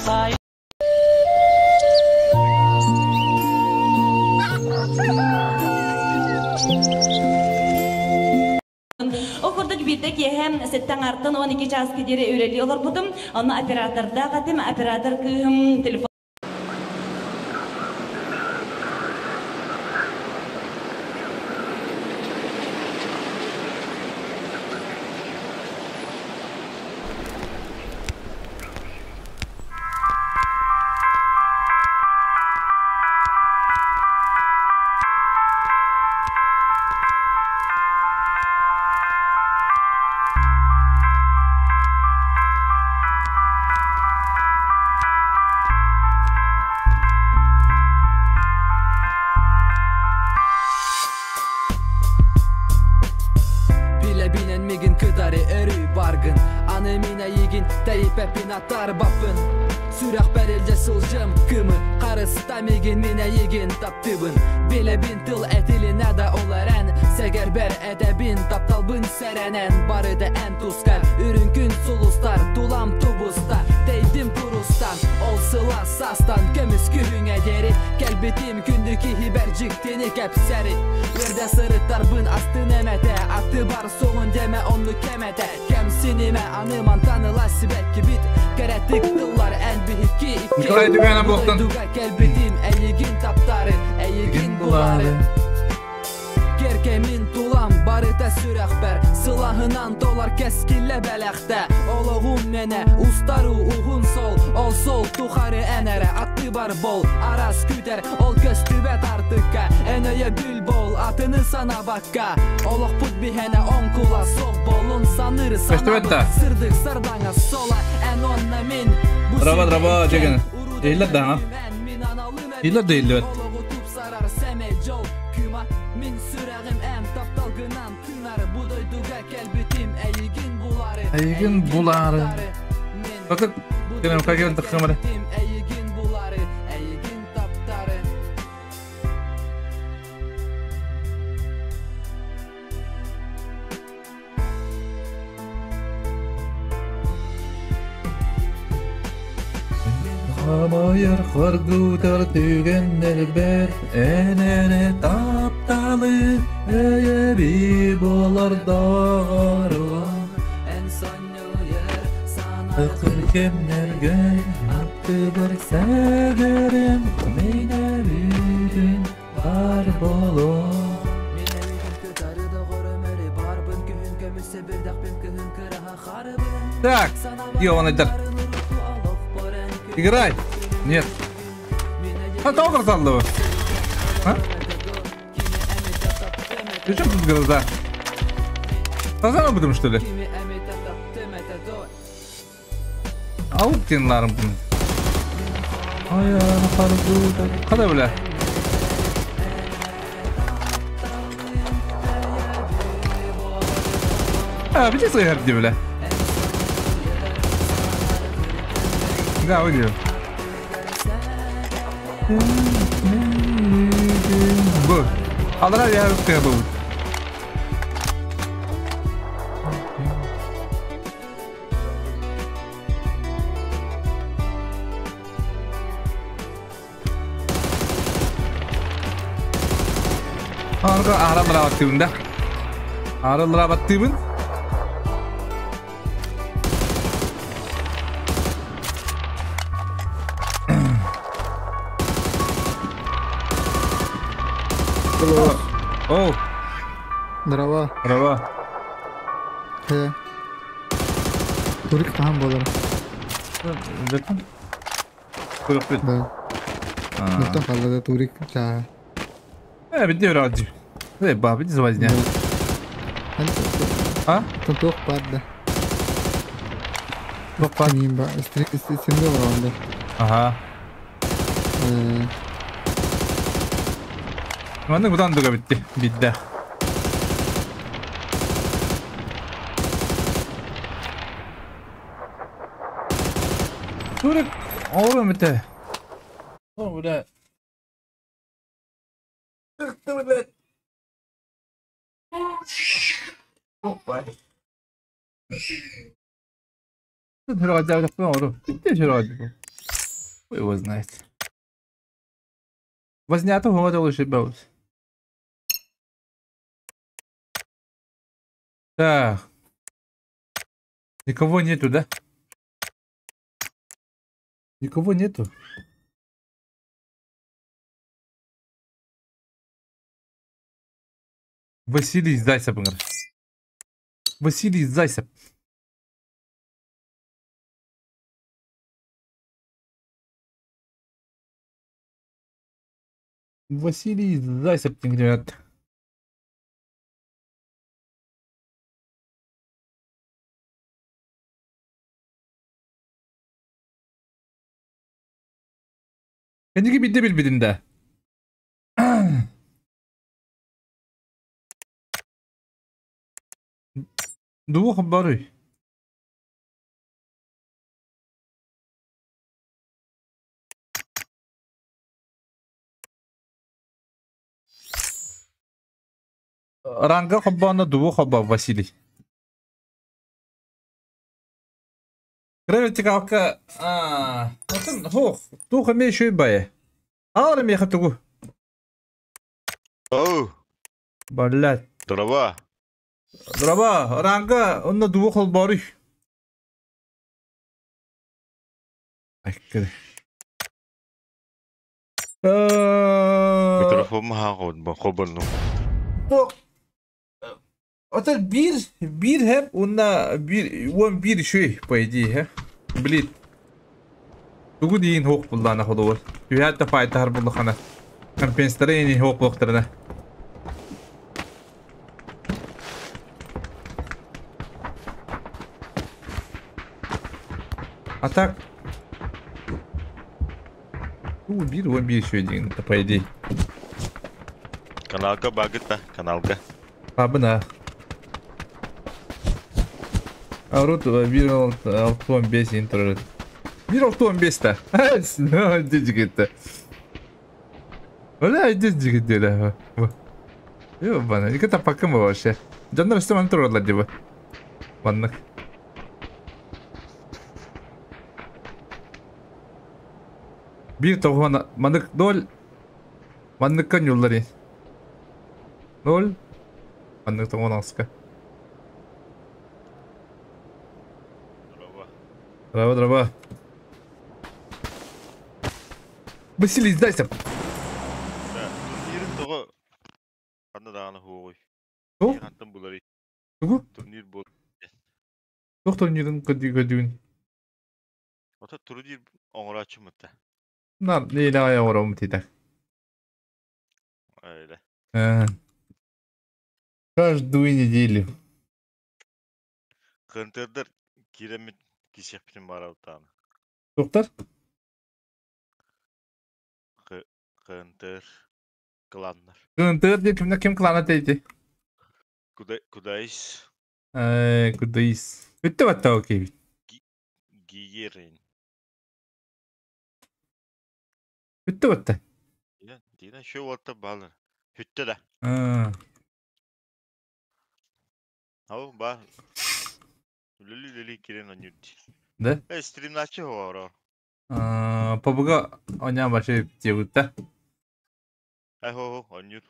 Ол курдук биирдэ киэһэ сэттэ аҥаартан 12 чааска диэри үлэлии олорбутум. Онно оператордаах этим. Оператор кыыһым телефон Билэбинэн мигин кытары өрүү баргын Аны мин эйигин тэйиппэппин аттарбаппын Сүрэхпэр илдьэ сылдьым кымы Харыста мигин мин эйигин таптыыбын Билэбин тыл этилинэ да ол эрэн Сэгэрбэр этэбин тапталбын сэрэнэн Барыта эн тускар үрүҥ күн сулустар Тулам тубуста тэйдим курустан Ол сыла саастан көмүс күһүҥэ диэри Кэлбитим күндү киһибэр дьиктини кэпсэри Үөрдэ сырыттарбын астын эмэтэ Аттыбар суоҕун диэмэ оннук кэмэтэ Кэмсинимэ аны мантан ыла сибэккибит Кэрэтик тыллар эн биһикки икки Николай Дүгэнэ буолтун. Дойдуга кэлбитим эйигин таптаары эйигин булаары Кэркэмин тулам барыта сүрэхпэр Сылаһынан толор кэскиллэ бэлэхтэ Олоҕум мэнэ устару уһун сол Ол сол тухары эн эрэ аттыбар бол Арас күтэр ол көстүбэт артыкка Эн өйөбүл бол атыны санаабакка Олохпут биһэнэ оҥкула суох болун Саныыр Көстүбэт да? санаабыт сырдык сардаҥа соло Эн онно мин бу Драба, сиргэ драба, иккиэн дьэгин. Урут Иһиллэр даҕаны. өлбүтүм эн мин аналым Иһиллэр да иһиллибэт. Олоҕу тупсарар сэмэй дьол кыыма Мин сүрэҕим эн тапталгынан тыынар Бу дойдуга кэлбитим эйигин булаары Эйигин булаары. Мин Bakın, бу кэлэн дойдуга кэлэн тахсам эрэ. кэлбитим эйигин булаары эйигин таптаары Хамайар хоргутар түгэннэрбэр эн эрэ тапталы өйөбү буолар доҕоруом. Эн сонньуйар Ыкыр кэмнэргэ аттыбар сэгэрим мин эбитин бар болуом. Мин эйигин кытары доҕорум өрө барбын күһүн көмүс сэбирдэхпин кыһын кыраһа харыбын Так, ёбаныйдар. Играй. Нет. А того грозаллого. А? Ты чем тут гроза? Таза будем, что ли? Аук тинларым bunu. Ayağını kargıda. Kada bile. А, бити сыйар ди бile. Да, выйдем. Бу. Алара я русская был. Арга аралара баттыбын да. Аралара баттыбын. О, Здорово. Здорово. Турик хаһан буолар? Бүтүн. Куруппут. Да. Бүтэн хаалла да турик чааһа. Э, бити вроде. Э, ба, бити звоздня. А? Туох баар да. Туох баар? Мин ба, стримге олоҕун да. Ага. Маннык бутан дуга битти. Бидде. Турик, оҕуруом этэ. О, бля. Блядь. Опа. 들어가자, 잡고 어로. 그때 들어가지고. Хуй его знает. Вознято говорил уже был. Так. Никого нету, да? Никого нету. Василий Зайцев. Василий Зайцев. Василий Зайцев, ребят. Kendiki bitti birbirinde. Двух бары. Ранга хоббана двух хобба Василий. Гравитикалка а, хох, тух эмиэ үчүгэй байы. Аалар эмиэхэ тугу? Оу, Блядь. дрова. Драба, ранга онно двух холборуй. Айккыр. Микрофон маха хобонну. Бу Отел бир, бир хэп, уонна бир, уон бир үчүгэй, по идее, хэ. Блин. Тугу диин хуох буллаана холугар. Түһээт да файтаһар буллахана. Компенсатора ини хуох буолуохтарына. А так... Тугу бир, уон бир үчүгэй диэн, это по идее. Каналга багыт да, каналга. Абына. Арут бир алты он бес интро. Бир алты он бес та. Дижигитте. Оля дижигитте. Ёбана, ика тапакым вообще. Дьоннор өстө маны тураллар диба. Маннык. Бир тоҕуһуон маннык ноль манныкка ньуллар ноль маннык тоҕуон аҕыска. Дрова. Драба, драба. Василий, сдайся! Да, турнирин тоҕо ханна даҕаны хуоҕуй. Туох? Хантан буларый? Тугу? Турнир бол. Туох турнирын көрдүүгүн? Ото турнир оҥорааччымыт да. Нар нэһилиэк аайы оҥоробут этэ. Öyle. Каждую неделю. Кынтырдар киирэммит кисиэхпитин баарабыт Туохтар? Кынтыр кланнар. Кынтыр диэн кимнэ ким клана тэйди? Куда кудайс Кудайс. Бүттэ баттаа окей. Гиерин. Бүттэ батта. Дина шоу уолта баалар. Бүттэ да. Ау ба. Үлели үлели кирен онньур Да? Э, стримначы хоро. Пабыга оня башы диэбитта. Ай хо хо онньур.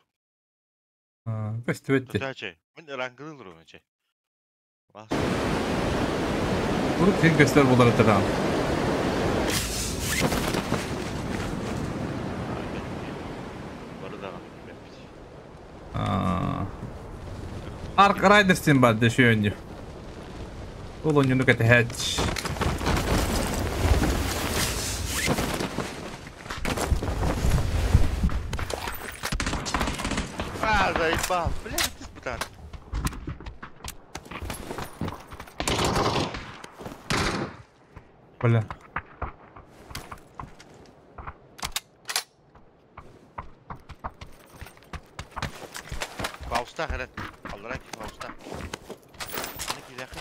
Көстүбэт Тутаачы. Мин рангылы руначы. Бас. Урут син көстөр булар этэ Бары даҕаны билбэппит. Ark Riders диэн баар дьэ үчүгэй Ол оонньууну кэтэһээч. А, заебал. Бля, ты бутан. Бля. Фауста хэрэг. Аллараа ки Фауста. Аны кириэхэ.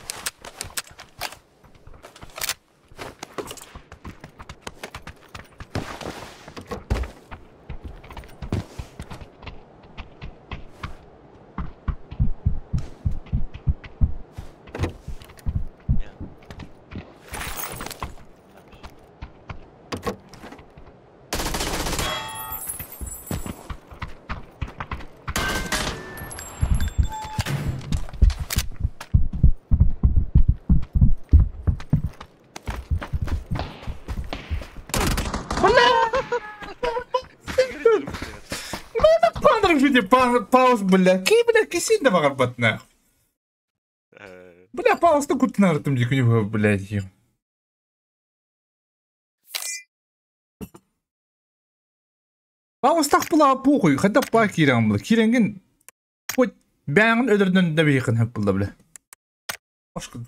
Пауз, бля. Ки, бля, кисин да баҕарбат на. Бля, паузта куттанартым дии күнү блядь. Паузтах була похуй, хотя па киирэн була. Киирэнгин хоть бэйэҥин өлөрдөн да биһиэхин хөп була бля. Башка.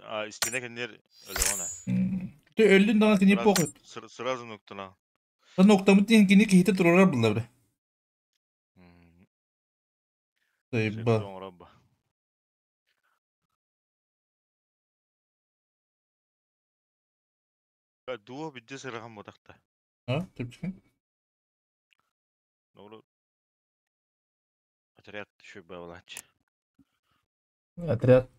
А, истине кеннер өлөҕүнэ. Ты өллүн даҕаны кини похуй. Сразу нуктана. Ноктамыт диэн кини киһитэ турарар була бля. Тайба. Дуо бидде сырахан ботахта. А, типчик. Нору отряд еще бавлач. Отряд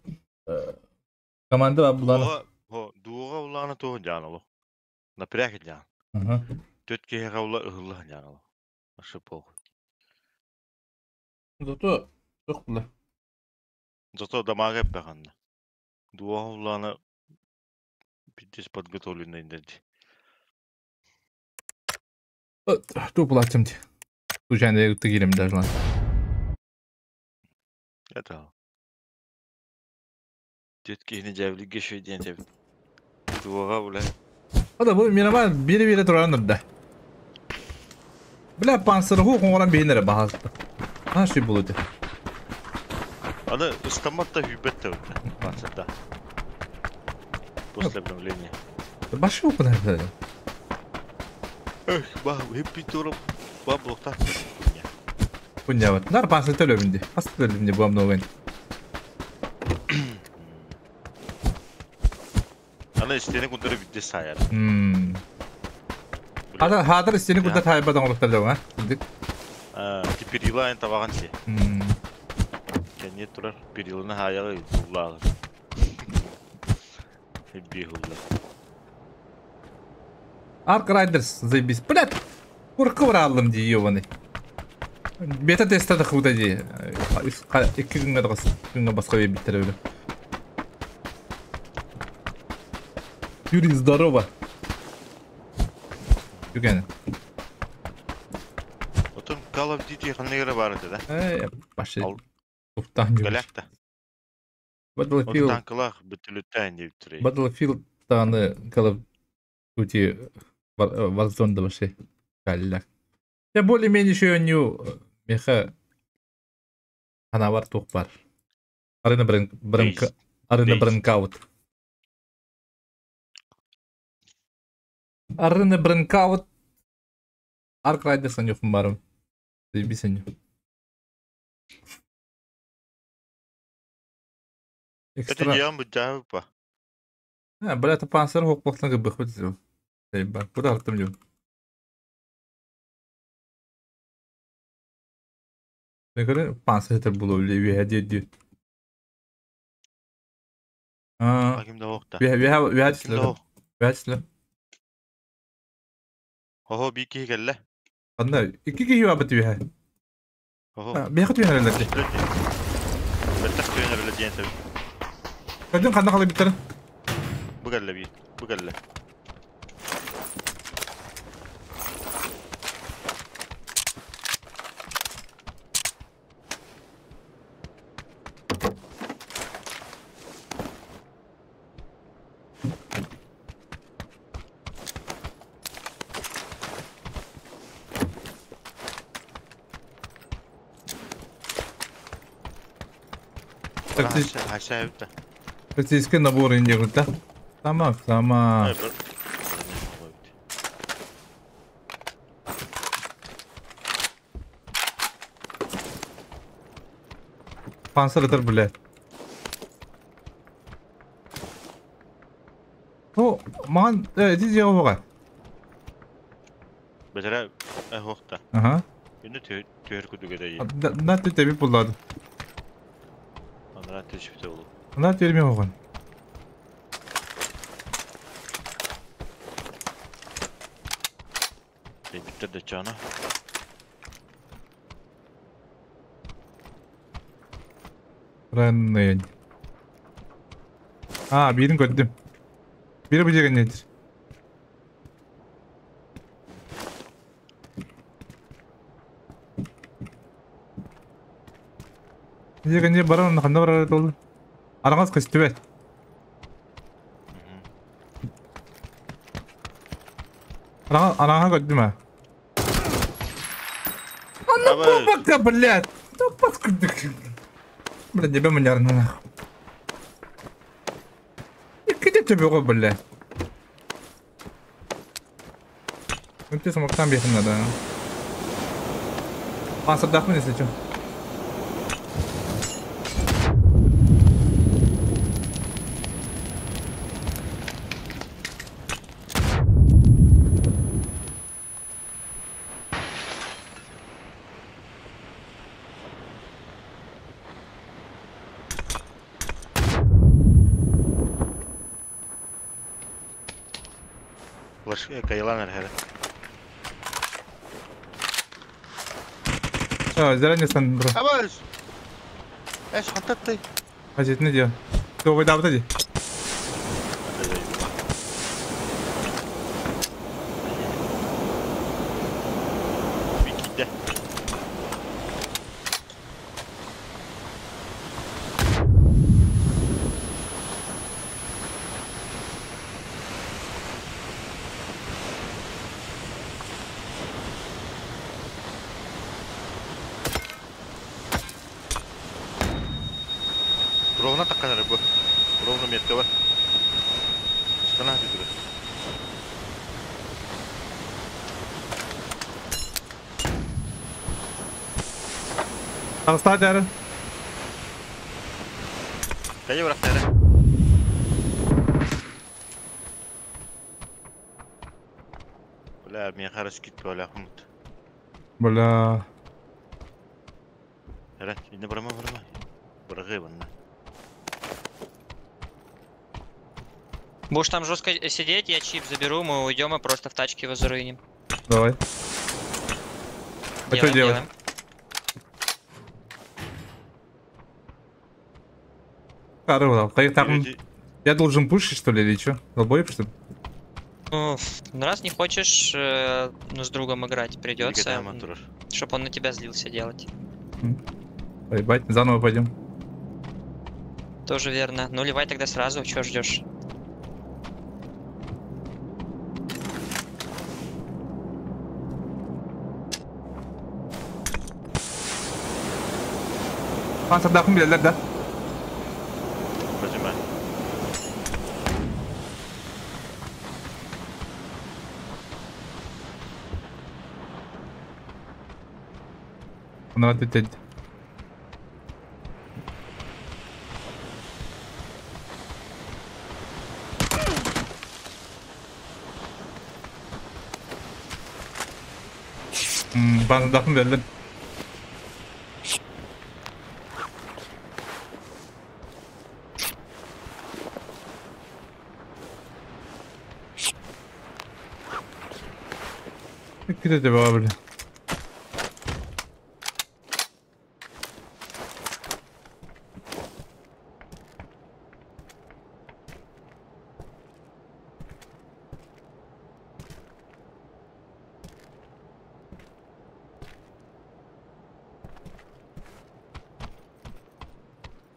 команда булана. Хо, дуога улаана туһун жаанолу. Напряг жаан. Төт киһиэхэ ула ыһылла жаанолу. Ашы похуй. Зато суох була. Зато дамага эппэханна. Дуога улаана пиздец подготовленный деді. Ту булачым ди. Случайно киирем даже. Это. Төт киһини дьээбиликке шөй диэн тэбит. Дуога була. Ада бу минама бире-бире туран да. Бля, панцир ху хоңоран бейнере бахаста. А ши булды. Аны ыстамат та хүбет та панцирда. После обновления. Башы окуна. Эх, ба, хеппи туру ба блокта. Куньябат. Нар панцир төлөбүнди. Панцир төлөбүнди бу обновление. Аны истени кундары бидде саяр. Хадar хадar истени кундар хайбадан олуктар а? Дик. А, перила эн табаган си. Кенне турар периланы хаягы уллаагы. Хеппи хулла. Ark Riders заебись. Блядь, курка алдым ди ебаный. Бета теста да худа ди. Икки күнгө дагыс күнгө баска биттер өлө. Юрий, здорово. Юген. Отон Call of Duty ханныгара бар edi да. Э, башы. Туптан Галякта. Battlefield. Танкылах бүтүлүттэн деп турай. Battlefield таны Call of Duty Warzone да вообще. Галляк. Я более-менее еще не меха ханавар тух бар. Арена брен брен Арена бренкаут. Арена бренкаут. Арк Райдерс анюхум барым. Заебись аню. Экстра. Это я бы па. А, бля, это пансер хок бохтан гыбых вот Заебать. Куда артым жу? Ne пансер этер булу биле ве ди. А. Кимде хокта. Ве ве ве тисле. Ве тисле. Хо би ки келле. Анда икки ки юабыт ве. Хо. Бе хат ве хәлләр. Беттак түйенер эле диэн себеп. Кадын канда калып биттер. Бу келле би. Бу келле. Тактический набор индигут, да? Тамам, тамам. Пансер этер, блядь. О, маған, эти жауабы Бетера, хохта. Ага. Үнү төр күдүгө Да, ты тебе булады. Анра төшүптө болу. Ана терме оған. Биттер де чана. Ранный. А, бирин көрдүм. Бири бу жерге nedir? Не баран ханна барар ол. Араңас көстүбэт. Араҥа көрдүм а. Анна пока, блядь. Да паскудик. Блядь, тебе манярна нахуй. Где тебе, блядь? Ну ты смог там бегать надо. А, отдохну, если что. Кайланер хәле. А, заранее сан, бро. Абаш. Эш хататты. Хазит не делай. Давай, давай, давай. Бикиде. Ровно такая рыба. Ровно метка бар. Стана битүрө. Ағыста дәрі. Кайы бирак дәрі. Бля, мен қарас кит бля хумут. Бля. Әре, инде барама барама. Баргы банна. Будешь там жестко сидеть, я чип заберу, мы уйдем и просто в тачке его заруиним. Давай. А что делать? Я должен пушить, что ли, или что? Долбоеб, что ли? Ну, раз не хочешь ну, с другом играть, придется, чтобы он на тебя злился делать. Поебать, заново пойдем. Тоже верно. Ну, ливай тогда сразу, чего ждешь? А, садахым билелер да? Возьми. Надо ответить. Ben садахым билелер. Где тебя, бля?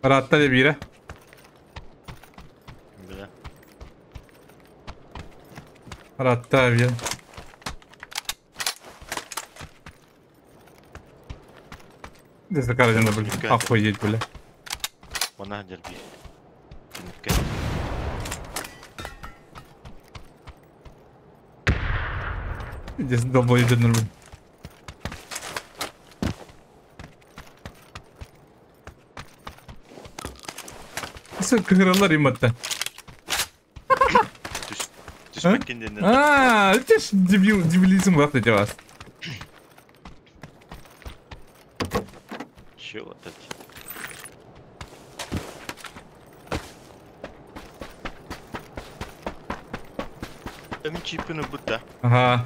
Ratta de bire. Бля. Ratta bir. Здесь карадина, бля. Охуеть, бля. Она дерби. Здесь долбоеб, бля. Кыралар иматта. А, это ж дебил, дебилизм вот эти вас. Чего это? Там чипы будто. Ага.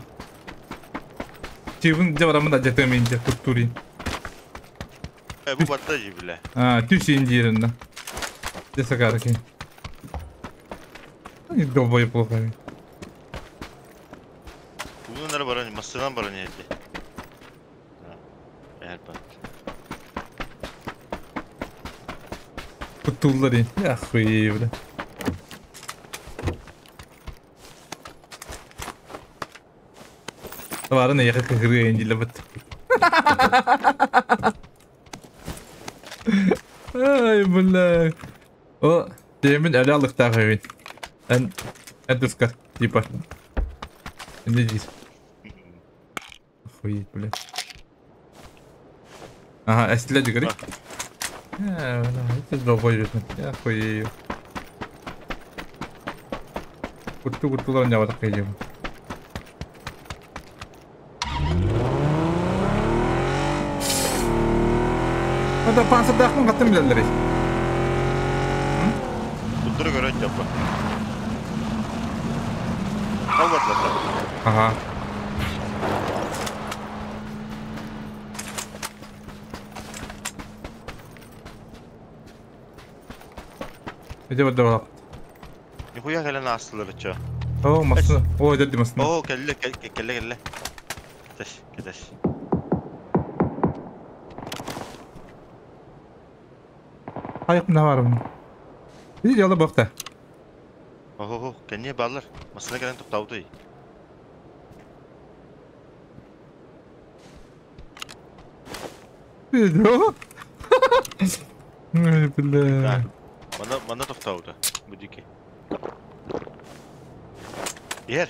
Чипын где барамын да жетем инде туктури. Бу батта же бля. А, түс индирин. Десакарки. Они долбоеб плохо. Bunlar баран, масынан баран еді. Әр бат. Куттууллар Охуеть, бля. Товарына яха кыгыры эндилебет. Ай, бля. О, демин әлі алықтағы мен. Ән, ән типа. Не дейсің? Охуеть, бля. Ага, әстілі жүгірі. Это долбоеб. Я охуею. Кутту-куттулар не бардық кейдем. Ода пансырдақпын қаттым білелер. Куттуру көрөн жаппа. Калбадылар. Ага. Иди вот давай. Нихуя кэлэн астылар чё. О, масына. О, деді масына. О, кэллэ кэллэ кэллэ. Кэтэш, кэтэш. Айық мына барым. Иди жолы боқта. Охо, кэнне баллар. Масына кэлэн токтауды. Ой, бля. Мана мана токтауды. Будики. Ер.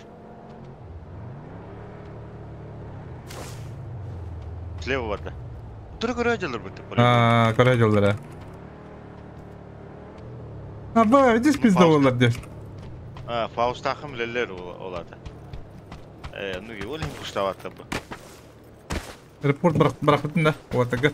Слева барда. Тура көрө жалар бу. А, көрө жолдор. А, ба, видишь, пизда болар деш. А, Фаустахым лелер олады. Ну, ол им пуштаватты бу. Репорт бырак да. Вот так.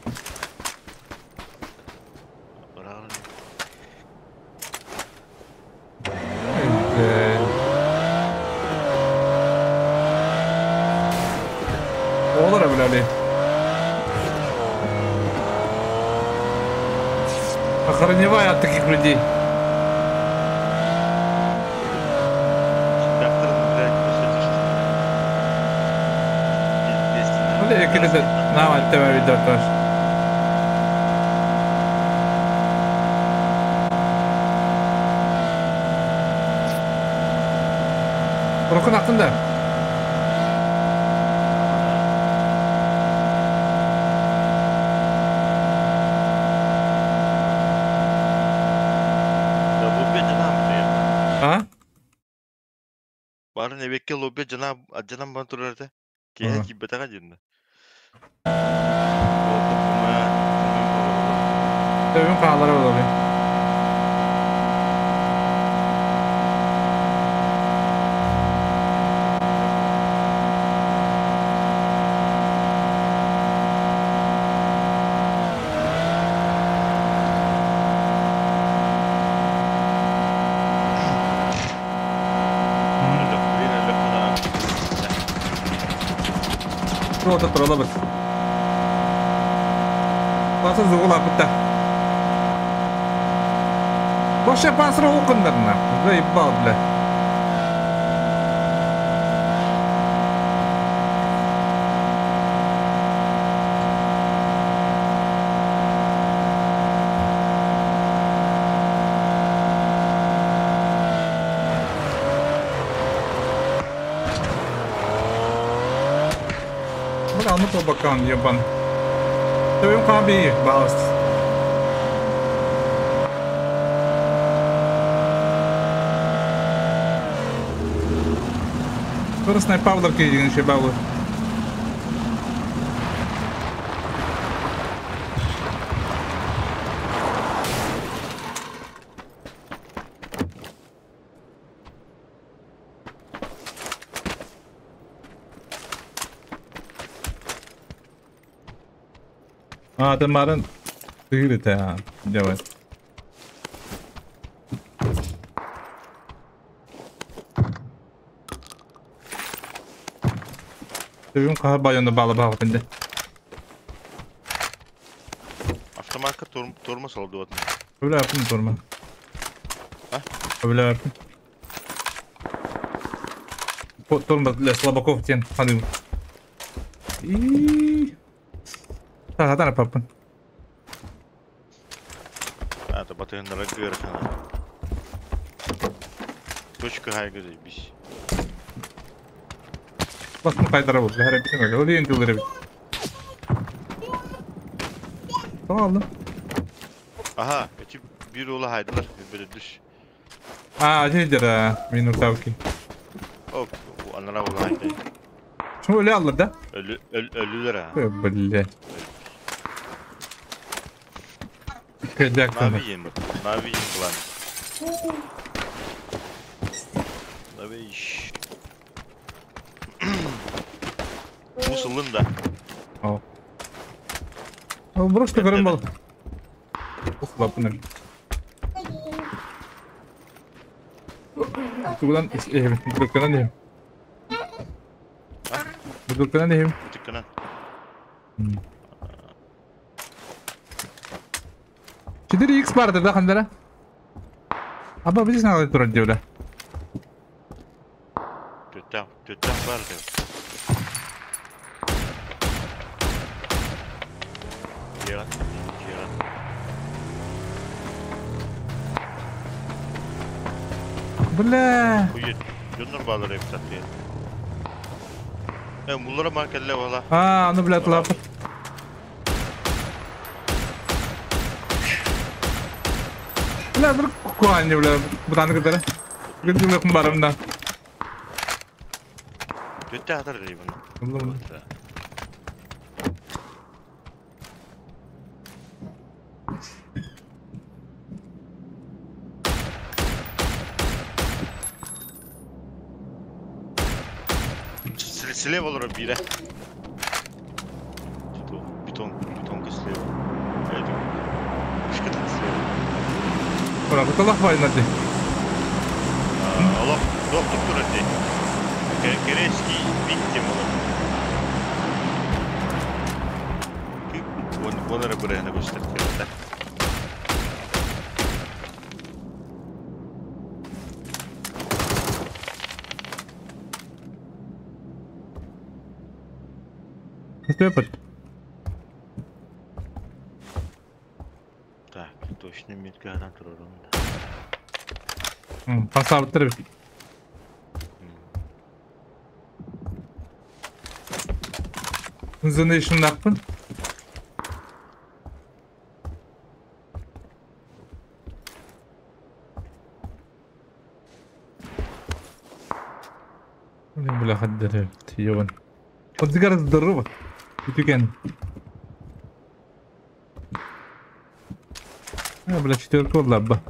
Олар бля. Охраневай от таких людей. Бля, келесі нам от тебя ведет тоже. Рукын ақтында. А? Барын эбекке лобби жана жанам бан турарда. Кеhe кибетага динна. Төвүн хаалары болор. Туота туралабыт. Басы зугулапытта. Вообще пасры окундарна. Заебал, бля. Бля, ну по бокам, ебан. Төвүн хаби, балст. Турсный Павлов кийдин шебалы. А, ты марын тыгыры давай. Төвүн кахар байонда бала багып инде. Автоматка турма салды вот. Öyle yaptım turma. А? Öyle yaptım. Турма для слабаков тен ханы. И. Хатана папын. А, это Батыһыннара кыарахана. Точка хайгы бис. Басын кайтара бу. Бәһәрә битен öyle. Ол ең тылыр бит. Tamam aldım. Aha, эти bir ola haydılar. Böyle düş. А, жейдер, мен уртабки. Ок, анара ola haydı. Şunu öyle alır da. Ölü, öl, ölüler ha. Бля. Кадак Mavi yem. Mavi yem plan. Mavi iş. Musulun da. Просто көрөн бол. Ухлапны. Тугудан бутылканан иһим. Бутылканан иһим. Tıkkana. 4x барды да хандара. Аба биз нагы турар диуле. Төттә, төттә бар дип. Кера, кера. Бля. Куйы, жоннор балар эп сатты. Э, буллара маркелле вала. А, аны бля тулап. Бля, бир куанны бля, бутаны кытары. Гүлдү барымда. Төттә атар дип буны. Слева olur bire. Бетон, бетонка слева. Вышка слева. Ура, буталах вайнады. Аллах, доктор турады. Керечки биттем olur. Onlara buraya ne gösteriyor da. Көпөт. Так, точно метка адам турарым да. Пасабыттыр бит. Зонation наппын. Бля, хаддер йобан. Отзигар здорово. Үтүкен. А, бля, четверка лабба.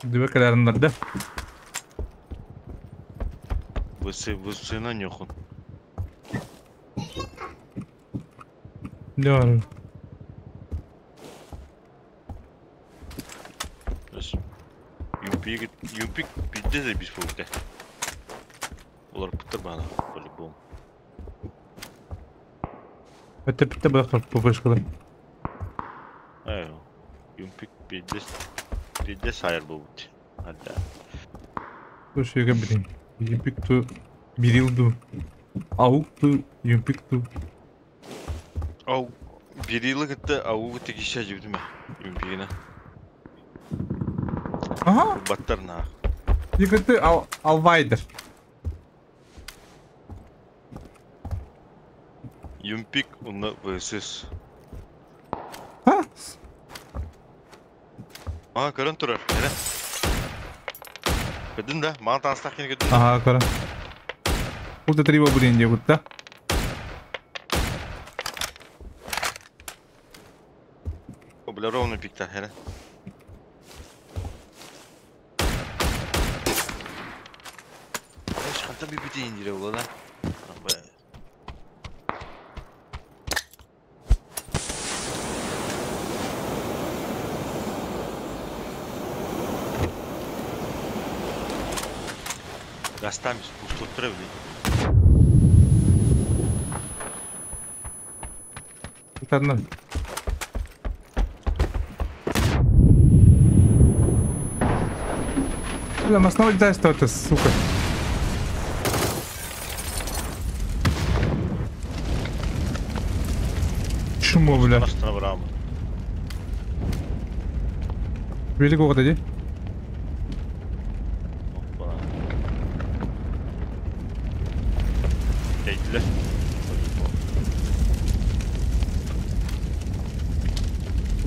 Дүбе каларынларда. Высы, высы на нюхун. Не бар. Юмпик, юмпик пиздец без пункта. Олар пытыр бана, по-любому. Это питте бак попышкалар. Ай, юмпик пиздец, пиздец айыр болут. Ада. Слушай, я блин. Юмпик ту бирилду. Аук ту юмпик ту. Ау, бирилы гытты, ау гытты кише жибдиме. Юмпигine. Ага. Баттар на. Югыты ал алвайдер. Юмпик уны высыз. Ха? Ага, көрөн турар. Эре. Көдүн да, мага тааныстак кени көдүн. Ага, көрөн. Бул три блин деп да. О, бля, ровно пикта, эре. Эш, канта би битейин дире була да. Гастамис, пустоттура билей. Тарнан. Бля, масна летает что это, сука. Чмо, бля. Велик оҕото дии.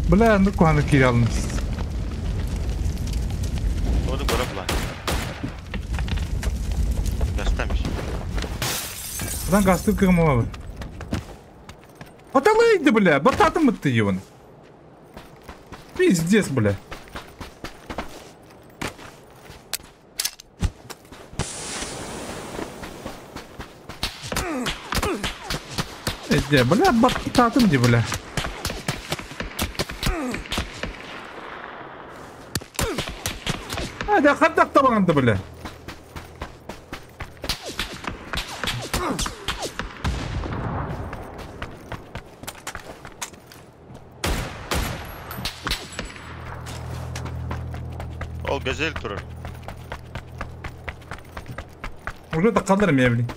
Бля, ну куханы кире алын. Onu bırak lan. Gastamış. Lan gazlı kırma var. Аталайды, бля, бататым ты его. Пиздец, бля. Эде, бля, бататым ди, бля. А, да, хардак табанды, бля. Ол газель турар. Уже да калдырым я, блин.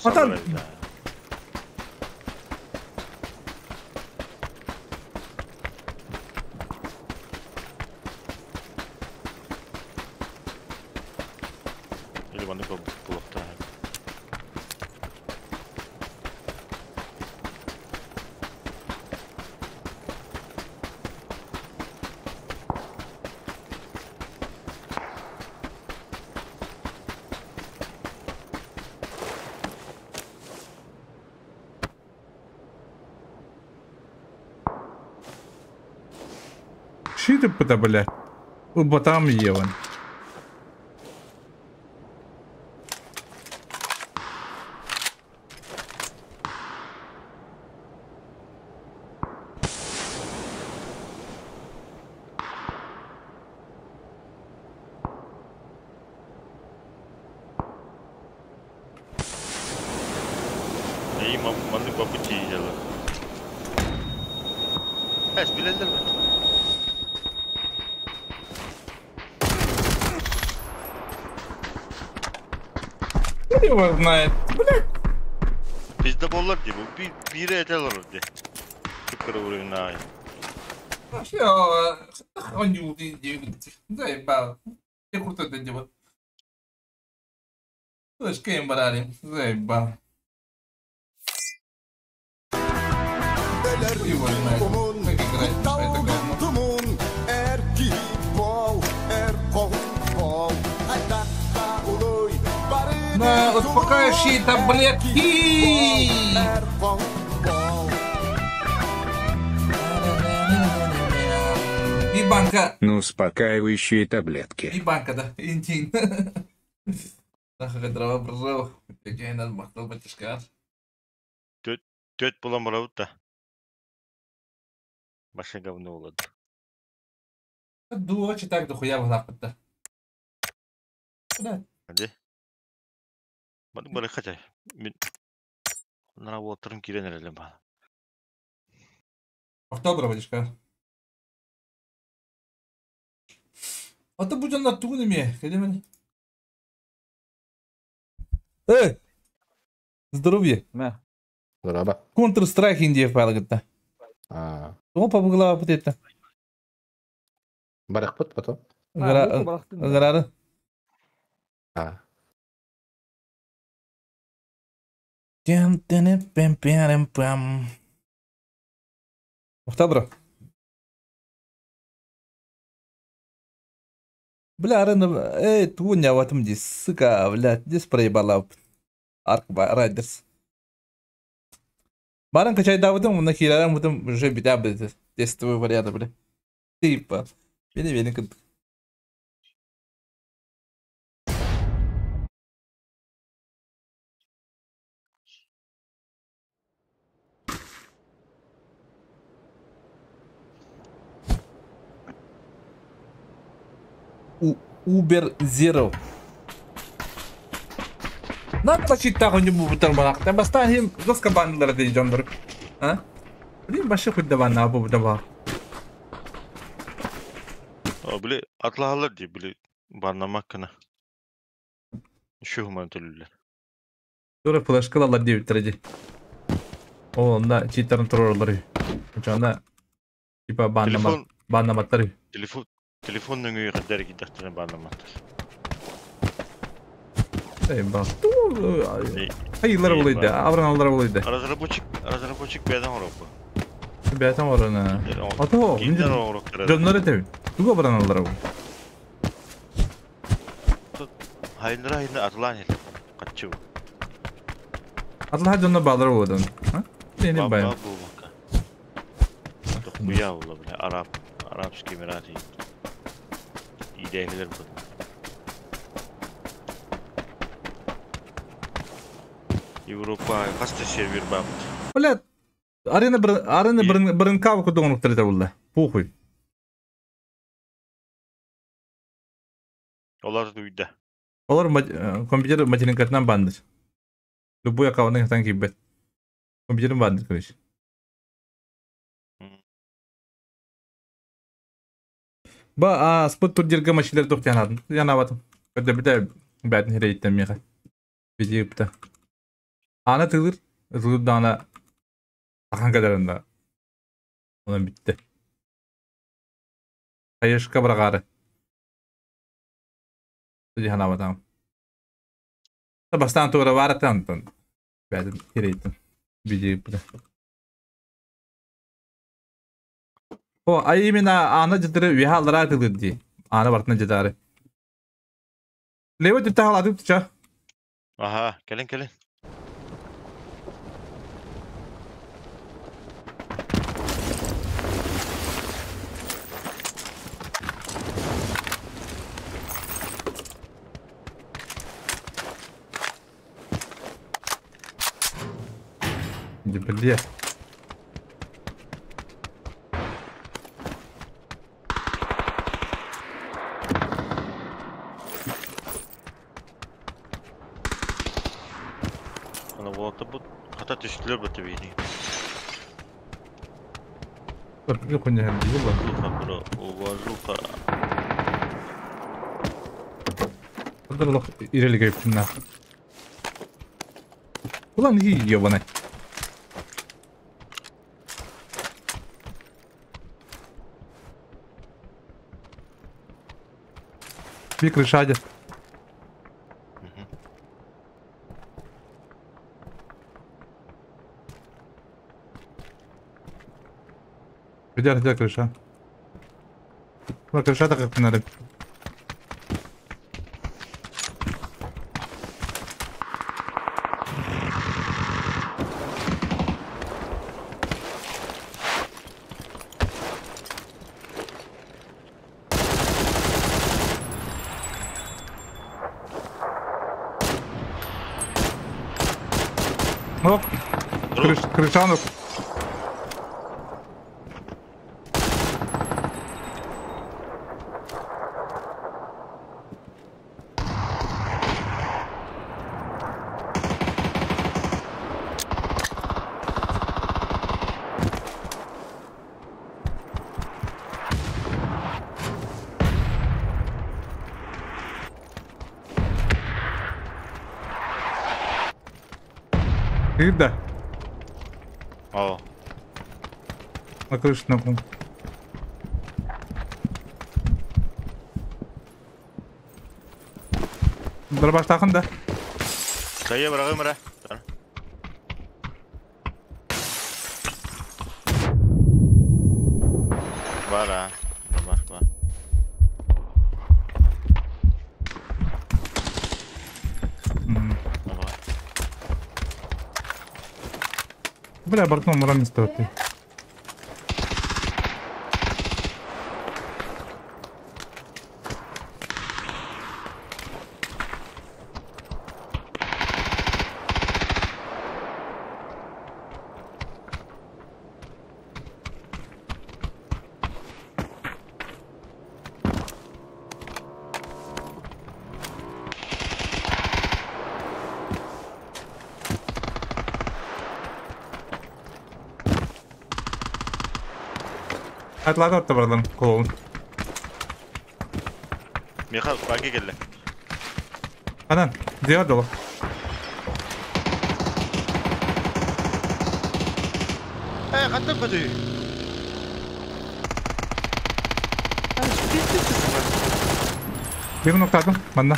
Атан. Или маннык булуктар. Щиты пыта, бля. Батам еван. İyi mandık bakı çiğ Kaç bilenler mi? Его знает, блядь. Bizde bollar diye bu bir biri eder diye. Çıkır vuruyor na. Вообще, он не удивит. Заебал. Я круто это делаю. Слышь, кем брали? Заебал. Его знает. Как играть? Это говно. На успокаивающие таблетки! И банка. Ну, успокаивающие таблетки. И банка, да. Интин. Дрова бржав. Төт булам барабыт да. Баша говно болады. Дуочи так дохуя вгнапыт-то. Да. Hadi. Bak böyle kaç ay. Nara oturun giren herhalde bana. Oktober водишка. А то будем на тунами, кедемени. Эй! Здоровье. Здорово. Counter Strike Индия файл А. Опа, бугла вот это. Барахпут потом. Грара. А. Октябрь. Бля, рано, эй, туня в этом здесь, сука, блядь, здесь проебала. Арк Райдерс. Баран качай давыдым, на херарам потом уже беда, блядь, тестовый вариант, бля. Типа, бени бени. Uber Zero. Надо платить так у него бутерброд. Там поставим жестко бандлер идем, а? Блин, баши хоть давай на абу давай. О, били атлаhallar diye били barnamak kana. Şu human türlüler. Тура флешкалар 9 ради. О, на читерн троллеры. Чонда типа баннама баннаматтар. Телефон нөҥүө хаддар кидахтарын баннаматтар. Эй, ба. Hayırlar olaydı. Avran olaydı. Разработчик бәден оропу. Бәден орына. Ато, Дөннөр этеби. Туга баран алар бу. Хайнра хайна атлан хел. Качу. Атлан дөннөр балар болду. Ха? Сени бай. Тохуя була бля араб, арабский эмираты. Идеялар бу. Европа каста сервер баб. Бля, арена бирин кав кудуңук тирде булла. Похуй. Олар дуйда. Олар компьютер материнкатынан бандыр. Любой аккаунтын хатан кийбет. Компьютерин бандыр, короче. Ба, спот турнирге машилер тоқ янадым. Янабатым. Көдө бите бәтин херейттен меха. Видеопта. Ана тылыр, тылыр да ана ахан кадарында. Онан битти. Хайышка барагары. Янабатам. Бастан тура баратан. Бәтин херейттен. Видеопта. О, а именно ана жытыры вихалдара тылыр ди. Ана бартына жытары. Лево түтті халады түтті. Ага, келин келин. Бля. Ана болата бу хата түштүлөр бу тебени. Бір хуйня было. Бро, уважуха. Подарлох ирелге на. Улан ебаный. Би крышаде. Где крыша? Ну, крыша так как надо. Оп, крышанок. Да. О. На крышу на пол. Дробаш тахын да. Кая барагым ра. Бара. Дробаш бар. Бля, бортом мурам не стоит. Атлата табардан колун. Михаил, баги келди. Анан, диар долу. Э, кантып көтүй? Bir noktadım. Manna.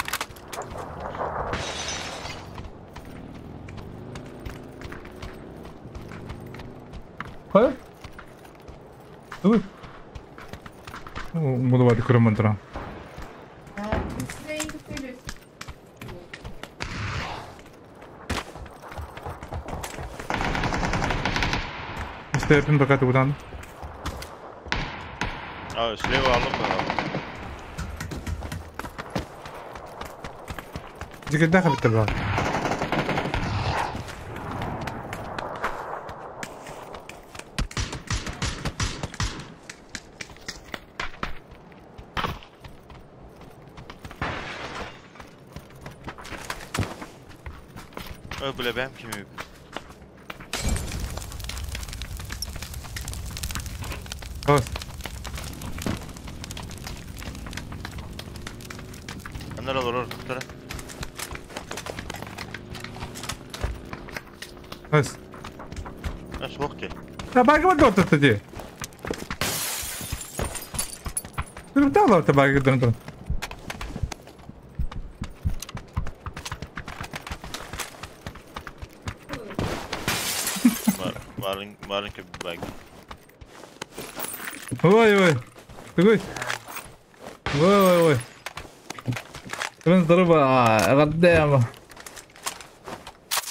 Hayır. Dur. Bunu var kırım mantıra. Stepin пока ты куда? А, слева алым бар. Дигәдә хәбәр бар. Ой, бля, бәм кими. Ос. Аннар алар ортара. Ос. А, суох ки. А багы бар ди. Dur da da bagы dur dur. Марын, маленький баг. Ой ой. Ой. Ой ой ой. Ben здорово, غدامة.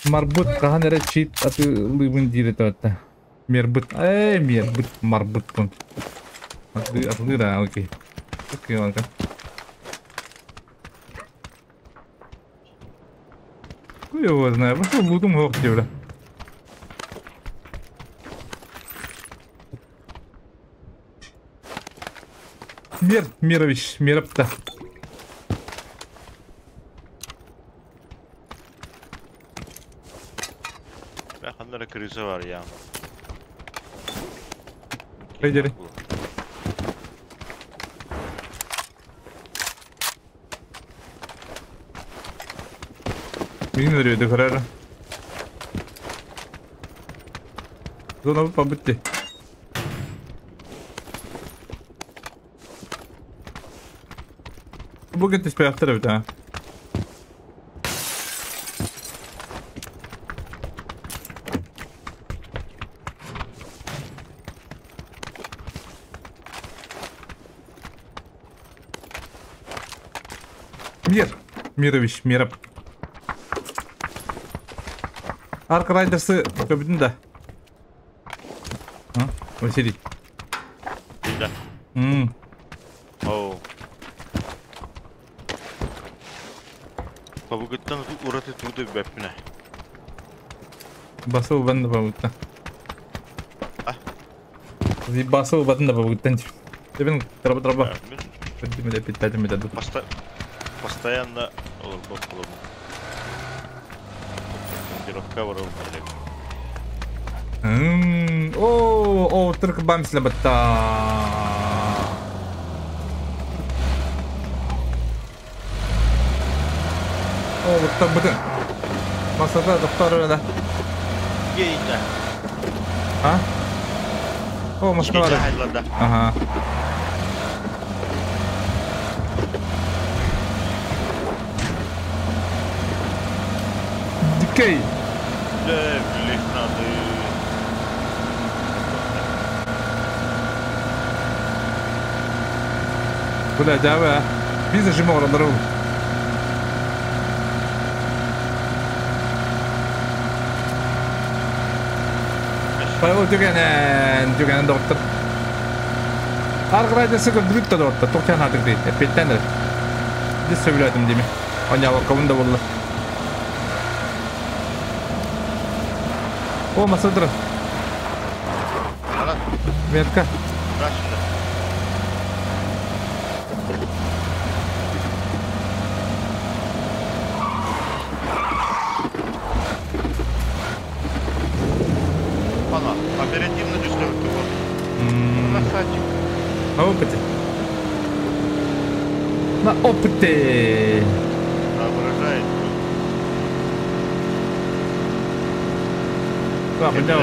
مربوط قهن رشيت أتلي ديري توتا. مربوط أي مربوط مربوط كنت. أتلي را أوكي. أوكي أوكي. Хуй его знаю, пошел лутом его бля. Мир, Мирович, Миропта. Ben ханнара крыса бар я. Пойдели. Мин өрөдө көрөр. Зона побытты. Бүгін түспей ақтырып да. Мир, Мирович, Мироп. Арк Райдерсы көбүтүн да. А, Василий. Да. Оу. Пабугыттан ураты туды бәппине. Басыл бан да пабугыттан. А? Басыл батын да пабугыттан. Тебен траба траба. Постоянно olur bak olur. Командировка бар ол О, о, только бамсля батта. О, вот там бутын. Масада доктор да. Гейда. А? О, машина бар. Ага. Дикей. Да, блин, надо. Бля, дява. Виза же мора здорово. Павел түгенен, түгенен доктор. Арғы радиосы көбдүрүт да доктор. Тоқтан атык дейт. Эппеттен де. Дис сөйлөдүм дейми. Оня вакабын да болду. О, масадыр. Метка. Ана, оперативно түсті вот. Красавчик. На опыте. На опыте. Соображает. А, понял.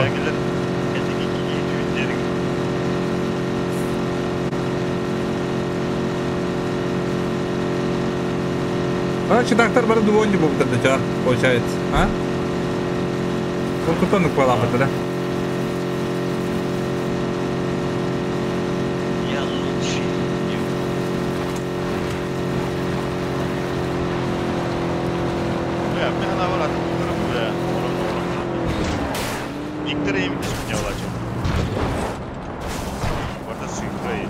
А, читактар бары двойни буолбуттар да, получается. А? Ол кутан укпалаабыт да. Я лучший. Бля, мне она вора, бля, Некоторые им не улачил. Вот цифры.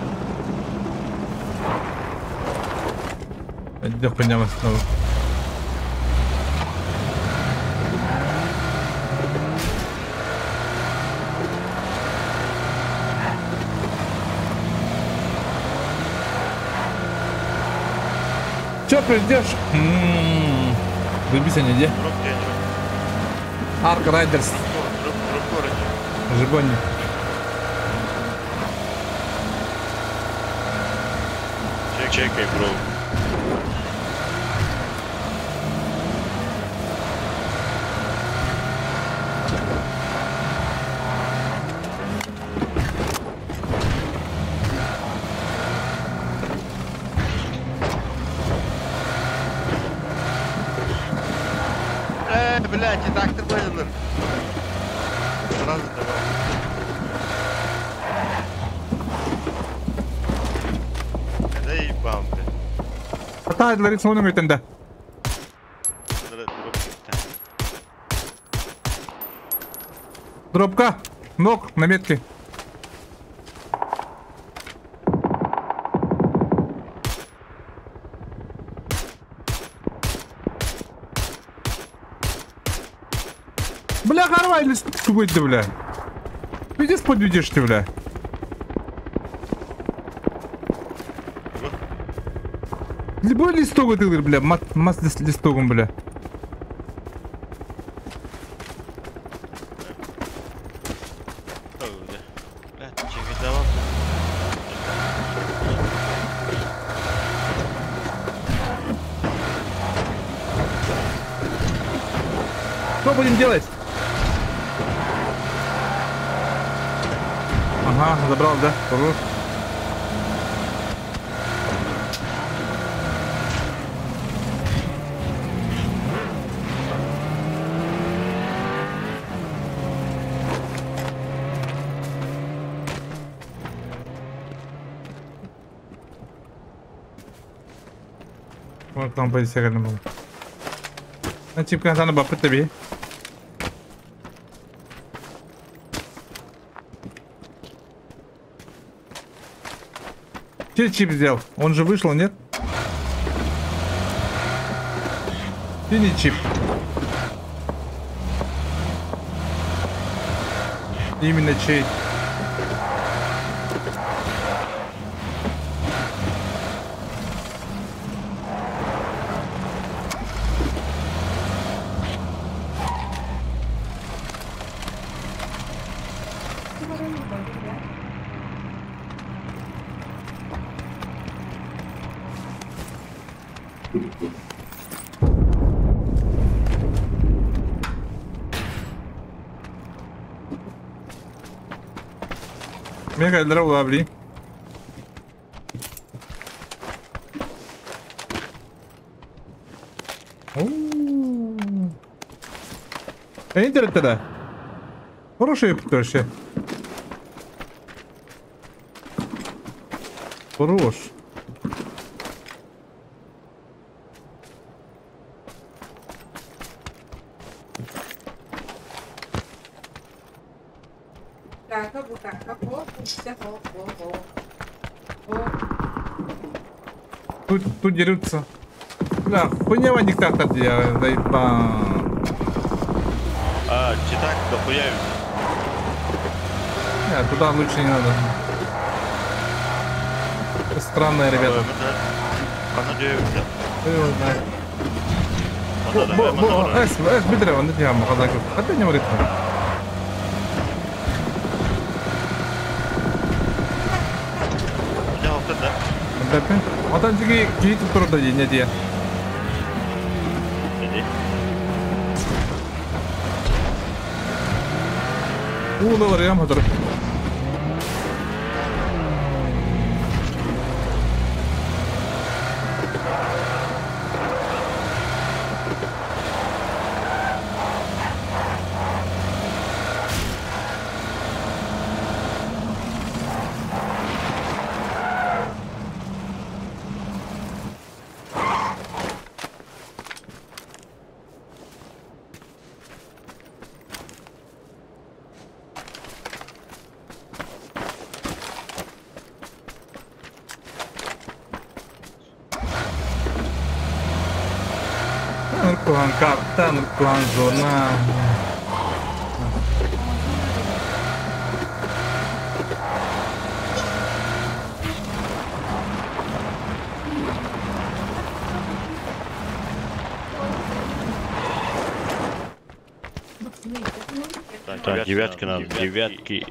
Идёх поднялась снова. Чё придешь? Забейся, не где? Арк Райдерс. Жибони. Чекай, бро. Блядь, и так ты понял. Сразу давай. Да ебам ты. Атаайдылар соның өтінде. Дропка. Ног на метке. Бля, харвай, какой ты, бля. Пиздец подведешь ты, бля. Любой листок ты, бля, мас листогом, бля. Что будем делать? Ага, забрал, да? Хорош. Вот там позиция был. На типа надо бапы тебе. Чей чип сделал? Он же вышел, нет? Синий чип. Именно чей? Mega lovely. Интернет. Хороший вообще. Хорош. Тут дерутся. Бля, хуйня диктатор я заебал. А, читак, дохуя. Нет, туда лучше не надо. Странные ребята. Одан жиги кийтип турда не дия. Уулар ям хатыр. Кухан карта, кухан зона. Так, девятки надо, девятки.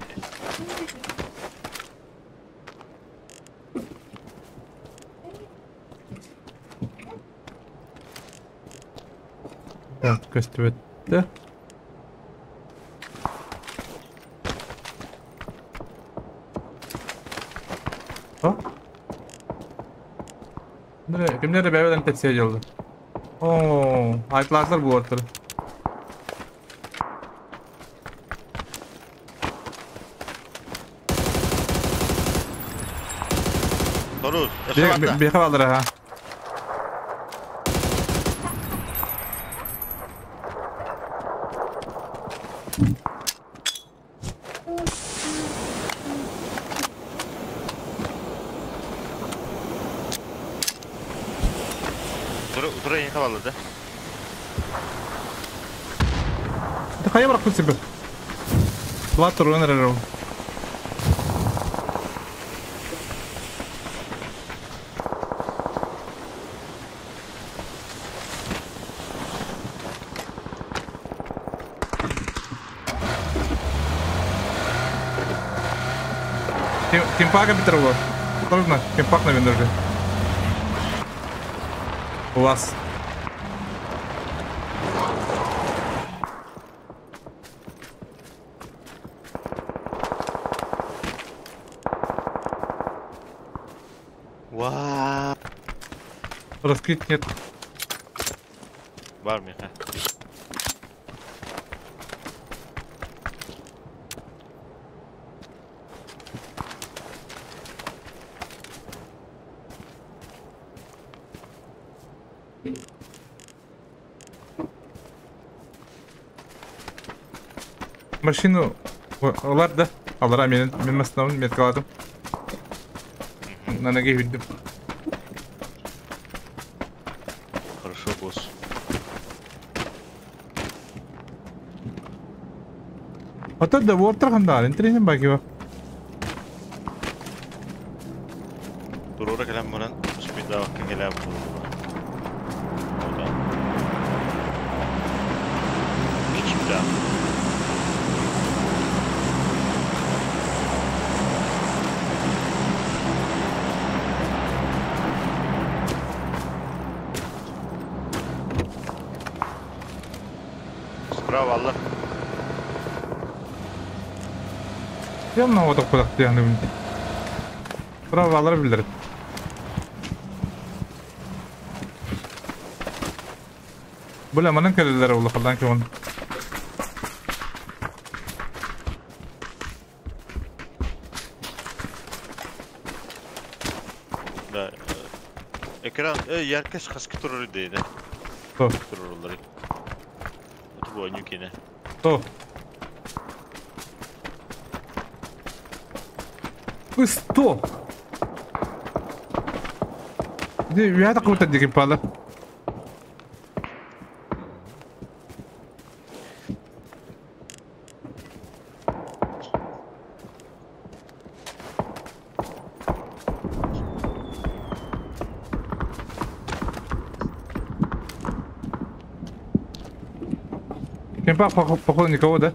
Так, көстүбэттэ. О? Кимнер бэйбеден тетсе жылды. О, айтласлар бу ортыр. Торус, Бехе балдыр ha. Тура ең қабалды да. Хайа бырак күтсі бір. Бұлар тұрған әрі. Кемпака битер ол. Тоже кемпак на вендорже. У вас. Вау. Раскрыть нет. Бар меха. Машину олар да. Алара мен машинамын меткаладым. На ноге видим. Хорошо, босс. А то да вортер хандар, интересно баки. Турора келем муран, спида келем турора. Да. Справа аллар. Yanına o da kulak yani. Bravo alır bilir. Bu lamanın köleleri oldu falan ki onun. Да. Экран, яркость хаски турur deydi. То. Турурlar. Bu oyun yine. То. Сто. Я так вот один пала. Кемпа, походу, никого, да?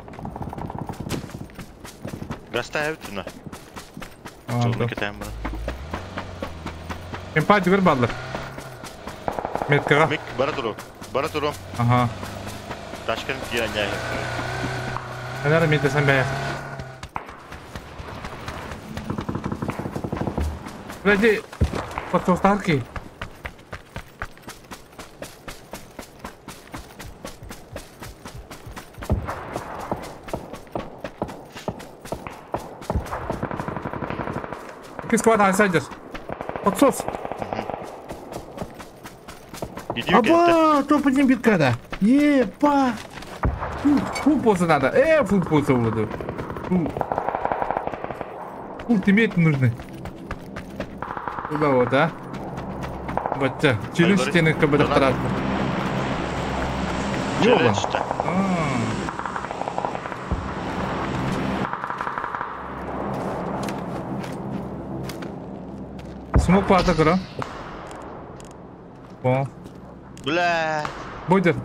Гастая бүтүнө. Кемпа жүгір балдыр. Меткаға. Мик, бара туру. Бара туру. Ага. Ташкын киран яй. Анара метесен бәйі. Подожди, подсостарки. Кис квад айсайдер. Подсос. Аба, топ-1 биткада. Епа. Фул поза надо. Фул поза буду. Фул тиммейты нужны. Куда вот, а? Батя, челюсть стены как бы докторат. Ёба. Смок пата кыра. О. Бля. Бойдер.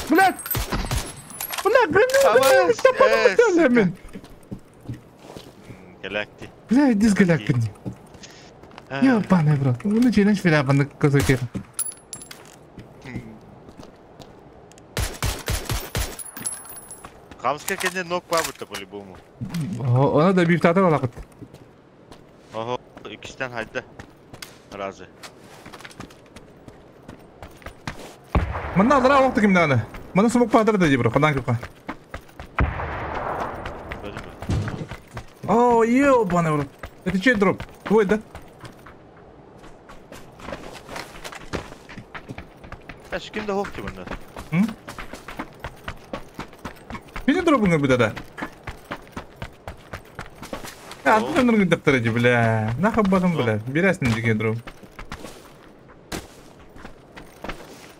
Блядь! Блядь, блядь, блядь, Галакти. Бля, иди с галактикой. Ёбаный в рот. Ну, начинаешь филяпа козаки. Хамска кенде ног пабыта по-любому. Она да бифтата алакыт. Ого, икистен хайда. Разы. Манна алара вакты кимде аны. Мана сумок падыр да дебро, кадан кипка. О, ёбаный в рот. Это чей дроп? Твой, да? Аш кимде хок ки мында? Били дропыңы бу да. Атын ныргы дактар эди, бля. Нахаб бадым, бля. Бересин деген дроп.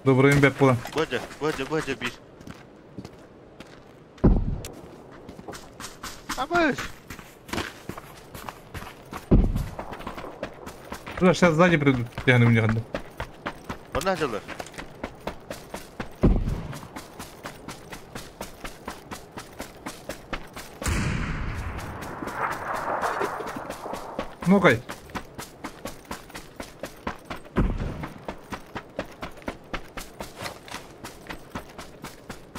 Добрый им беп була. Бодя, бодя, бодя бир. Абыш. Бля, сейчас сзади придут. Я не умею. Онна жылы. Ну-ка.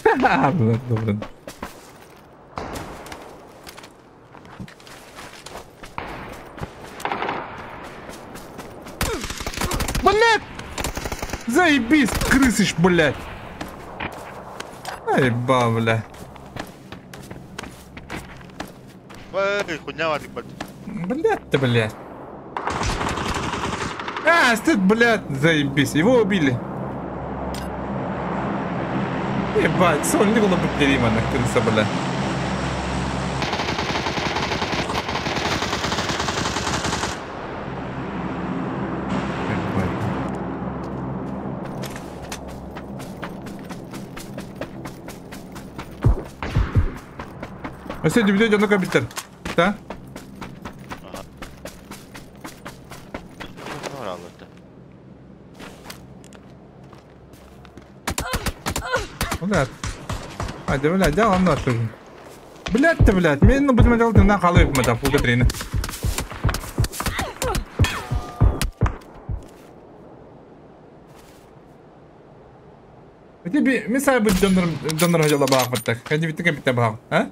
Ха-ха, блин. Блядь! Заебись, крысыш, блядь! Ай, ба, бля. Эй, хуйня, ватик, блядь ты, блядь. А, стыд, блядь, заебись. Его убили. Ебать, сон не было бы перемана, крыса, блядь. А сегодня видео на компьютер, да? Блядь. А, да, блядь, дал нахуй. Блядь ты, блядь, мне ну будем делать на халып мы там фугатрины. Тебе мы сами будем донор дела бах вот так. Ходи ты капитан бах, а?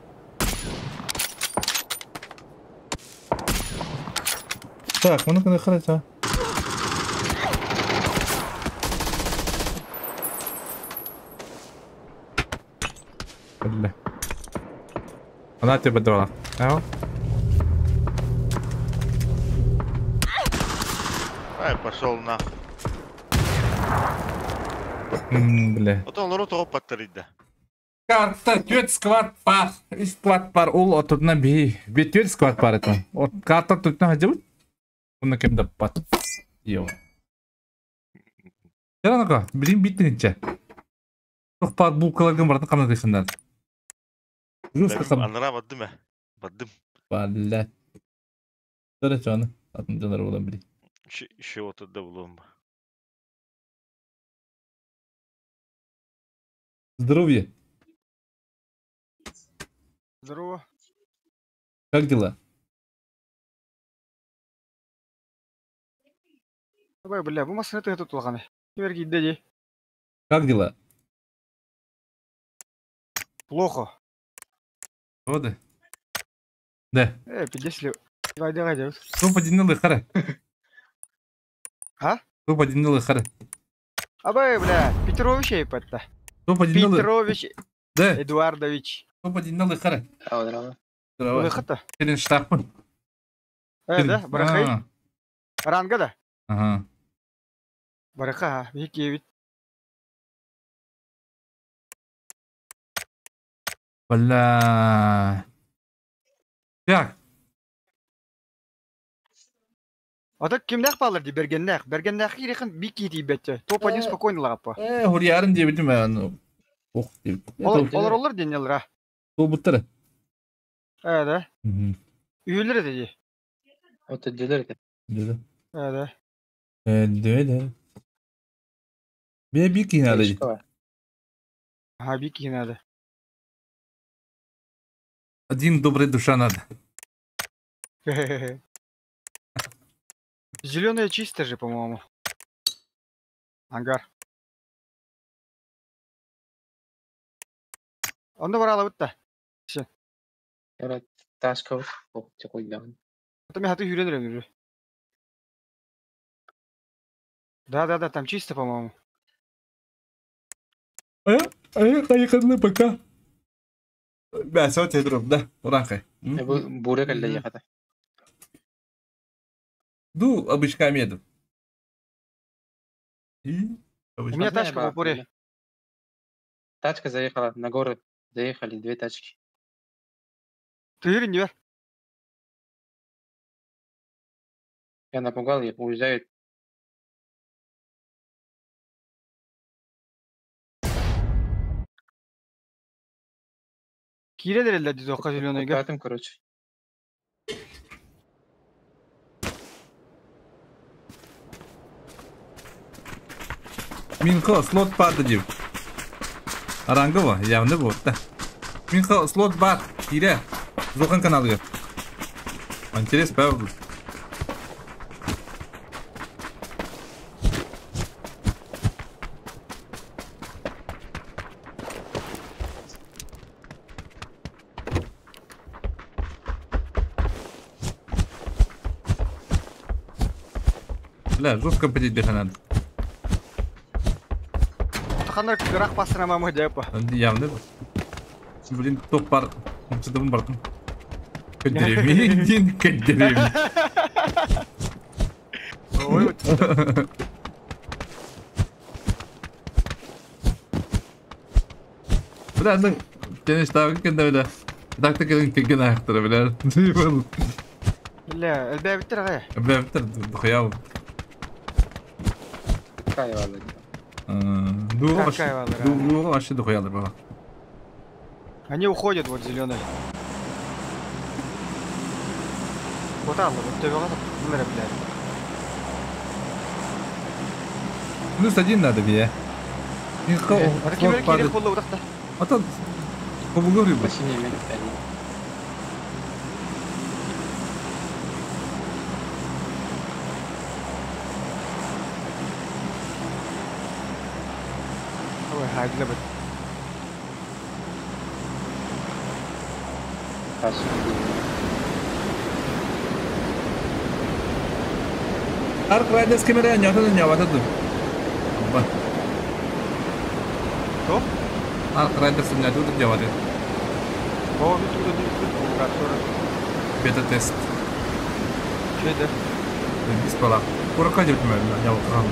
Так, мы ну-ка хорошо. Она тебе дала. Ага. Ай, пошел нахуй. Бля. Вот он рот его подтарит, да. Карта, тёт сквад пар. Сквад пар, ул от на би. Би тёт сквад пар это. Вот карта тут на делать. Он на кем да пат. Йо. Яранака, блин битниче. Тох пар булкаларга баратын камна дыхандар. Анра баддым, баддым. Блядь. Дөрөчөнү. Атын жанар болан били. Еще вот это булуум. Здоровье. Здорово. Как дела? Давай, бля, бу машина ты тут лаганы. Теперь Как дела? Плохо. Вот. Да. Пиздец, давай, давай, давай. Кто поднял хара? А? Кто поднял хара? Абай, бля, Петрович это. Кто поднял? Петрович. Да. Эдуардович. Кто поднял хара? Здорово. Здорово. Келин штраф. Да, барахай. Ранга да? Ага. Бараха, Викевич. Бля. Так. А так кимнээх бааллар дии Бэргэннээх. Бэргэннээххэ киириэххин биир киһи тиийбэт. Топ-1 спокойно ылаҕаппа. Э, хуриярын диэбитим ээ, ох диэбит. Олороллор диэннэлэр а. Туолбуттара. Ээ да. Үһүлэр этэ дии. Вот отделер это. Деді. Ээ да. Э, деді. Бе биир киһи наада дии. Аха, биир киһи наада. Один добрый душа надо. Зеленая чисто же, по-моему. Ангар. Онно бараалабыт да. Все. Ташка такой. Это мен хаты хүрен үрен. Да, там чисто, по-моему. А я хайканны пока. Бә, сот едірім, да, урахай. Бурек әллә яхата. Ду, обычка меду. У меня тачка в упоре. Тачка заехала на горы. Заехали две тачки. Ты не Я напугал их, уезжают. Киирэлэр дизокка зеленыйга. Катым, короче. Минхо, слот пады дип. Арангова, явно вот, да. Минхо, слот бат, кире. Зохан каналыгар. Интерес пәв. Бля, жестко подеть надо. Ханар кырах пасына мама депа. Явно. Блин, топ пар. Что-то бартым. Кадремин, кадремин. Ой, Бля, ну, тенеш тагы кенде бля. Так так кенде аяқтары, бля. Бля, элбә биттер агай. Бля, биттер, дохуя. Какая валла? Дуга вообще дохуя было. Они уходят вот зеленые. Вот алла, вот тебе вот, блядь. Плюс один надо мне. А то побугури бы. Ой, хайдла бы. Ark Riders кемере нятын няватады. Кто? Ark Riders нятын няватады. О, тут Бета-тест. Что это? Беспола. Курака деп няватқан.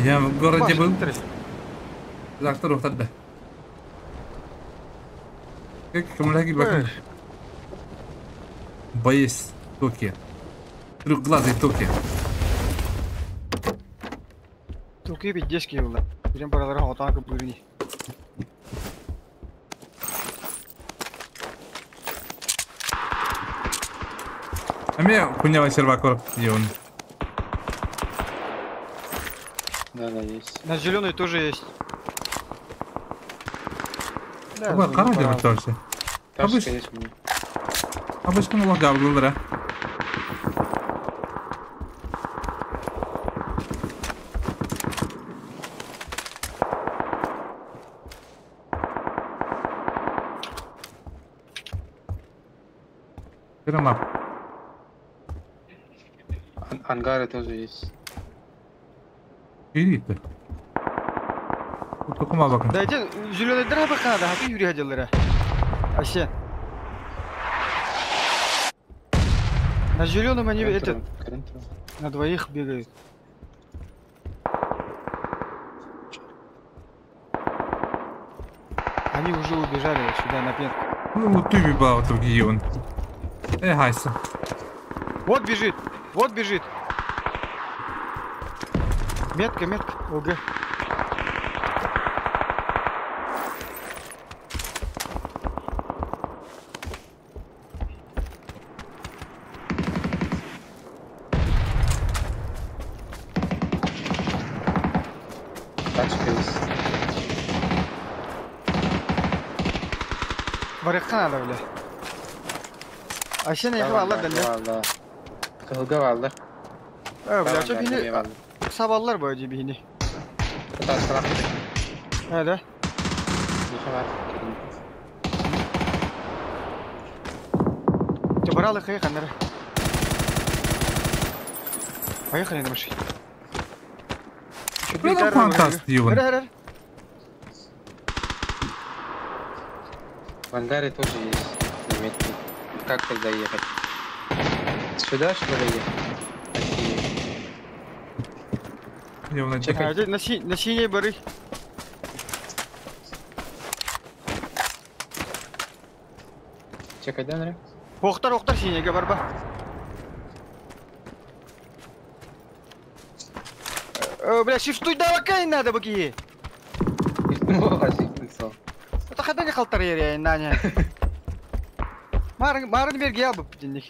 Я в городе был. Завтра ухтады. Как кому бакын. Боюсь Токи. Трехглазый Токи. Токи пиздец было. Прям параллельно вот так были. А меня хуйня сервак где он? Да, да, есть. На зеленый тоже есть. Да, пора. Тоже. Ташка есть у меня. Обычно лагал был, да. Ангары тоже есть. Иди-то. Да эти зеленый дыра пока надо, а ты Юрий хотел. Вообще. На зеленом они этот на двоих бегают. Они уже убежали вот сюда на пенку. Ну вот ты бибал другие он. Э, хайса. Вот бежит, вот бежит. Метка, метка, ЛГ. Тачка есть. Барыхха надо, бля. Айсен яхы алла дәлле. Валла. Кылга валла. Э, бля, чо бини сабаллар бу ди бини. Тачкалар. Э, да. Нихе бар. Ты брал их, ехали. Поехали на машине. Бля, фантастика. В ангаре тоже есть заметки. Как тогда ехать? Сюда, что ли, ехать? Какие? На, си на синей бары. Чекай, да, Андрей? Охтар, охтар синейге барба. Бля, шифтуй давай надо баки. Это хата не халтар ере, наня. Марын, марын берге алып бітінник.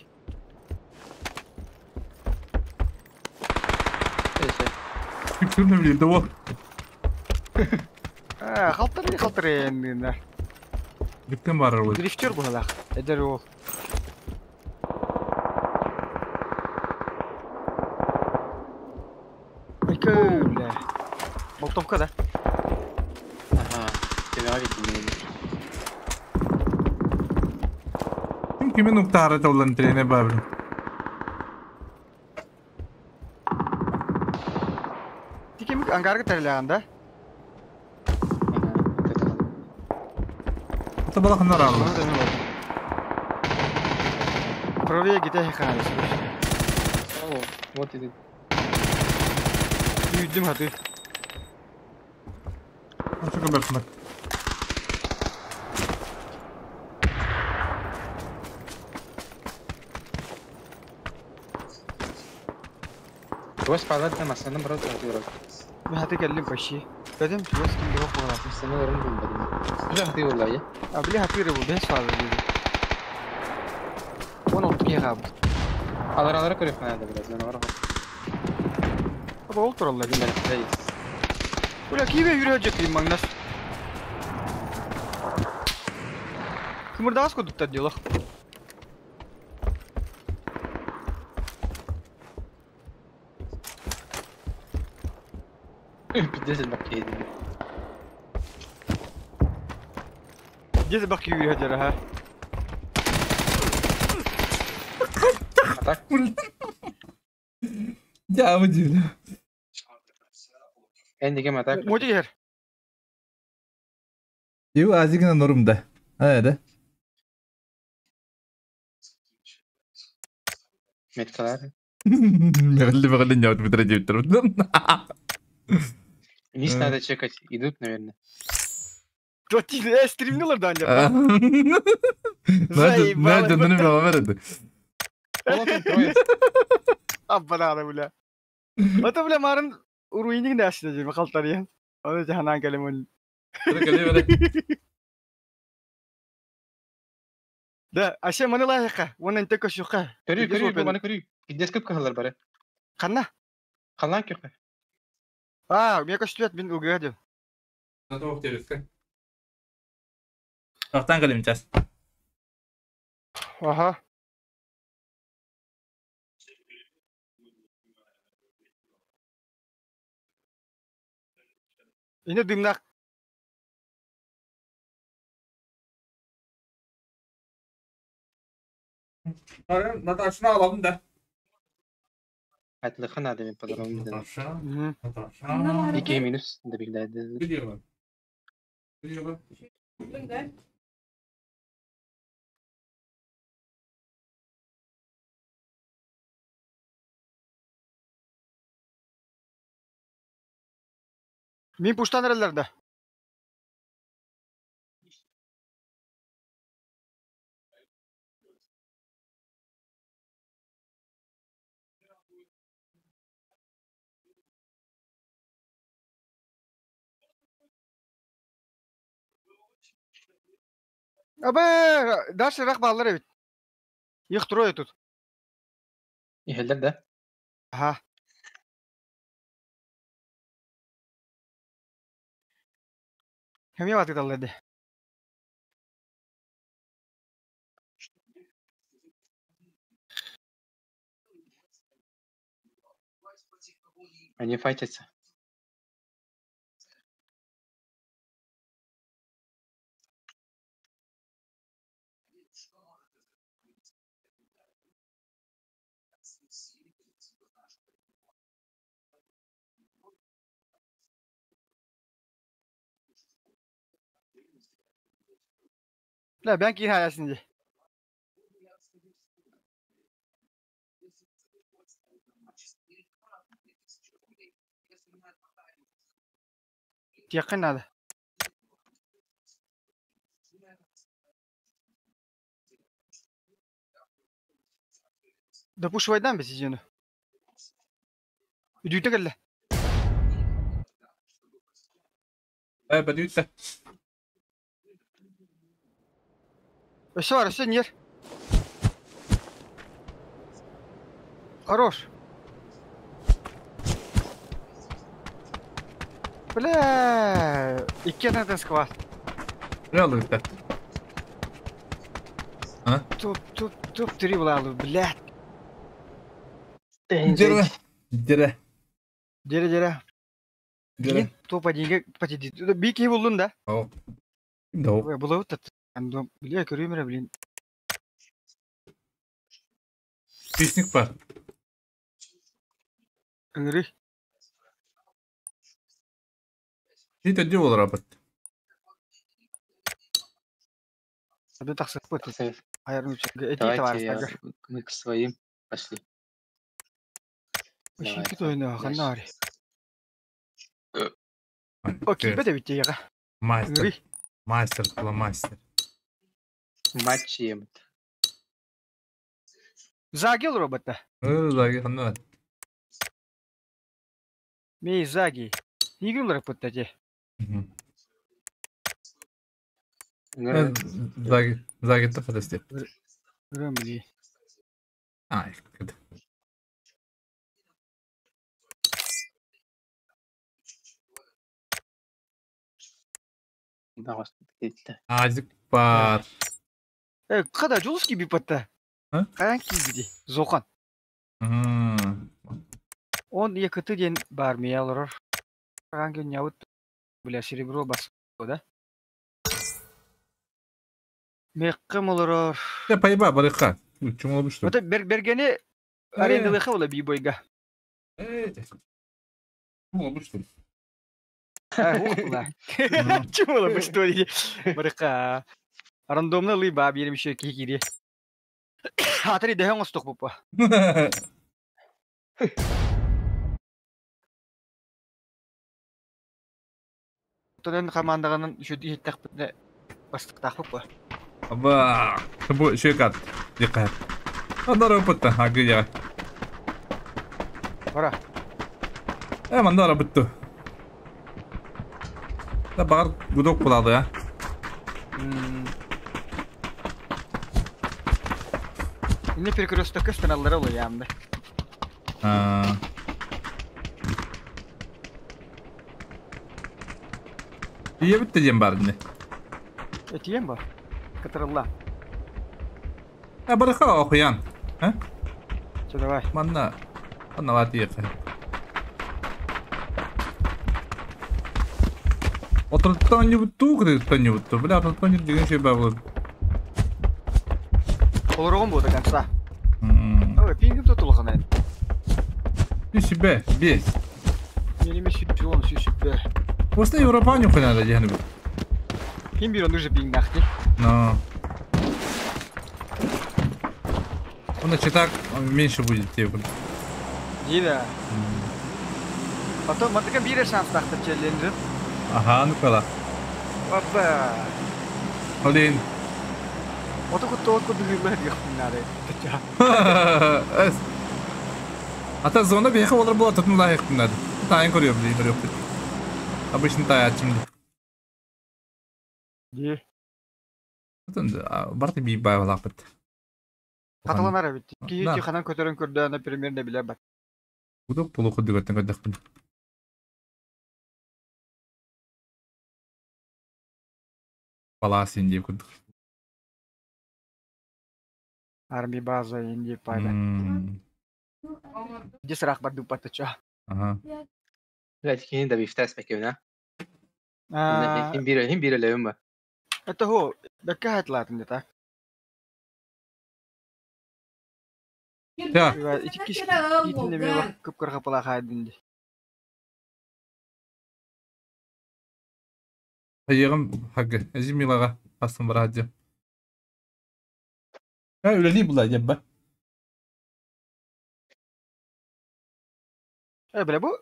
Күрнө билди ол. Халтар не халтар ере, Бүткөн барар ол. Дрифтер бұғалақ. Эдер ол. Айка, бля. Болтовка, да? Ага, тебя видели. Ким кимин уктары толан трене бабы. Тикемик ангарга тәреләгән, да? Это бала ханар алды. Правее гите ханар. О, вот и Үйдім хаты. Чөкө бэрсмэт. Твой спалат там основном брат отыграл. Мен хаты келдим почти. Дедим, чугас ким yok була. Основной рынок был бадым. Бля, ты ула, я? А бля хаты рыбу, бен свалы dedi. Он oldu ki abi. Алар алар көріп надо, блядь, за номер. Abi ol turallar. Блядь, Ulan kibe yürüyecek diyeyim magnas. Кымырдагас кодуктар делах. Пиздец, баки. Дези бак yürüyecek ha. А так? Я выделю. Эндиге атак. Моди ер. Ю азигина норумда. Ая да. Меткалар. Мегли мегли не вот битре Вниз надо чекать. Идут, наверное. Э, стримнилар да анжа. Надя, Надя, ну не верит. Аббанада бля. Ата бля марын уруиник нәсіне жеме қалтар ен. Оны жаханан кәлем он. Да, аше маны лайыққа, оны инте көшіққа. Көрүй, көрүй, маны көрүй. Пиздец көп кахалар бары. Қанна? Қалан көкке. А, мен көшті мен ұлгыға деп. Надо охтереске. Тақтан кәлем час. Ага. Ине дымнақ. Наташаны alalım da. Айтлыха надо мен по-другому. Наташа, Наташа. Ики минус добегдайды. Видео. Видео. Мен пуштан әрелерді. Абы, дальше рах баллар эбит. Их трое тут. Иһэллэр да? Ага. Кемye batı ди. Они файтятся. Бля, ben ki hayasın di. Тиэххин надо. Да пушвайдан бе сизену. Үдүүтэ кэллэ. Бадүүтэ. Өссө бар, өссө нер. Хорош. Бля, икки атан сквад. Реалыта. А? Топ, топ, топ 3 булалы, блядь. Дере. Дере. Дере, дере. Дере. Топ 1-ге потеди. Бики булдун да. О. Да. Булабыт та. Бля, көрүм блин. Песник бар. Ыҥырый. Ити өддүү болар апат. Абы тахсыппыт. Айарын үчүгэй. Эти Давайте я, товарищтарга. мы к своим пошли. Давай, Үшүнкү тойну ханна ари. Окей. Окей, бете битте яга. Мастер. Ыҥырый. Мастер, фломастер. Матч емт. Загил роботта. Заги ханна. Мей заги. Игил роботта же. Заги, заги та хадасте. Рымли. Ай, кыд. Азик бар. Э, када жулуски бипатта. Каян кийбиди? Зохан. Он якыты ден бар миялорор. Каган күн ябыт. Бля, серебро бас, да? Меккем олорор. Я пайба барыка. Чуң болбушту. Вот бергени арендалыха була бибойга. Чуң болбушту. Ула. Чуң болбушту диди. Барыка. Рандомно лыба берим еще кикири. Атри дэхэн остук бупа. Тонен командаганын şu дихиттак битне бастыктак бупа. Аба, бу шекат. Диккат. Андара опытта, агы Бара. Э, мандара бүттү. Да бар гудок булады, я. Не перекресток көстөн аллар ола ямды. А. Ие битте дем бар не. Этием ба. Катырылла. Э, барыха окуян. А? Чо давай. Манна. Манна лати ехе. Отырттан не бутту, кырыттан не бутту. Бля, отырттан не деген şey бар булды. Олорогон бу до конца. Ой, пингим тутулган. Ты себе, бес. Не не сүйүн сүйүп. Просто Европа не надо дегени бу. Ким бир уже пинг нахти. Но. Он так меньше будет тебе. Дида. Потом мандыка бир шанс тахты челленджи. Ага, ну кала. Опа. Блин. Ото кутто кутто дүймөр яхнары. Ата зона бияка олар була тутун лайык надо. Тайын көрөм, блин, көрөм. Обычно таячым. Ди. Барты би байлапыт. Каталанар бит. Ки ханан көтөрөн көрдөөнө примерно билер бат. Удок полу кудугаттан көрдөкпүн. Палас инди кудук. Арми база инди пайда. Дисрах бар дупатыча. Ага. Блять, кини да бифтас мекевна. Хим бир леумба. Это хо, бекка хатлатын де так. Да. Хайыгым хагы, эжимилага астын бар хаджы. Ha öyle bular jebba. Бля, бу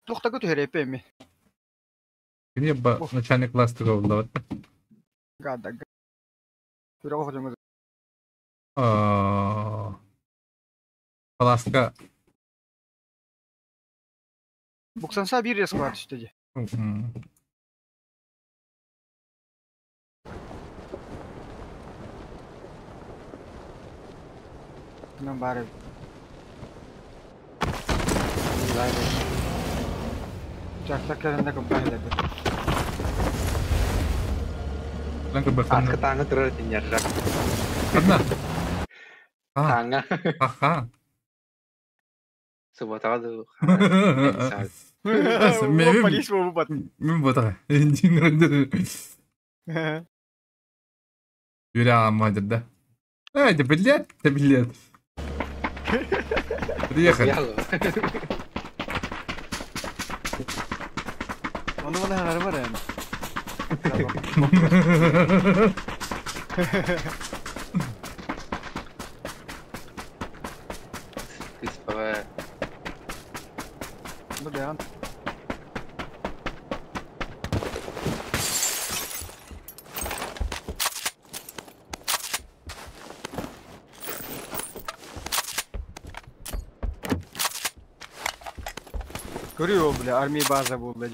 тухта көтө херепе ми. Кини ба начальник класстыга булла. Гада. Бирок хотуңуз. Аа. Паласка. Буксанса бир реск бар түштү. Нам бары. Чакта компания. Атка таңы турар тиньярра. Одна. Таңа. Аха. Субботаду. Мен бота. Юля мадерда. Эй, да билет, да билет. Приехали. Onu bana haber var yani. Bu da Көрüyor бля, армия база болды.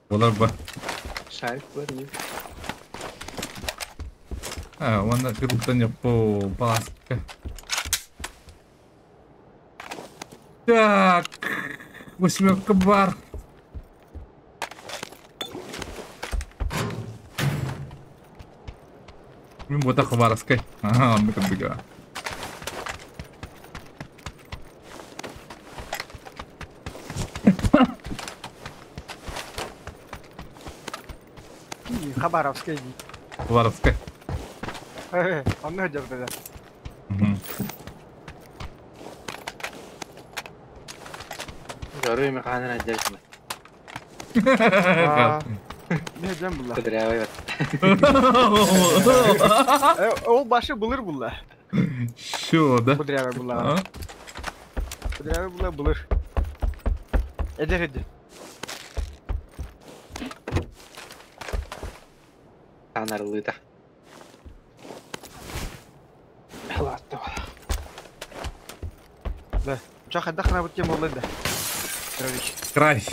Олар ба. Шарик бар не? А, онда кырыктан япо паласка. Так, восьмерка бар. Мен бота хабаровскай. Ага, он кырдыга. Хабаровская. Хабаровская. Он идет тогда. Görüyor mu kanın acayip mi? Ne diyeceğim bunlar? Kudreva O başı bulur bunlar. Şu da. Kudreva bunlar. Kudreva bunlar bulur. Eder eder. Анарлыта. Ладно. Да. Чаха дахна вот тему лыда. Край.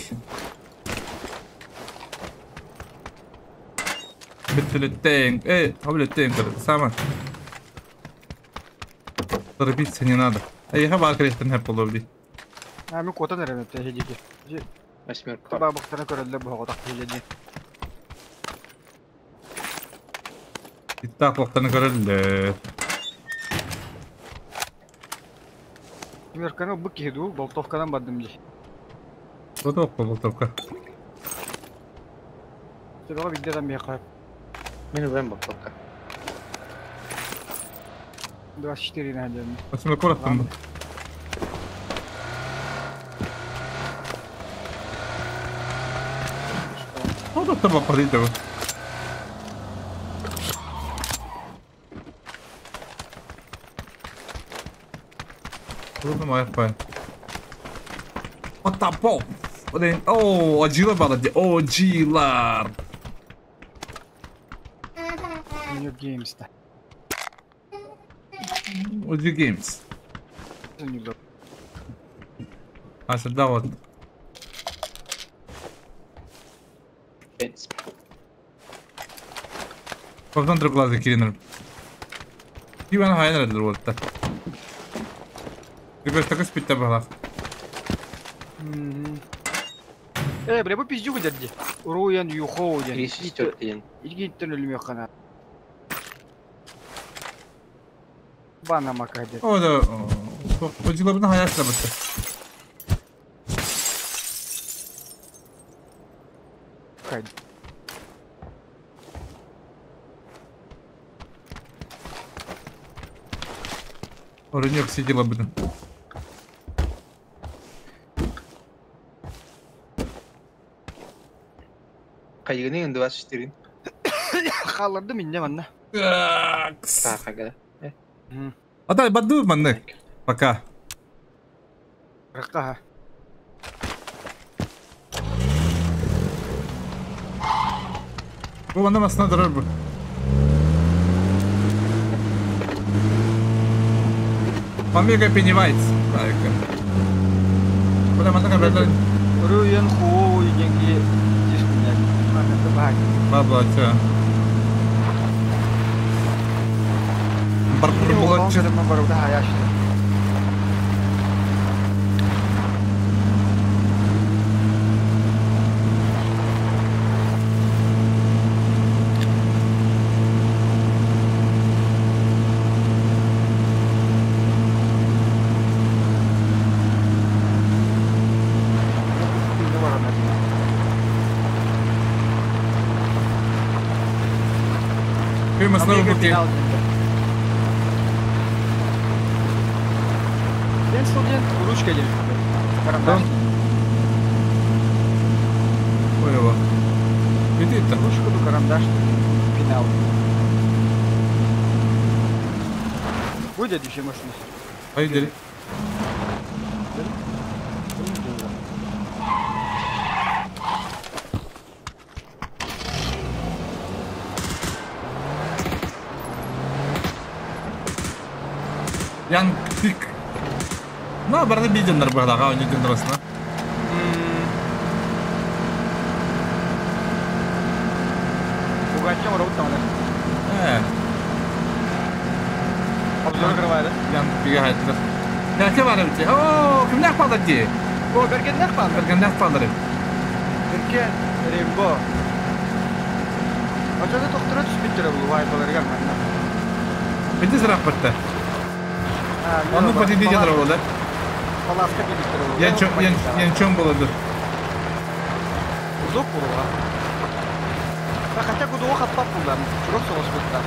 Беттелеттен. Эй, таблеттен, сама. Торопиться не надо. А я хабар крестен хепполовди. А мы кота наверное, ты едите. Восьмерка. Бабок тана көрөллө боготак хеджи. Итак, вақтаны көрөллө. Восьмерканы бу киду, болтовкадан бардым ди. Болтовка, болтовка. Себеби бидден бияка. Мен убен болтовка. 24 на день. Восьмерка там. Ну, да там попадите. What the pop? Oh, Agila балады. О, Джилар. New Games да. OG Games. А сюда вот. Ковдан друглазы киринер. Иван хайнар эдилер болта. Ребята, спитте бала. Бля, бу пиздюк дерди. Руян юхоу ден. 34 ден. Игиттен өлүм yok. Бана макаде. О, да. Ожилабына хаясына бітті. Кайд. Орынек сидела бітін. Кайгының 24. Қалырды минне манна. Так, Атай, баду манны. Пока. Раққа. Бу манна масына дұрар бу. Омега Пеннивайз. Так. Буда манна кабелер. Руян хуоу деньги дискуняк. Бабла, чё. Барбар Кыймасына буки. Ден ручка ден. Карандаш. Ой, его. Иди это. Ручка ду карандаш пенал. Будет еще машина. Пойдели. Ян пик. Ну, барды биденнер бардага, они ден расына. Бугачем робот там. Обзор кырвайды. Ян пиге хайттыр. Яке бар бит. О, кимнәк балды ди? О, бергеннәк балды. Бергеннәк балды. Берген Рембо. Ачада токтора түшүп биттер бул вай баларга манна. Бити сырап битте. Onu patidi janдар болды. Паласка биттер бул. Ян чон болады. Узок булуга. Хотя кудуга хатпап булдар. Чурок соғыс битта.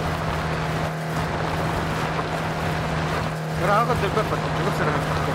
Рага дөбөп бат. Чурок сыры хатпап.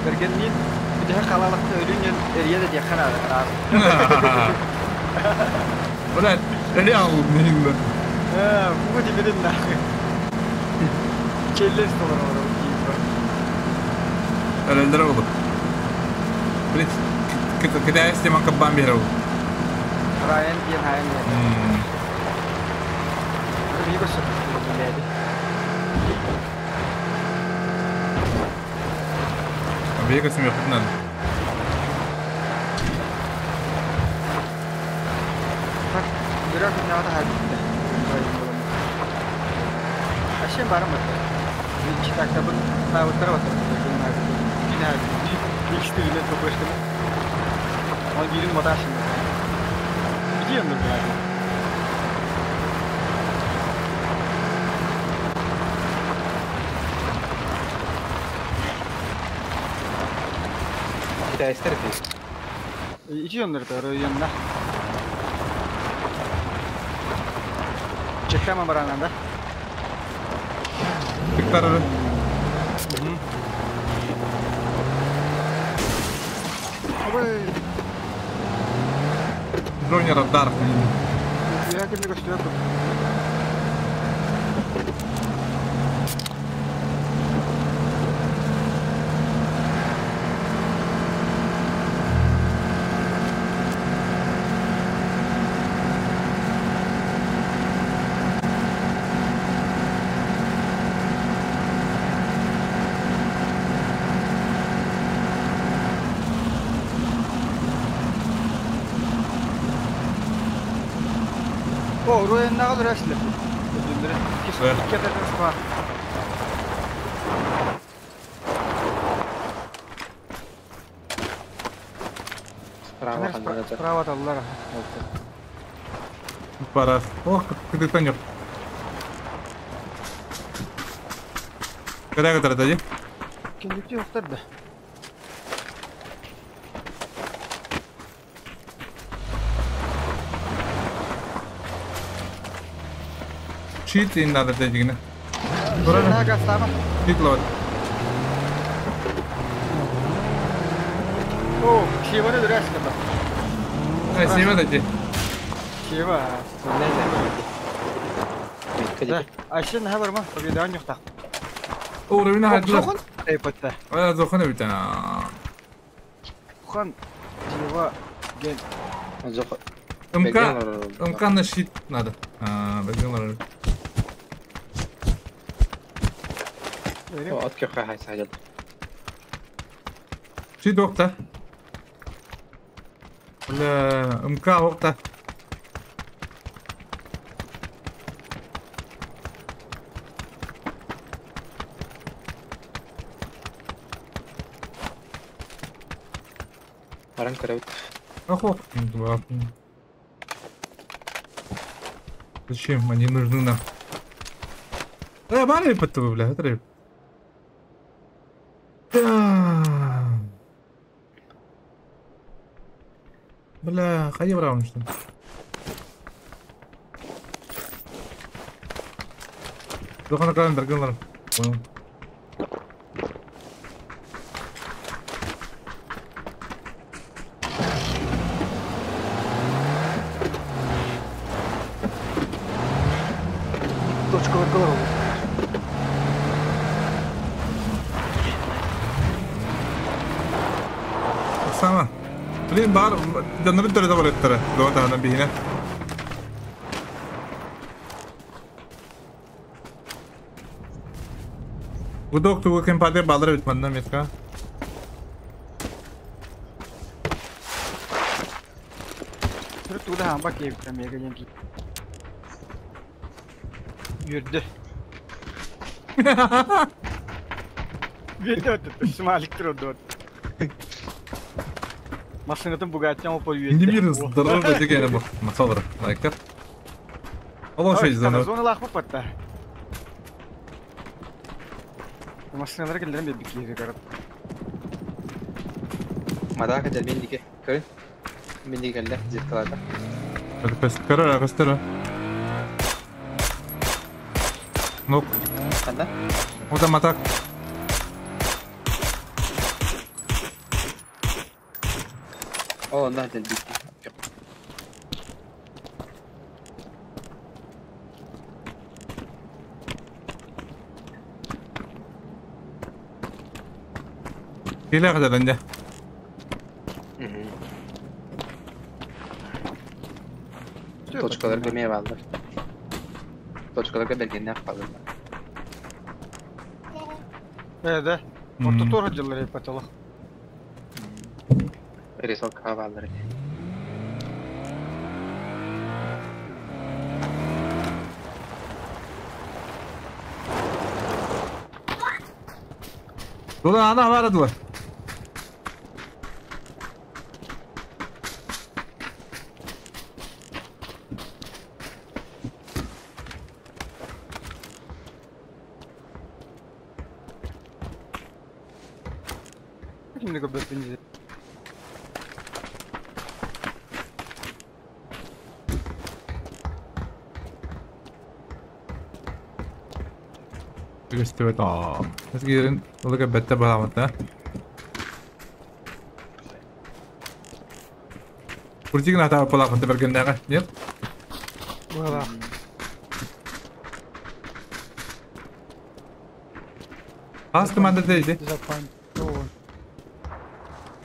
Бергеннин bir daha kalalıkta ölünün eriye de yakın abi. Ulan öyle aldım neyim ben. Ha, bu dibinin de. Kelle istiyorlar orada. Ölenler oldu. Блин, когда я снимал кабан беру. Ryan diyen hayan diyen. Bir göster. Бега смехнан. Так, бирок надо хадитте. Ашем барым это. Читак табын тавыттар отыр. Бина бишти билет көпөштүм. Ал бирин моташым. Где он блядь? Китайстер ти. Ичи оннор районна. Чеккама барананда. Тыктар. Ой, Дронер радар. я кемге көстүрөп. Уруйуннаҕа өрөслө. Икки var. Справа Справа таллар. Пора. Ох, кыдыктан yok. Када катар тажы? Кендикти yoktар да. Щит им надо тажигина. Нага стама. Щит ловит. О, Шиваны дурашка ба. Ай, Сива тажи. Шива. Айшын хабар ма? Победа yok так. Уровень хадла. Зохон? Эй, патта. А, зохон бит. Хан Шива ген. Зохон. МК на щит надо. А, бегал. От көхө хайсажал. Щит وقته. ولا МК وقته. Баран көрөбүт. Охо. Зачем они нужны нам? Бары под бля, это Бля, хайа браун что. Дохана калан дарган. Понял. Точка голову. Сама. Блин, бар, донор төрө да барыттара. Дома тахана бихине. Гудок тугу кем паде балдыр бит манна метка. Түрүк тугда хамба кейп мега денки. Yürüdü. Yürüdü ötü. Смалик турду. Машинатын Бугаттин опор үйетті. Не здорово деген бу. Масалар, лайктар. Олон шей зона. Зона лах патта. Машиналар келдерин бе бики карап. Мадака дел мендике. Көрүн. Мендике келди зеркалада. Көстөрө, көстөрө. Нок. Канда? Ода матак. О, онда дел бики. Киле кададан. Точкалар көмөй балдар. Точкаларга бергенде калды. Да. Орто тор жыллар эпаталы. Рисалка балдар. Дула ана бар дула. Кимди көбөп Көстөбөт. Эсгерин олуга бетте баламат да. Куртигин ата палакын бергендеге, нет? Була. Аз команда дейди.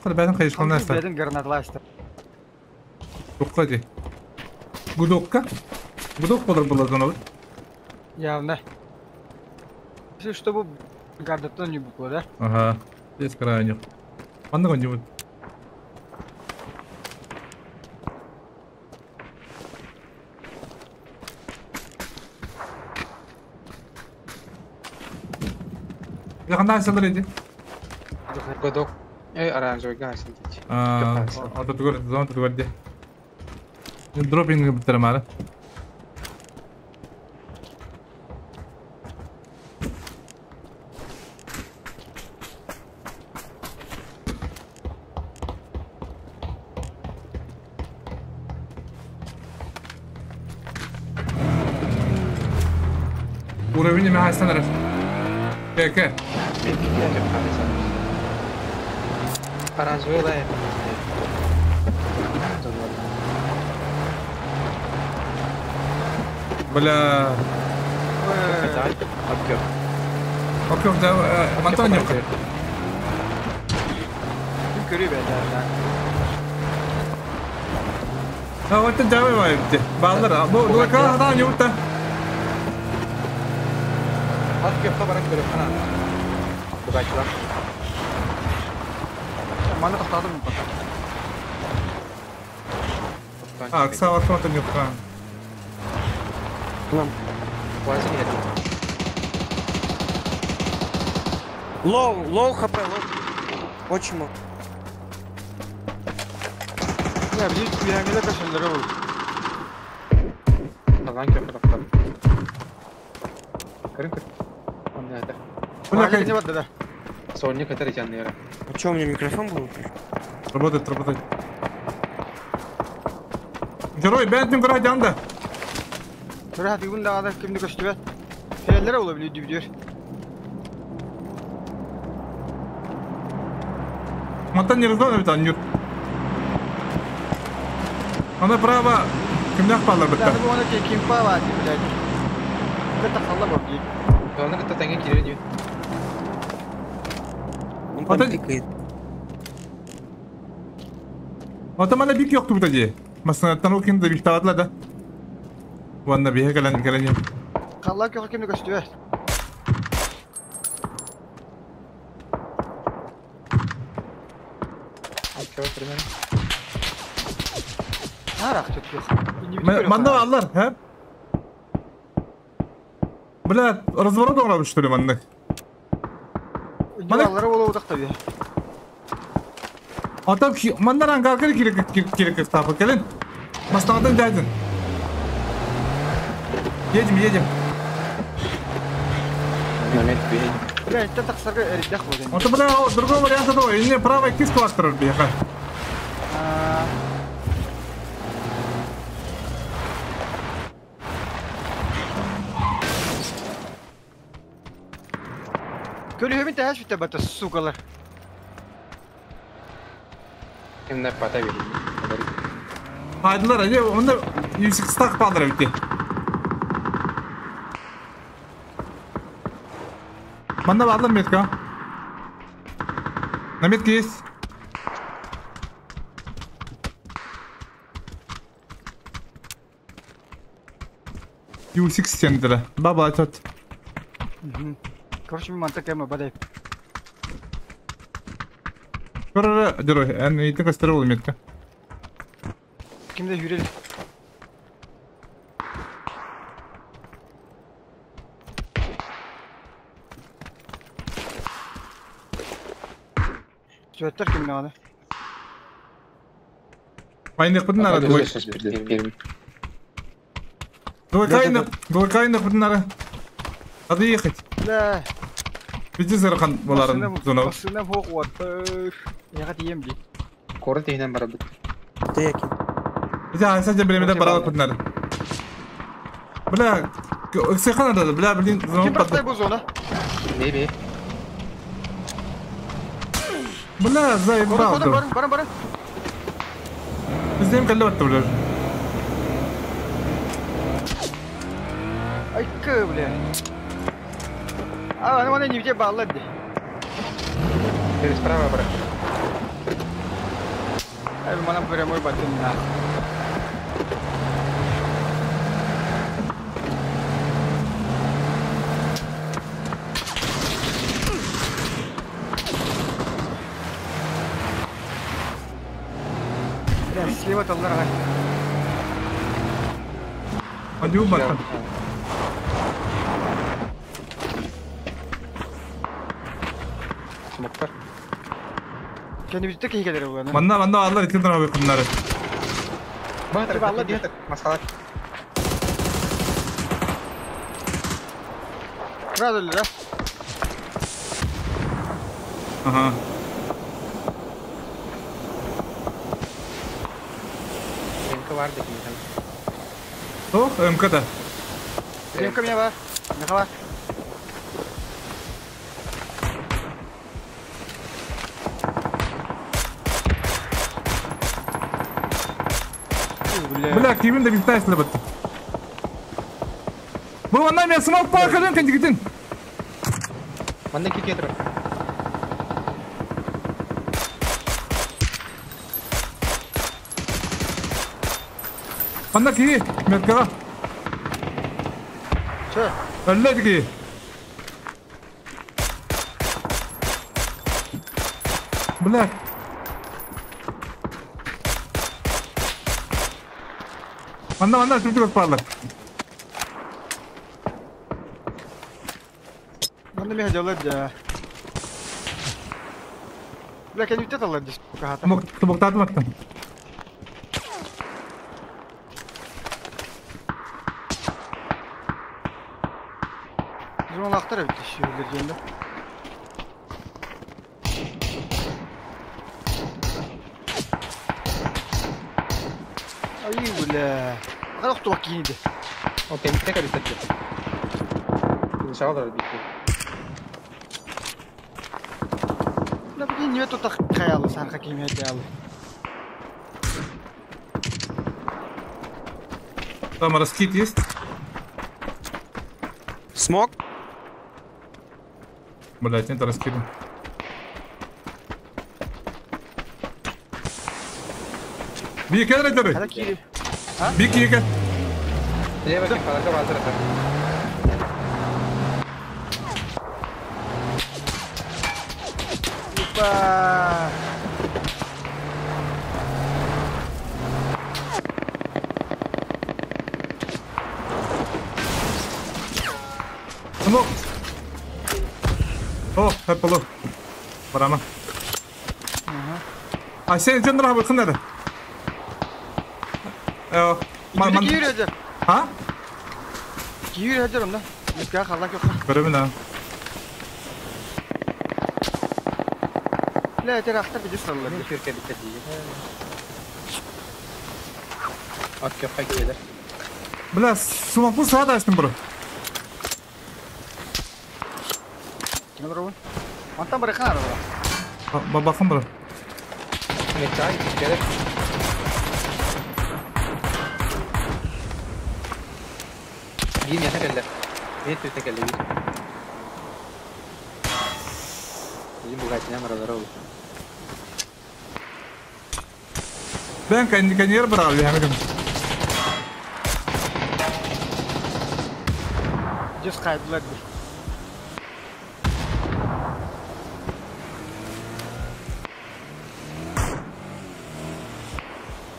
Хadi бәдин кайышкан нәрсә. Бәдин гранатлашты. Тукка ди. Гудокка. Гудок болар булар. Явно. Если чтобы гардаттан не буква, да? Ага. Здесь крайних. Анда конжубут. Якында айсалар иди. Годок. Эй, оранжевый газ идите. А, тугар, зона тугар де. Дропинг битер мара. Уровень ми хайстанар. Ке, ке. Оранжевый лайм. Бля. Окей, да, Антонио. Көрүү бәле. А вот это давай вайбте. Баллар, бу дука хата нюта. От кеп баран көрөп кана. Бугачылар. Маны тоқтадым пока. А, кса автомата нюта. Вазин нет. Лоу, лоу хп, лоу. Очень мало. Не, bir bir kaşınları oldu. Алан кеп тоқтап. Көрүн көр. Он это. Бля, не бар да. Сонник это жаннера. А чё, у меня микрофон был? Работает, работает. Герой, бентин көрө жанда. Көрө hadi bunda da kimdi köştü Fenerler olabilir diyor. Мантан не разлана бит анюр. Ана право кимнәк палар битте. Да, бу аны ким пава дип блядь. Это халла бар дип. Оны кытта тәңге кире дип. Он там пикает. Ата мана бик юк бит ди. Масына ол кимде бик табатла да. Ванна бие калан калан. Халла кö кимди көстү. Примерно. Арак тут yok. Манда аллар, ха? Бля, разворот оңрап что ли манны? Аллары болу удак таби. Ата мандар ангар керек керек керек тапы келин. Мастанадан дядин. Едем, едем. Момент едем. Бля, это так сарга эрдях болду. Вот бля, другого варианта давай. Не правый кис кластер беха. Көлүһөмүн тәһәш битә бата сукалар. Кимнәр пата бери. Хайдылар, әне, онда 108 тақ балдыр битте. Манда балдыр метка. На метке есть. Ю6 сендері. Баба айтат. Короче, мен мантак эме бадай. Көрі, дерой, ән итін кастыры ол метка. Кимде хүрел? Сөттер кимде аны? Айнық бұдын ара, двой. Двойка айнық бұдын ара. Надо ехать. Да. Везде зархан боларын зона. Басына хоқ уаттыр. Яға тием ди. Коры тегінен бара бит. Теки. Бля, айса же билемеден баралык бұдын ара. Бля, Сейхан арада, бля, блин, зона Ким бақтай бұл зона? Не бе? Бля, заебал. Барın, барın, барın. Біздем кәлі батты, бля. Айкы, бля. А, аны не баллы ди. Через справа брат. Ай, мана прямой батын на. Бля, слева таллар ағай. Hadi баттан. Смоктар. Кэннибитте киһи кэлэр буолан. Манна манна аллар итин турабы куннары. Баатар, баатар, маскалар. Сразу да? Ага. МК бар деп мен. О, МК да. МК меня бар. Меха бар. Бля, кимин да биттай слабат. Бу манна мен смок пакадын кендигитин. Манна кике тұр. Манна ки, меткага. Че? Әллә ки. Бля. Манна манна түтүк парлар. Манна меха жалар да. Бля, кэннибитте таллар дис. Мок тубуктаатым аттан. Зоналахтар эбит шүйөлөр жөнүндө. Ай, бля. Кара октубак кийинди. О, кэннибитте кэлбиттэр диэн. Иншалла битти. Бля, бүгүн не тут хаялы, сарка киймей хаялы. Там раскид есть? Смог? Блять, нет раскида. Би кедре дөрү. Хара кири. Би киге. Лево каларга базар атар. Опа. Смок. О, хеп болу. Барама. А сен жөн рахы кыннары. Э, ман ман. Кири хажар. А? Кири хажар онда. Метка халла кёк. Көрөмүн а. Бля, это рахтар бидис саллар. Мен түркө битти дейм. Ат көпкө келер. Бля, смокку саат ачтым бро. Ким бар Мантан бар хана бар. Бакын бро. Метка келер. Бир меха келер. Бир түркө келер. Bizim Bugatti'nin araları oldu. Ben kendi kendi yer bırakıyor hemen. Жүз кайдылар ди.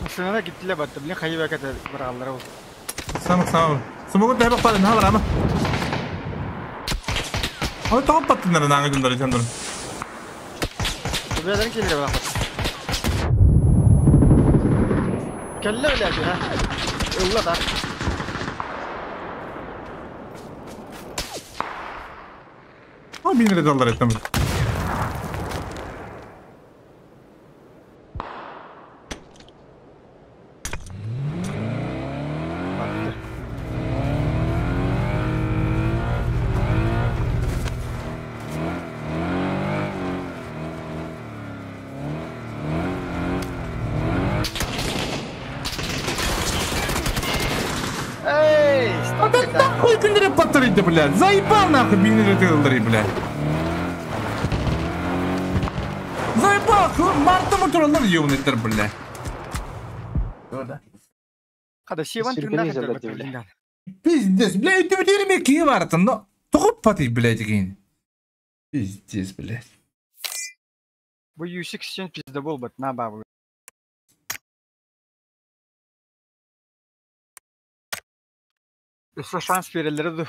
Машинада гиттиле батты. Блин, хайы баката бараллар ол. Самык самык. Смогу да бак барын хабар ама. Ой, топ баттындар наңы жындар жындар. Төбелерин келе барак. Келле биле ха. Ылла да. Ой, 1000 доллар этим. Эй, А да нахуй күндері паттырыйды, блядь. Заебал нахуй 1000 доллар, блядь. Заебал, марта моторлар ёбаныйтар, блядь. Када севан Сюрприз түннә алар дип. Пиздец, блядь, үтүбүтүрүмө кии бартын, но тоғып патый, блядь, кейін. Пиздец, блядь. Бу юсик сен пизда болбат на бабы. Өссө шанс берелери ду.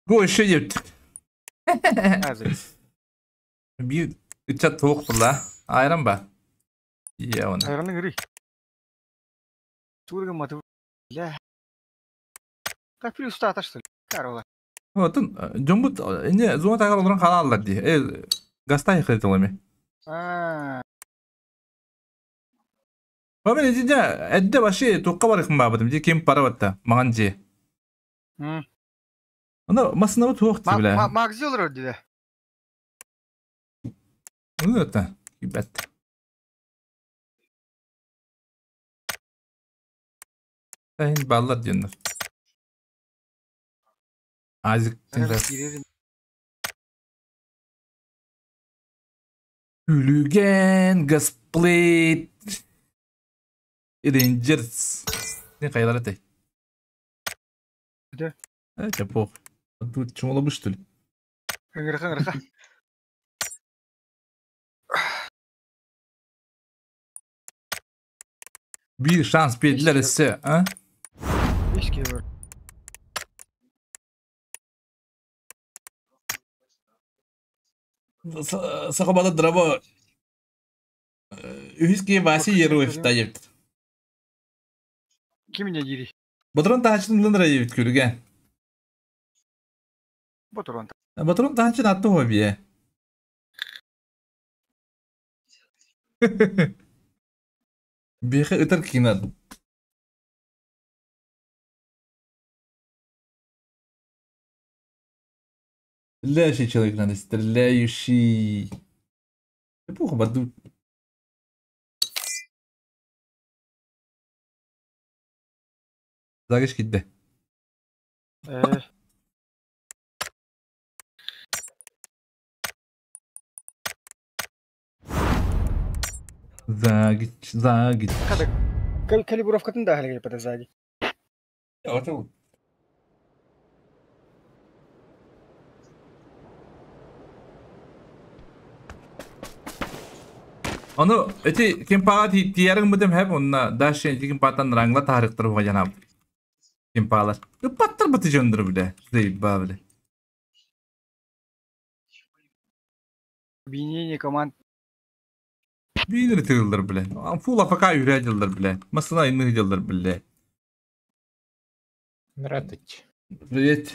Го еще епті. Азыр. Bir ыччат туох була. Айран ба. Иә оны. Айранның ырый. Турган маты. Бля. Как плюс стата, что ли? Карола. Отын жомбут эне зона тагар олорон хаалалар ди. Э гастай хытылами. А. Бабын эдиде эдде башы туққа барықын бабыдым ди кем пара батта маған же. Анда масына туқ ти биле. Магзи олар диде. Ну это, ребят. Тайын баллар денер. Азик Үлүген Гасплейт Рейнджерс. Не кайлар этой? Да. Это пох. Тут чумала бы что ли? Ыңырха, ыңырха. Bir шанс бердилер эссе, а? Ешке бар. Сахабада драба. Үхиске васи еруев тайып. Кимне дири? Батрон тахачын лындыра ебит көрүгә. Батрон. Батрон тахачын атты хобби. Бехе ытыр кинат. Стреляющий человек надо, стреляющий. Эпоха баду. Загиш китте. Загич, загич. Калибровкатын да халге пата заги. Отыл. Оны эти кемпага тиярың бутем хеп онна дальше эти кемпатан рангла тарыктыр буга жанап. Кемпалар. Паттыр быты жөндүр биле. Зейба биле. Объединение команд. Бинер тыгылдыр биле. Фул АФК үйрәдилдер биле. Масына инны дилдер биле. Здравствуйте. Привет.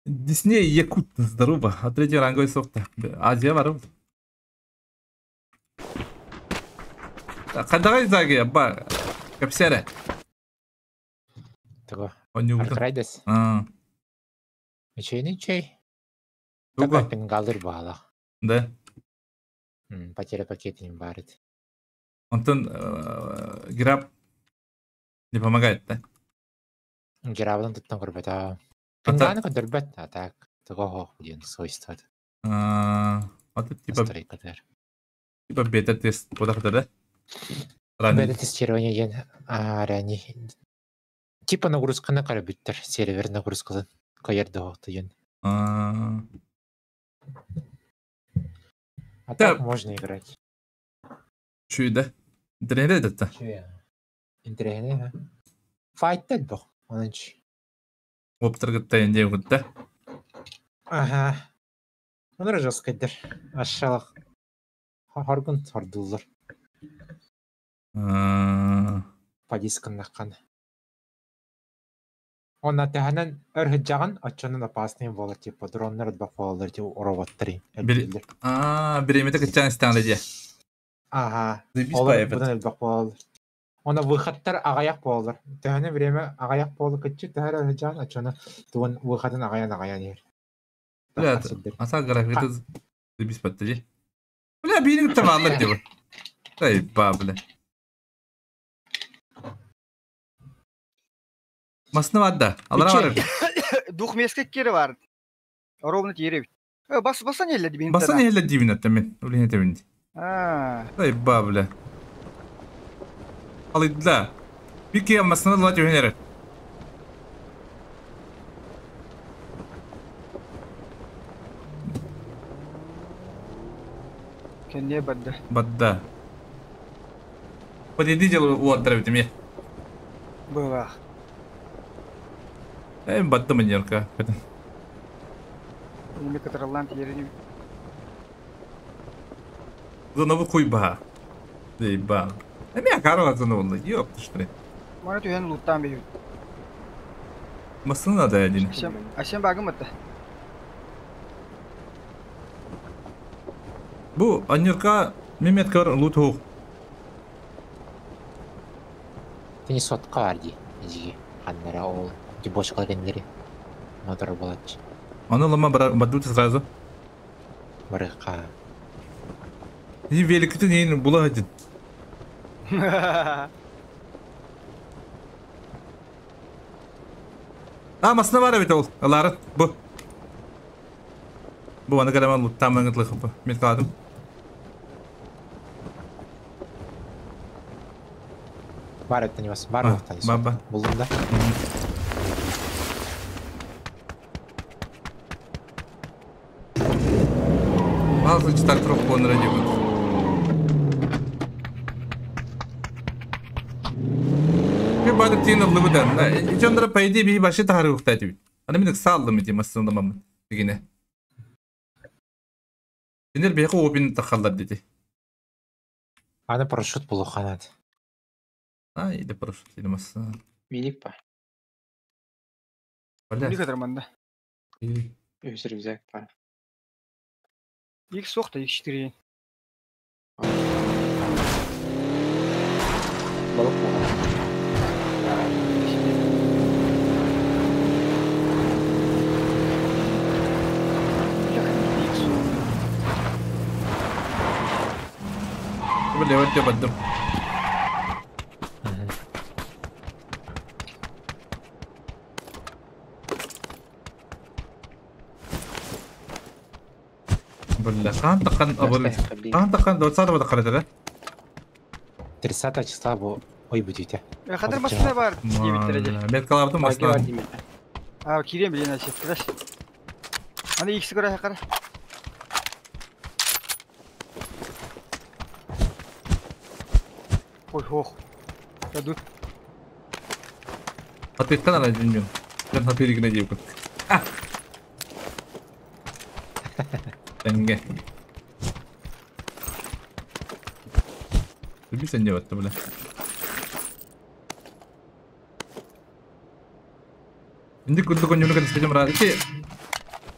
Дисней Якут, здорово. А третий ранговый софта. Азия бар. Кадагай заги, ба. Капсере. Того. Артрайдес. Чайный чай. Такой пингалдыр бала. Да. Потеря пакета не барит. Антон, граб не помогает, да? Грабдан тут на горбата. Пинганы контрбет, а так такого один свойства. А это типа типа бета-тест подоход, да? Бета-тестирование ген, а ранее типа нагрузка на компьютер, сервер нагрузка, каердо ген. А так можно играть. Чуй, да? Интернет это? Интернет, да. Файт бог, он ч. Оптыргытта инде гутта. Ага. Он жесткий Ашалах. Харгын тардылар. Подисканнаккан. Он атаһанан өрһүджаган оччонун опасный болар типа дроннар бафалар типа роботтары. А, беремете кычан станы же. Ага. Олар будан бафалар. Она выходтар агаяк болар. Төһөнө время агаяк болу кычы төһөр өрһүджаган оччону тугун выходын агаян агаян ер. Бля, аса графикты забис паттажи. Бля, бинин тамалар деп. Ай, ба, бля. Масны вадда. Алара бар. Дух мескек кери бар. Ровно тире. Бас басан эле дибин. Басан эле дибин аттам. Улине тебин. А. Ай, ба, бля. Алыдла. Бике масны ла тюхенер. Кенне бадда. Бадда. Подойди дело вот дробит мне. Было. Бадда манерка. Неме кытырыллан тиерин. Зона хуй ба. Ба. Эме карова зона болду. Yok işte. Мана түһен луттан бейбит. Масына да один. Асем багым атта. Бу аннерка Мемет кар лут хук. Тени сотка бар ди. Жиги. Ханнара ол. Дебошкалар кендери. Мотор болат. Аны лама бадут сразу. Барыка. И великити нейн була один. А, масына бар бит ол. Алары бу. Бу аны караман луттан маңытлык бу. Мен каладым. Бар это не вас. Бар Баба. Булдум да. Мазы читар трох по радио. Bir bardak тиын ыллыбыдан. Ичондора по идее би башы тахары ухтати бит. Аны мен салдым эти масында мам дегене. Сендер бейхи опин тахаллар деди. Аны парашют болу ханат. А, или парашют, или масса. Милик па. Бля. Милик атырманда. Үз рюкзак па. Ик соқта, ик 4. Балык болған. Бля, вот я баддым. Бля, қан таққан абыр. Қан таққан 20 бада қарады, 30 числа бу ой бүтүтэ. Хатыр масына бар дебиттереде. Меткаларды масына. А, кирем билен ачып. Аны икси көрө хакар. Ой, хох. Дадут. Атыктан ана билмем. Мен хатыригине деп. Тенге. Билсен деп атты, бля. Инди күндү конюну кәдеспетем рады. Ти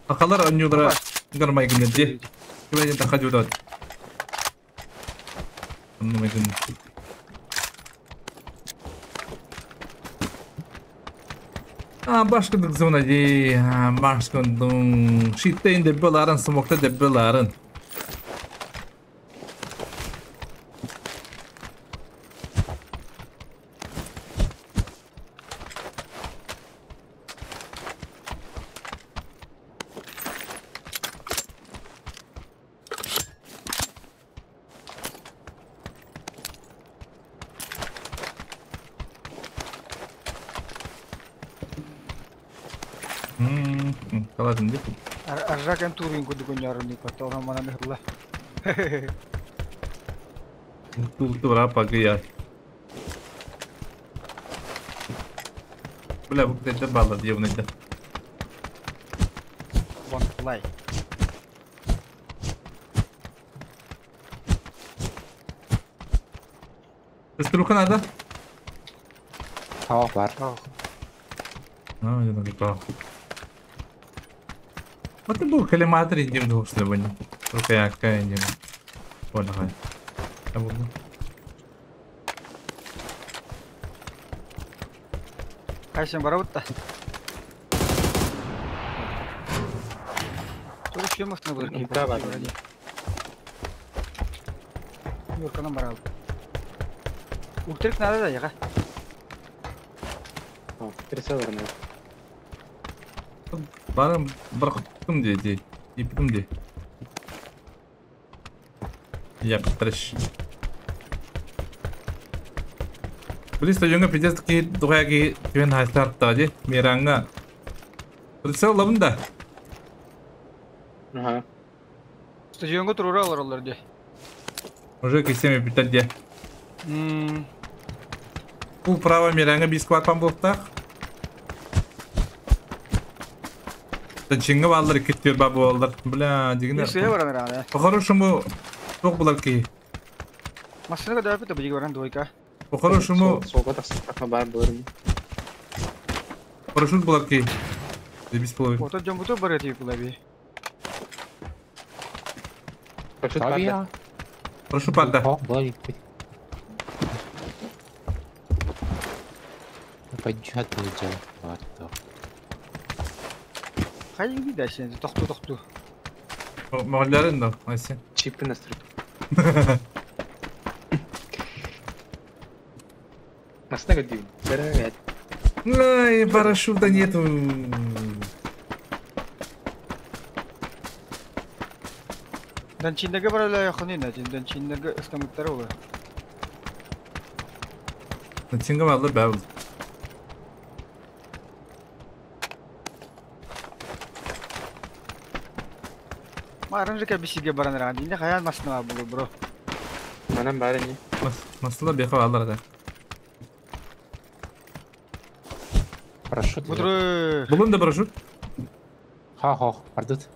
Акалар анюдара гармай гүнде. Кимәден тахажуда. Аннымайдын. А, башкындык зона ди, башкындың. Шиттейин деп беларын, смокта деп беларын. Аржакан турин кудугун ярын патона мана мехла. Тул тура пагыя. Бля, бу кредит баллар дебнеде. Вон флай. Стрелка надо? Ау, бар. А, я надо. Вот бу коллиматор индим двухслевый. Только я какая индим. Вот давай. Я буду. Кайсен барабытта. Тоже фемов на буду. Да, бар. Юрканан барабыт. Уктерик надо да, яга. Трисалар Барым быркыттым деди. Иптим де. Я трэш. Близ стадионга пиздец ки дугаяги твен хайстар ди. Миранга. Прицел лабында. Ага. Стадионга турура алар олар ди. Уже кисеме питать де. Бул право Миранга бис кварпан болуптак. Чинга баллар киттер ба болдар. Бля, дигинер. Сыya баран рада. По-хорошему, тох булар ки. Машина да это будет баран двойка. По-хорошему, Солга тахсыттахна бар булар. парашют булар ки. Без половины. Вот жон буту бар этип булаби. Парашют бар. Парашют бар да. Пойдет дело. Хайы да сен тохту тохту. Мағаларын да, айсы. Чипы настроить. Машина годин. Привет. Ай, парашюта нету. Данчиндага барала якын инде, данчиндага ыстамыктар олар. Чинга баллар бәбил. Марын жека бисиге баран ран. Инде хаян машина булу бро. Манан бары не. Масла беха баллар да. Парашют. Бутру. Булун да парашют. Ха-ха, бардыт.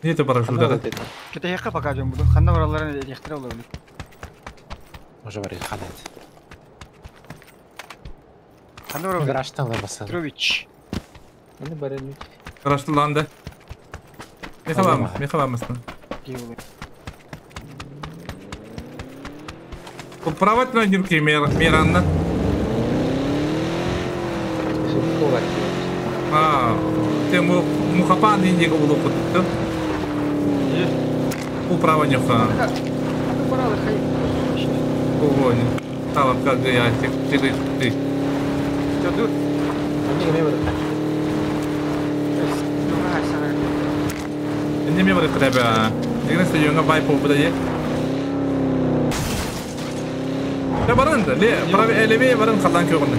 Нету парашюта да. Кете якка пока жон буду. Ханда бараларын яктыра олар. Уже бар ханат. Ханда баралар. Гаражтан лабаса. Петрович. Аны бары не. Парашютланды. Меха меха бамыстын. Управать на нюрки Миранна. А, ты мухапан индиго булу кутты. Управа нюха. Ого, не. Талап как я, ты ты. Не мне треба. Игры стадиона бай по бдае. Да баран да, ле, прави левее баран халан кёгунда.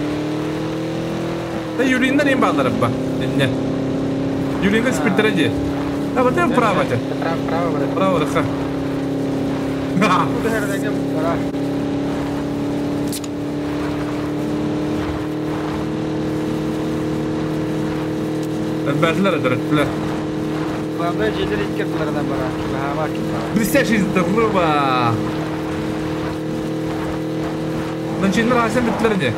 Да юринда не балдар ба. Не. Юринга спиртреди. Да вот это право те. Право, право, право, ха. Бәдләр дөрөтләр. Главное, жедел иткерлерден бара. Блестящий здорово. Начинар асем битлерде.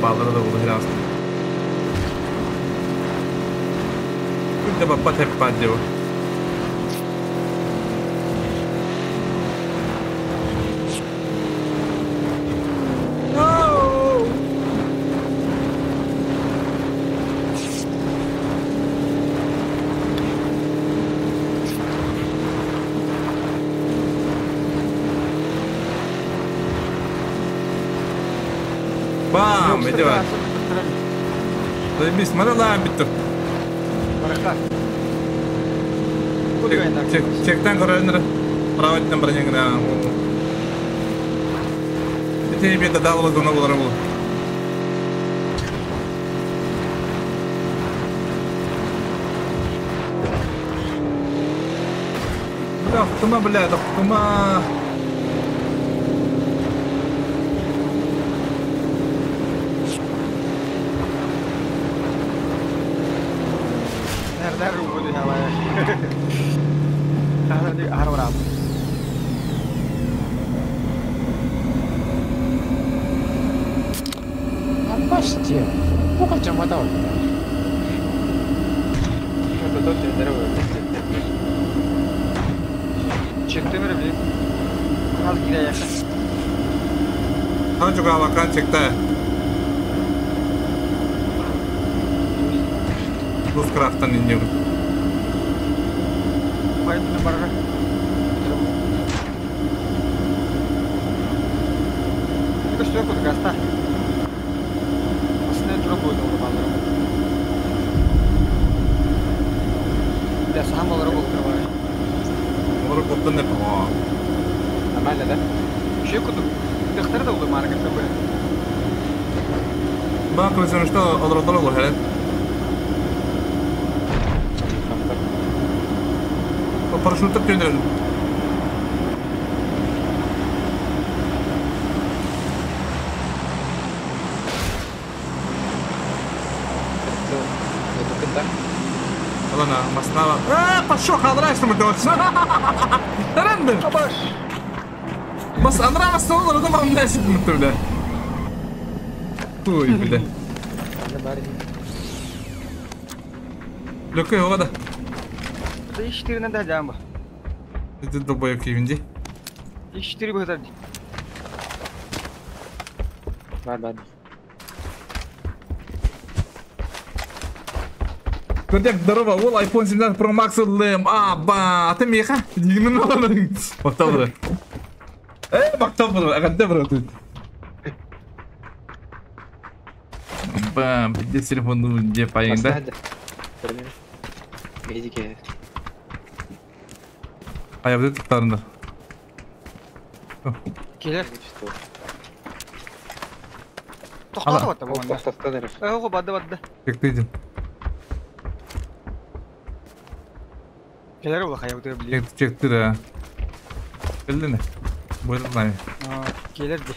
Баллары да булды biraz. Күндә баппа теппа дип. Бам, иди ва. Заебись, смотри, лампит. Чектан көрөнөр. Правоттан барыңына. Ите бе да дал зона болар бул. Бля, тума, бля, тума. Чекта. Лускрафтан индио. Нормально, да? Бак, что олордолор хелен. Парашютта төнөр. Хорошо, хаалараачты мыртабат. Тарандыр. Бас анраа бас олар да мам нэсит мыртабыла. Ой, бля. Лөкөй оға да. Иштеринен да жамба. Это долбоёб киевинди. Иштери быһытар. Бар бар. Көрдек, здорово, ол iPhone 17 Pro Max ылым. Аба, аты меха. Дигинин алаларың. Бактап бұр. Бактап бұр, ағанта бұр тут. Бам, бізде телефонды деп айында. Медике. Аябды тұттарындар. Келер. Тоқтатып атты бұл онда. Оғы бады бады. Тектейдім. Келер ола хаябды біле. Чектір. Келді не? Бұйрық Келер де.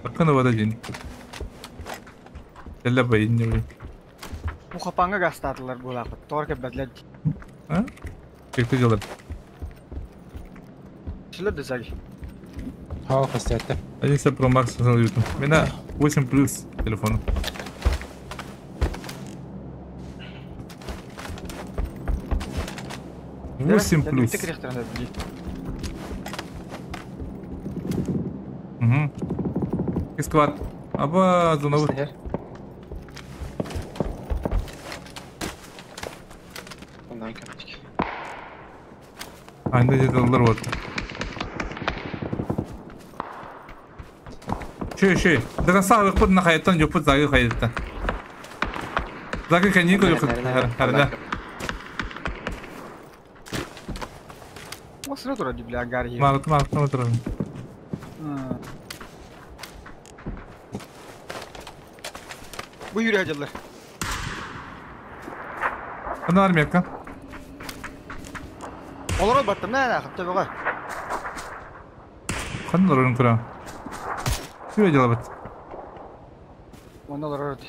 Бакканы бада жин. Элле байын не. Бу хапаңга гастатылар булакыт. Тор кебетлер. А? Чекти жылар. Шилер десәги. Ха, хастатты. Один Pro Max YouTube. Меня 8 плюс телефону. 8 плюс. Угу. Искват. Аба, зона. Aynı dediler var. Şey. Daha sağ ıpıt na hayattan yoput zagı hayattan. Zagı kendini koyuyor. Herhalde. Nasıl otur dibla gari. Marut otur. Bu yürü acılar. Ana var mı yakın? Olur battım ne ne kaptı böyle. Kanlar oyun kura. Yürü acılar bat. Onlar orada.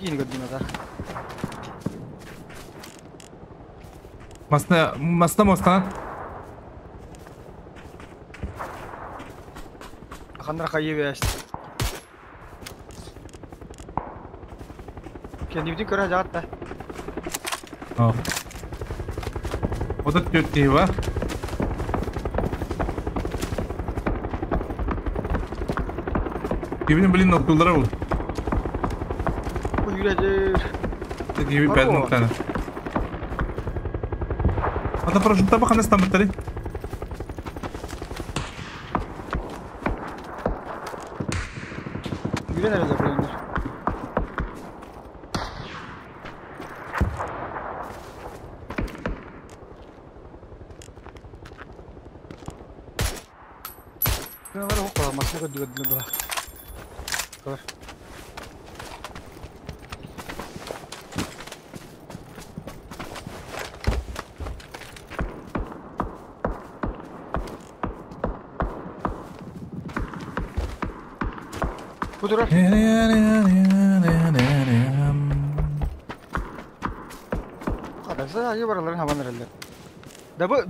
Yine gördüm da. Masna mostan. Kanlar kayı veya. Kendi bütün köre acılar da. O da 4 var. Gibi bilin noktalara vur. Bu yürüyecek. Gibi ben noktana. Ata paraşütte bakın nasıl tam bitleri. Yürü nerede bu?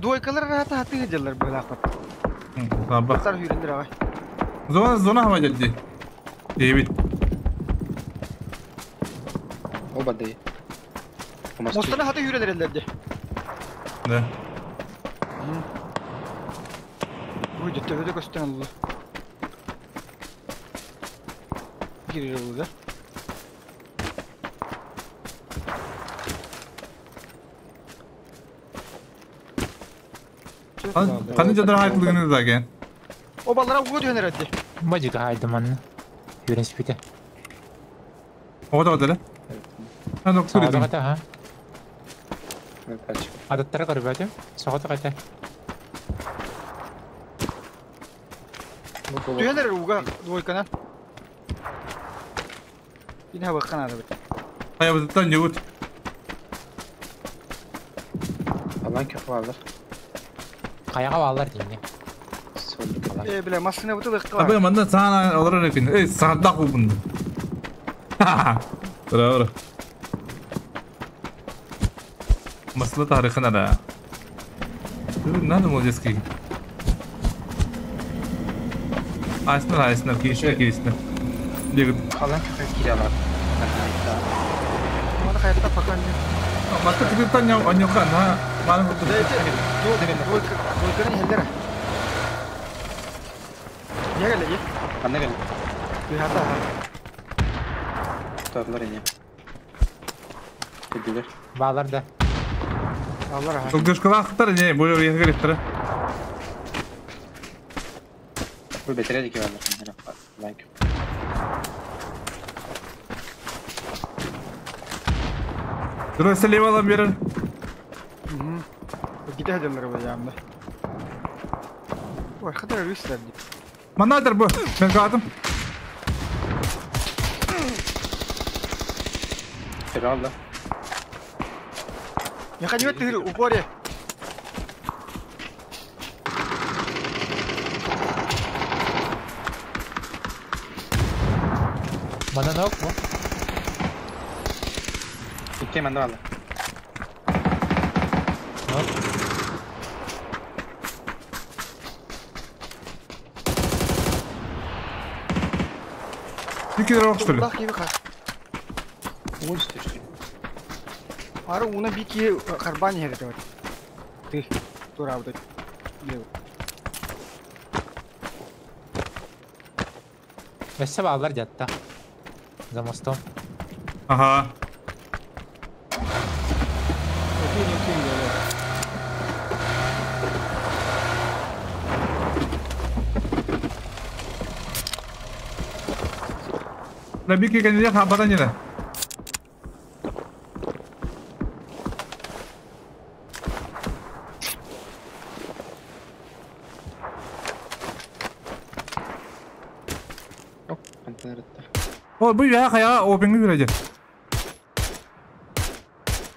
Дуайкалар рахата хаты хеджелер böyle akvat. Sabah. Yüründür abi. Zona hava geldi. Evet. O badı. Mostana hatı yüründür. Ne? Bu ciddi öde gösteren Allah. Giriyor burada. Kanınca daha haykılığını da gel. O ballara bu diyor herhalde. Bacık haydım anne. Yürüyüş bitti. O da o da. Ha doktor dedim. Ha. Adattara karıbacı. Soğuta kata. Diyor uga duoykana. Yine hava kanadı. Hayabıdan yavut. Халан köp varlar. Каяга баллар дейне. Э, бля, машина бутылык кыла. Абы манна саана олорор эпин. Эй, саадак бу. Бра, бра. Масла тарихына да. Надо молодецкий. Айсынар, айсынар, киришне, киришне. Дегит. Халан köp киралар. Мана каятта пока не. Маска киртан я аньока на маны бу. Двойканы хелдер. Не келе, Ханна кел. Хата. Торлар ине. Кедилер. Баллар да. Аллар аха. Кылгышкалаахтар не, бу yerге керектер. Бу бетере дике баллар. Халан köp. Дұрыс лево алам берер. Гите хеделер бу ямда. Ой, хатар рүсләр ди. Манадыр бу. Мен кадым. Фералда. Я хочу ты упоре. Мананок бу. Икки манда баллар. Бикер ок что ли? Улах киби хар. Уз түштү. Ары уна бики харбани херете бар. Ты тура вот. Лево. Өссө баллар жатта. За мостом. Ага. Окей, окей, окей. La бики кенде хабаран ене. Yok, антенеретте. О, бу я хая опенги бирәҗе.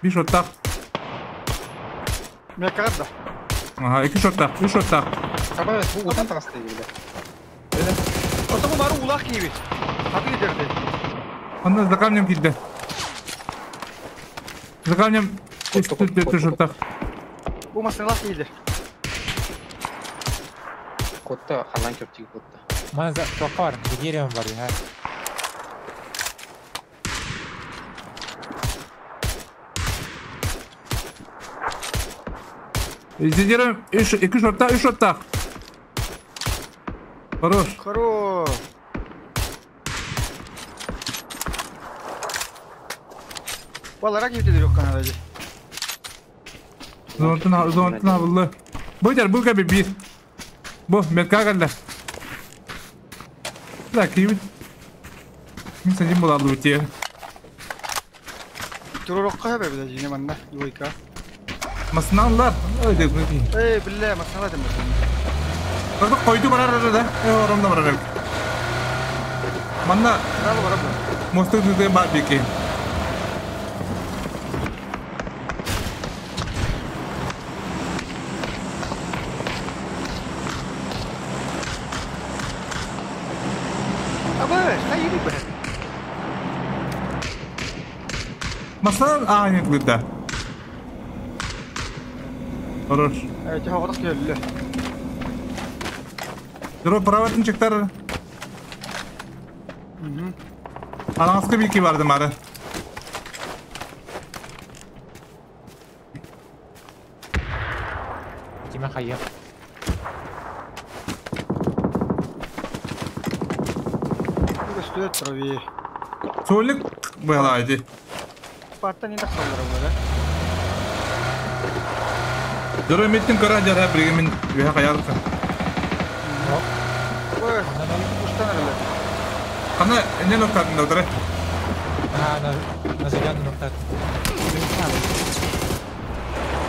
Bir шотта. Мен кагда. Ага, iki шотта, үч шотта. Кабар бу утан тагысты бile. Ото бу бары улах киби. Хаты дерде. Анда за камнем килде. За камнем үч шотта. Бу машиналар киди. Котта халан köp тиги котта. Мана за тоққа бар. Деревом бар. Ха. Зидерем, үч, iki шотта, үч шотта. Хорош. Хорош. Балара киби дер канада. Зонтун, зонтун абылы. Бу дер, бу кәби бир. Бу, метка кәллә. Да, киби. Мин сәнин булалы үте. Туророкка хәбә билә җине манна, юйка. Масналар. Ой, дек. Эй, биллә, масналар дим. Бak koydu барар arada. E oramda барар. Манна Сразу барабы. мосту дүзде бар беке. Абы, хайри бе. Масналар aynı kılıda. Хорош. Э, тихо, келді. Дро праватын чыктар. Анаскы бики барды мары. Киме хайя. Көстү трави. Солик была иди. Паттан инде салдыра була. Дро миттин кара жара бирге мен веха каярка. Ой, куштан эле. Кана эмне ноктатын доктор? Ага, на зеленый ноктат.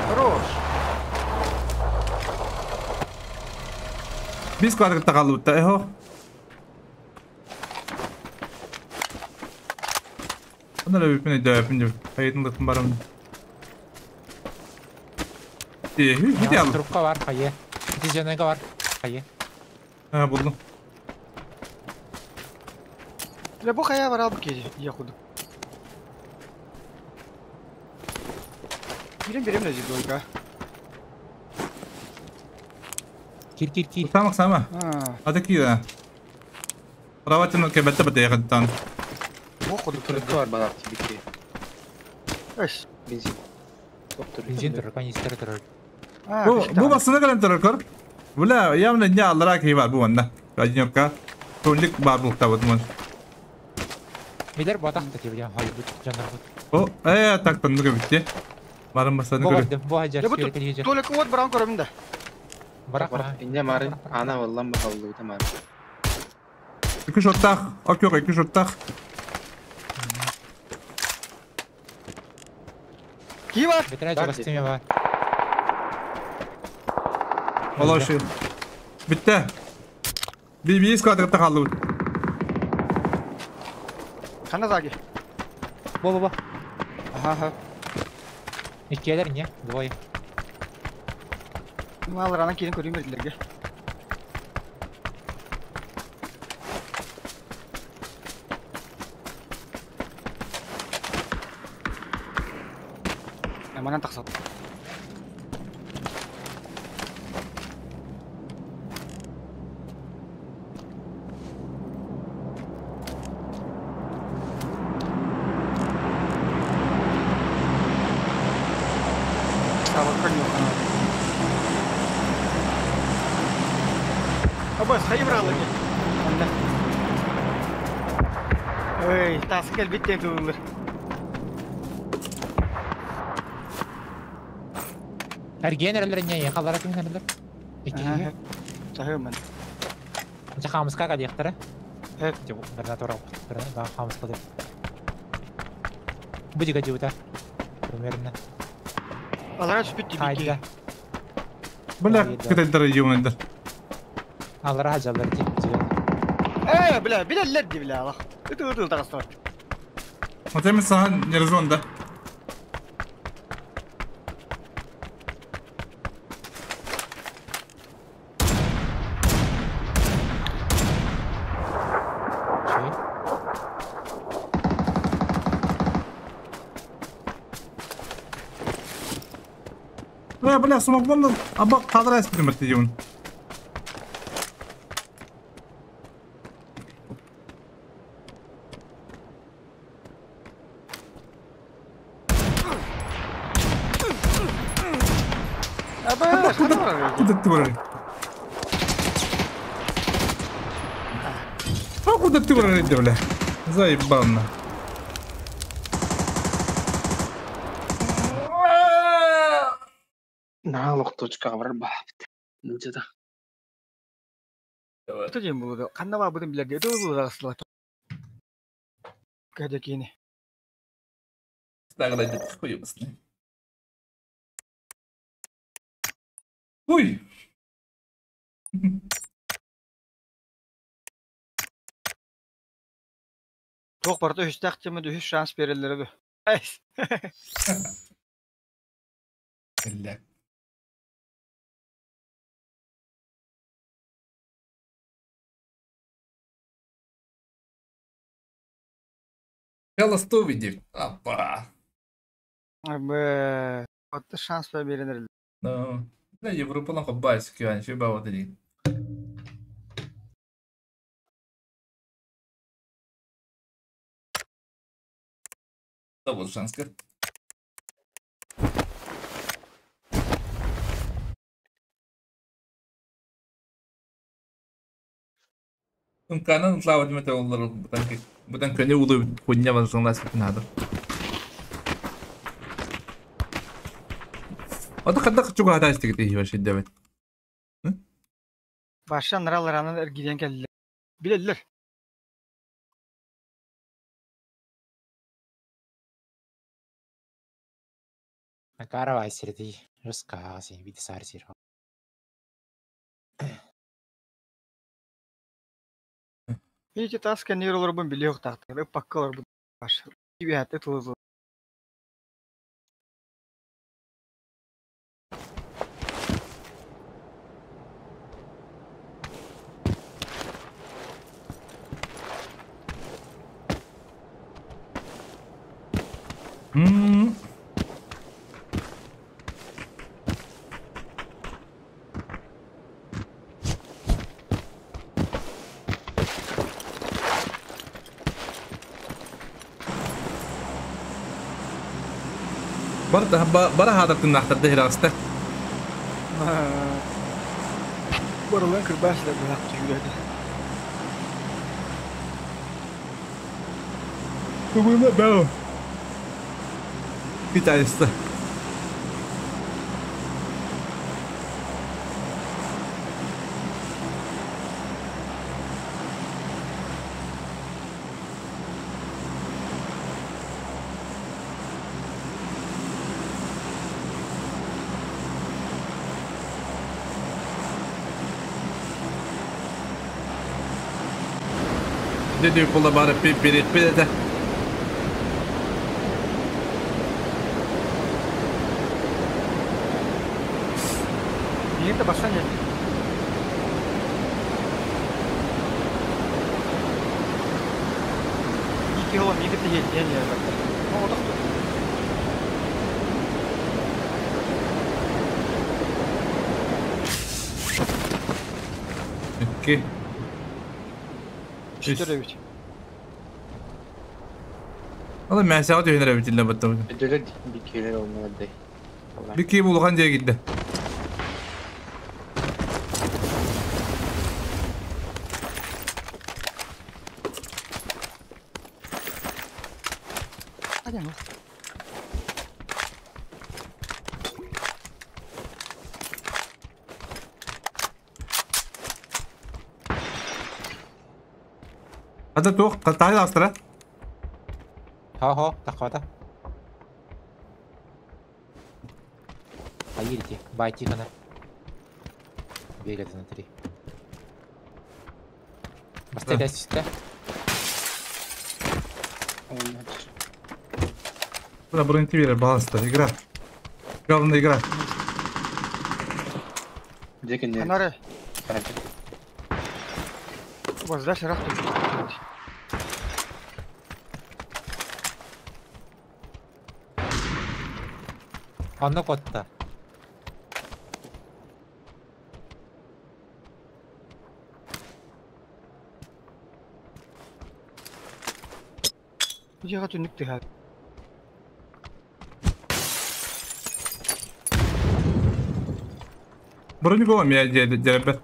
Хорош. Биз квадратта калып эхо. Ана лөпүн өйдөпүн деп. Хайытын барам. Хити ал. Трубка бар, хайы. Ити бар, хайы. А, булдум. Бля, бу хая бар албы кези, я худу. Кирем берем на двойка. Кир, кир, кир. Сама, сама. А такие. Правательно кебетте бете ягыттан. Бу худу Трубка бар балар тибики. Эш. Бензин. Бензин турар, канистр турар. Бу бу басына кален турар кор. Бля, явно не аллара ки бар бу онда. Одинёрка. Тонлик бар бу табыт мон. Билер батах та тебе я хай бут жанар бут. О, так там ну битте. Барым басаны Бу көрө. барды, бу хаҗар Я бу сүйрек җир. Толик вот баран көрөм да. Барак Инде марын ана валлам бахаллы та марын. Ики шоттах, окей, ики шоттах. Ки бар? Бетерә җыгастыме бар. Олашы. Битте. Би би складыгы халды. Хана заги. Бу бу бу. Ага, ага. Иккелер не? Двое. Маларана кирин көрүм бердилерге. Манан тақсат. Абас, хайбралы. Ой, таскал биттен туылыр. Әрген әрелер не, яқалара кім әрелер? Икки. Сахымын. Жа хамыска кадияқтары. Деп, бір натура бір да хамыска деп. Бу дига жута. Примерно. Алара түспүт дибики. Хайда. Бля, кытайдар юнайдар. Алара хаҗалар ди. Э, бля, билеллер ди бля, Аллах. Үтү үтү тагыстар. Отемин сахан нерзонда. Бля, бля, сумак бонда аба кадра эспин бирти юн. Аба, хана бар. Куда ты барар? А куда ты барар бля? Заебал на. Налог точка бар бахт. Мучада. Үтү дем булды. Канна бар будын билерге. Үтү үтү тагыстар. Кәдә кини. Стагла дит хуй басны. Уй. Тоқ барды үстәк теме үш шанс берелер бу. Эс. Бля. Хелла 100 видим. Апа. Бе, вот шанс берелер. Ну, бля, Европалан хоббайс кюан, ши ба вот ди. Double шанска. Канан نطلع متى والله بدن بدن كان يوضي كنا بس هذا. هذا قد شو هذا استقتي هي شي دبت. Башан раларанан эргиден келди. Билелер. Накара вайсерди. Руска си видисар сир. Видите, таска нейролар бун билех тахты. Паккалар бун баш. Тибиәтте тулы. Бара хадаттын нахтарды хирасты. Барылан кырбашлар бырақты жүреді. Бүгүнө бәу. Китайста. Dedi kola bari bir de. Niye de baştan geldi? İyi ki oğlum, iyi ki de yeni yer bak. O da tut. İki. Üç. Oğlum ben sana diyorum bitirle battım. Ödülü bir kere olmalı değil. Bir kere bulgan diye gitti. Hadi ama. Hadi toh, tahi astra. Ha ha, takvata. Поедете, бай Тихона. Бегает внутри. Поставь сюда. Куда бронетивер, баланс-то, игра. Главная игра. Где конец? Анары. У вас дальше рахту. Анна котта. Жиға түнік тіға. Бронеголом я деребет.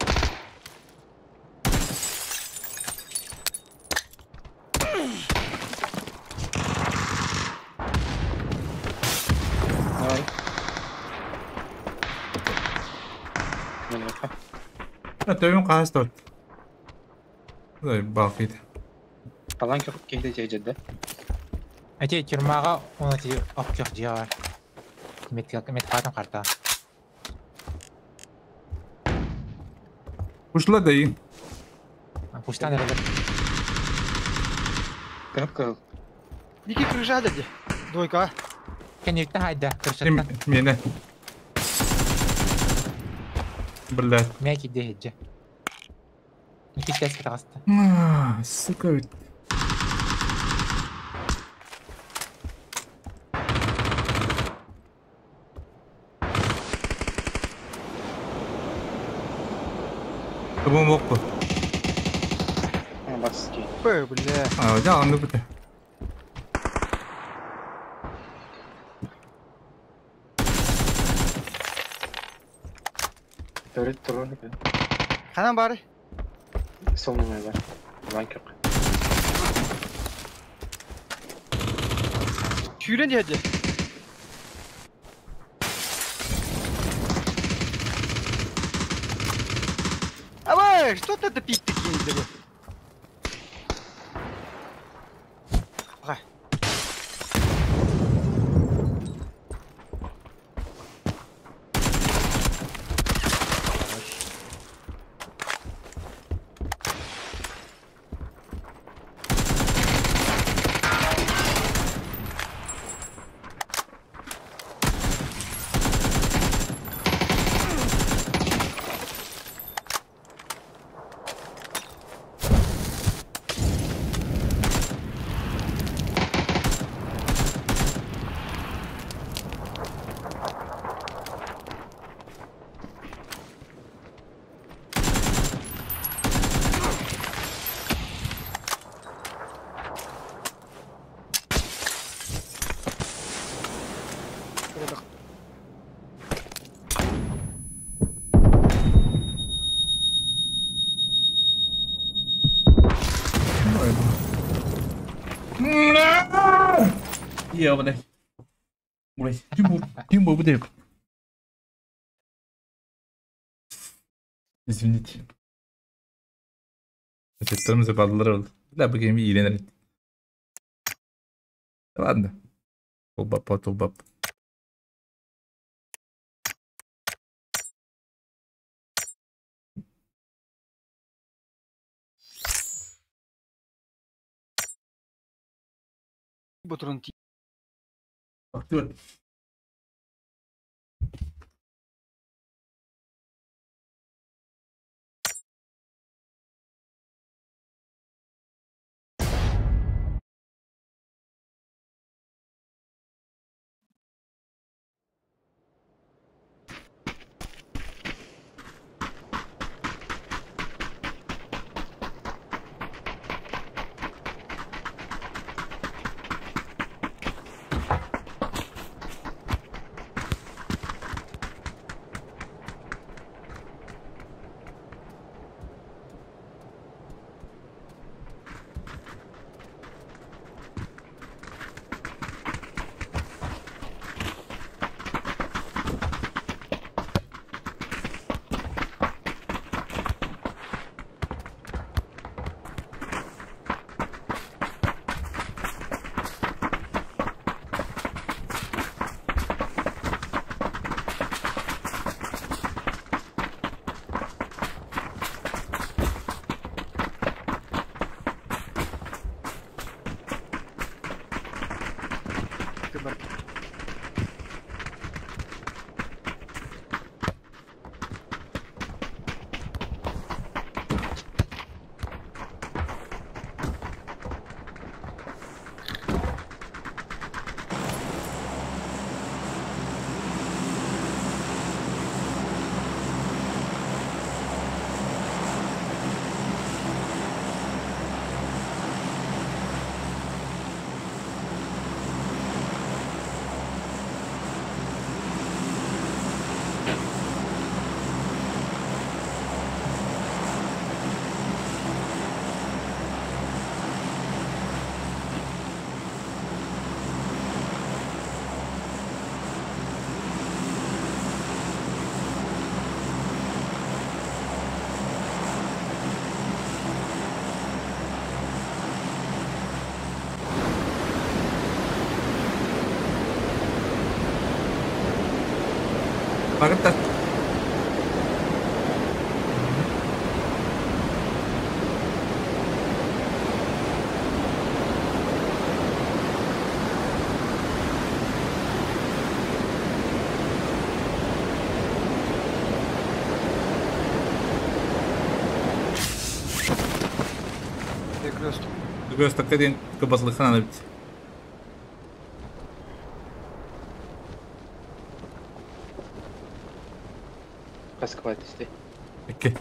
Төвөн қағаз тот. Балқиды. Талан кейде жайжады. Әте тюрмаға оны те оқ жиға. Мет қатын қарта. Пушла дайын. Пуштан әрі. Кіріп. Неке крыжады де. Двойка. Кенектен хайда, крышаттан. Мені. Блядь. Мяки дегеджи. Никит тәске тағасты. Сука ведь. Бұл мог бы. Б, бля. А, я анды бите. Төрөт турун. Ханан бары. Солнумай бар. Банк yok. Түйрен деді. Абай, что ты пить такие деп? Ага. Ёбаный. Блять, Тимур, будет. Извините. Там западло. Да, пока ми Елена. Ладно. Толбап, толбап. Бутрун Актер. Багытта. Перекресток один кабазлыхана бит. Каскватисты. Окей.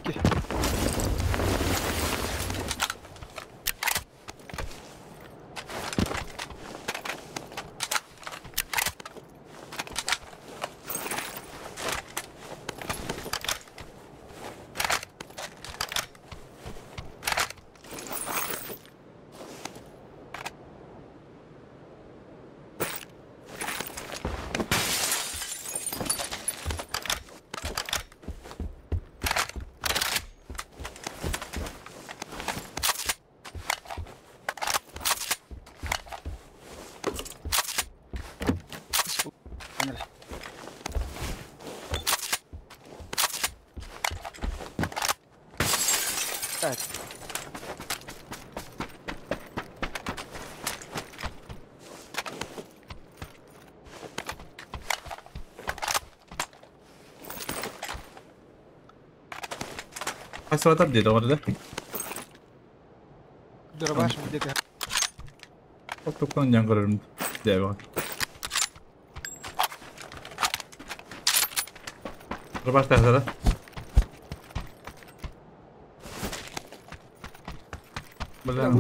Асфальт где-то вот, да? Дробаш где-то. Вот только он не говорит, дерево. Дробаш да? Бля.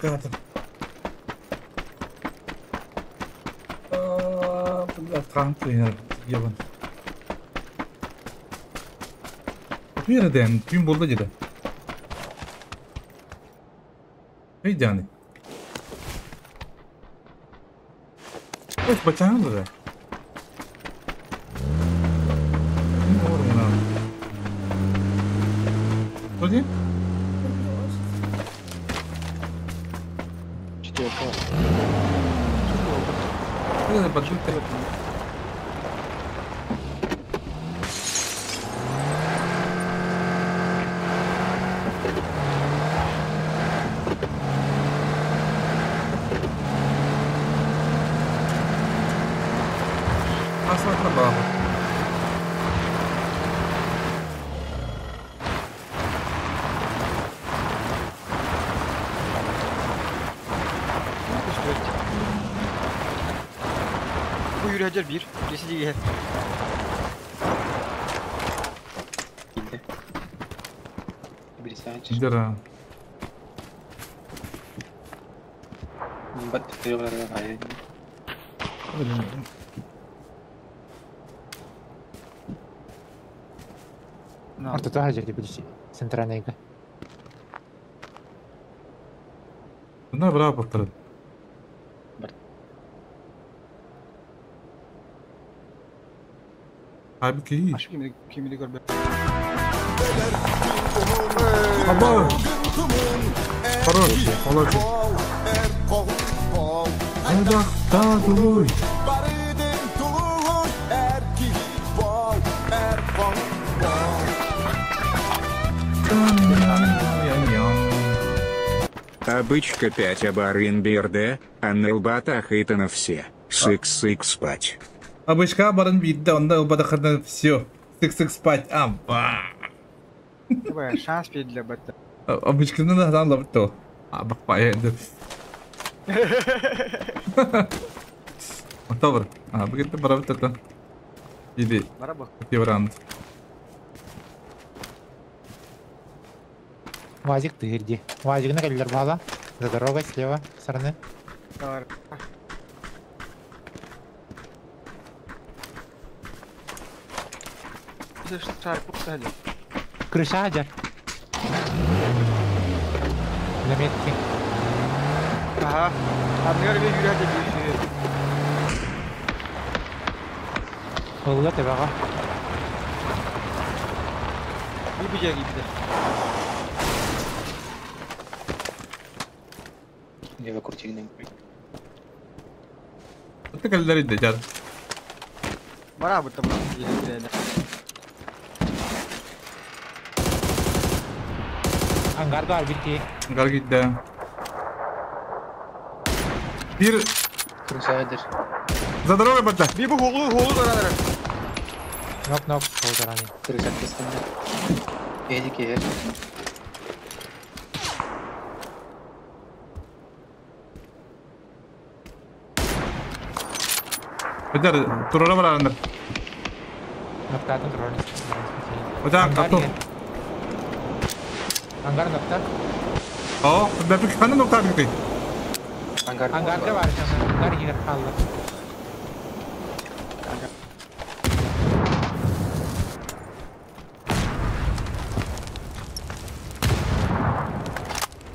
Как там? Бля, транк, ебан. Nereden? Tüm burada dedi. Hey yani. Ой, бачаҥы да. Что Четверка. Passa trabajo. Bu yürüyecek bir. Birisi diye. Gitti. Birisi açır. Gider ha. Бат hayır. Ортото хажер билиши. Центральныйга. Bunlar bravo patladı. Halbuki iyi. Aşk kimini gör be. Aba. Хорош, молодец. Ayakta dur. Обычка 5 абарын берде, а на лбатах это на все. Сык-сык спать. Обычка барын битті, онда ылбадахардан все. Сык-сык спать. Амба. Давай, шанс бердилер батта. Обычканы да дан лапты. А, бакпа енді. Добр. А, бүгін бара бітті. Иди. Бара бу. Евранд. Вазик тырди. Вазик на каллер бала. За дорогой слева стороны. Давай. Крыша ажар. На метке. Ага. Анныгар bir yürüyecek bir şey. Олла тебага. Bir bıcak gibi de. Лево крутигнем. Атты каллер иди, жар. Бара бу там. Ангарда арбитки. Ангар gitti. Bir Крыша за дорогой батта. Bir bu holu holu dolanır. Нок нок болдарани. Крыша кестімді. Эдик егер. Бетер, турара барарындар. Ноктатын турар. Бетер, кату. Ангар нокта. О, бәпік қандай нокта бікті? Ангар. Ангарда бар. Ангар егер қалды.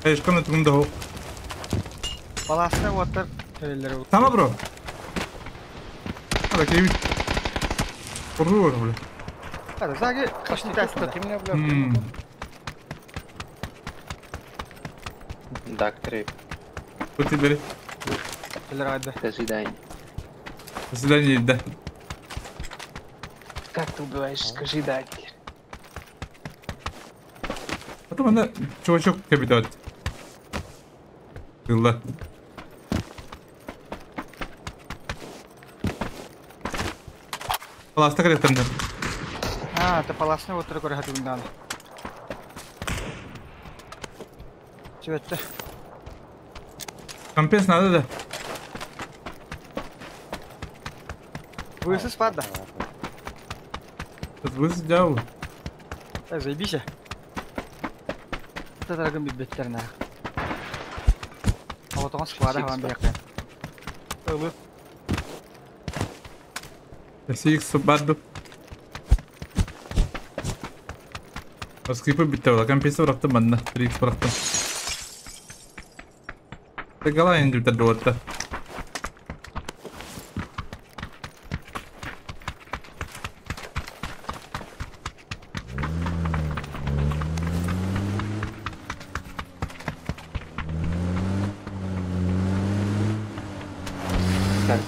Ешқандай түгімді хоқ. Баласына оттар төлелер. Tamam bro. Hadi keyif. Vurur bile. Hadi sanki kaçtı tersi. Дактры. Kuti бери. Төлелер hadi. До свидания. До свидания, да. Как ты убиваешь? Скажи, да. Потом она чувачок капитал. Тылла. Паласта кіреттімді. А, это паласны оттар көрі хатуындан. Чөтті. Компенс надо да. Высыз спад да. Тут высыз дяу. Так, заебись. Это дорогим бибеттеріне. А вот он склада вам бияқы. Ылы. Сикс барды. Скрипы бітті ола. Компенс бұрақтым манна. 3x бұрақтым. Гала енді бітті отта. Так.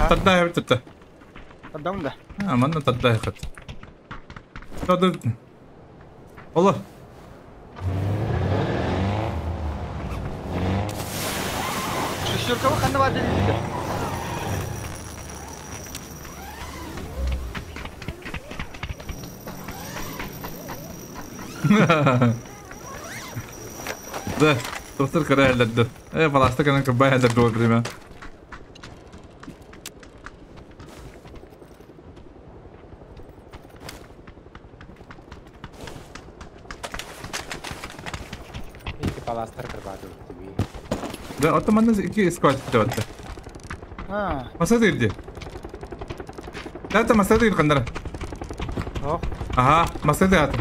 Таддаһы битте. Таддам да. А, манна таддаһы хат. Тады. Ола. Шестерка ханна бар dedi. Да, доктор караһаллар. Баласта канан кыбай халлар дуо время. İki palastар кырбааты би. Да, ото манна ики сквад төвөттө. А. Масада ирди. Тата масада ир кандара. Ох. Ага, масада ат.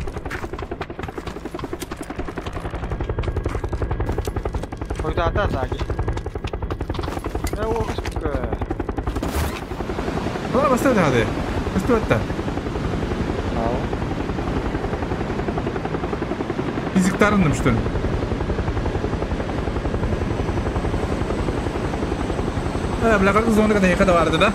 Койда ата заги. О, сука. Ала масада хаде. Өстөттө. Ау. Физиктарын нымштын. Бля, как зона когда ехала барды, да?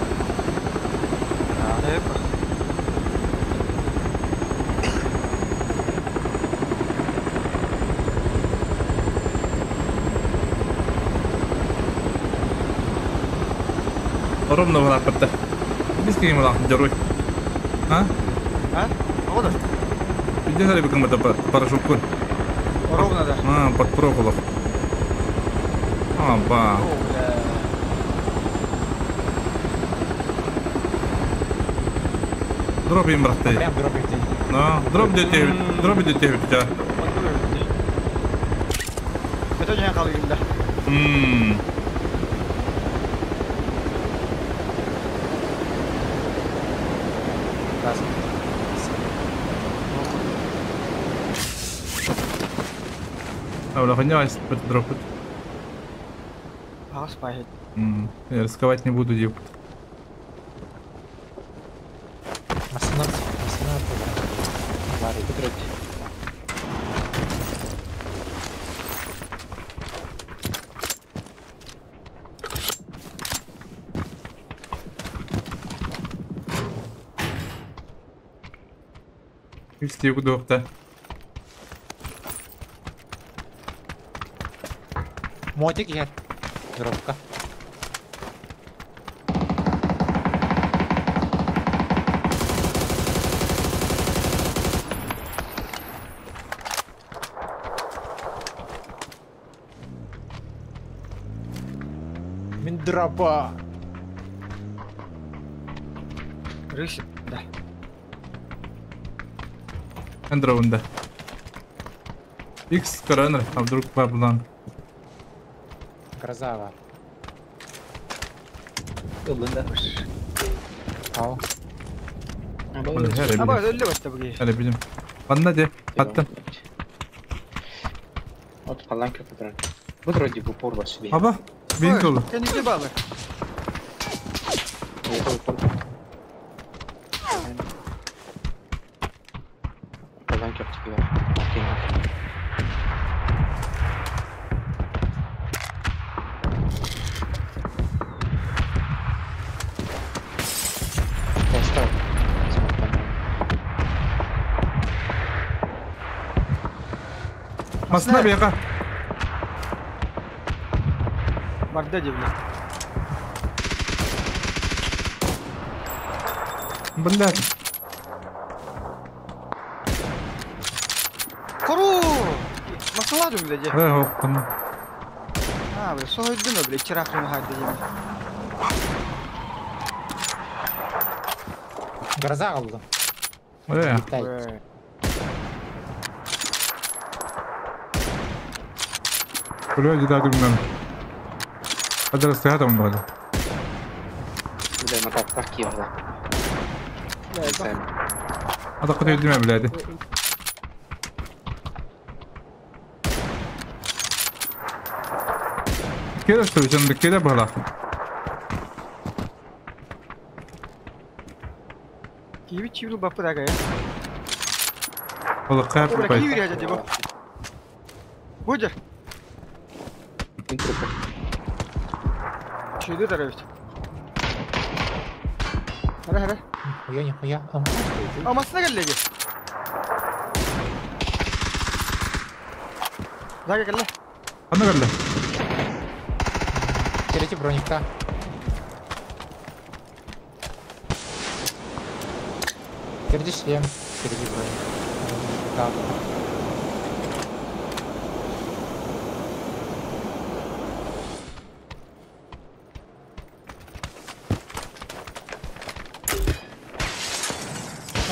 Ровно была патта. Без кем была дорой. А? А? Ода. Где сали беком это парашютку? Ровно, да. А, под проколов. А, ба. Дроп им брат. Прям дроп идти. Да, дроп детей, дроп детей у тебя. Это не қалдым да. А, бля, хуйня, дропать. Ага, спайт. Я рисковать не буду, деп. Масына. Бар Выдрать. Икс тегу доқта. Мотик yer. Дропка. Мин дропа. Рысь, да. Андроунда. Икс коронер, а вдруг баблан. Гроза бар. Ылында. Ау. Аба, өлі батта бұге. Әлі білім. Анна де, аттым. Вот паланка бұдыран. Бұд вроде в упор вас себе. Аба, бейін толы. Кенеге балы. Паланка тебе. Масына бияқа. Барда деп. Блядь. Кору! Масала дүм де. Э, оқтым. А, бля, сойдым, бля, чирахын хайды дейм. Гроза алды. Э. Бля, да дүмнен. Адрес там было. Бля, на как киевла. هذا قد يدمع بلادي. كده سويتن كده بهلا. Киви чивлу бапы да гая. والله قاعد Бля, киви ряжа деп. Будер. Шүйді таравить. Хара хара. Нихуя, нихуя. Амасына келлеги. Зага келле. Аны келле. Третий броникта. Впереди шлем, впереди броник. Да, да.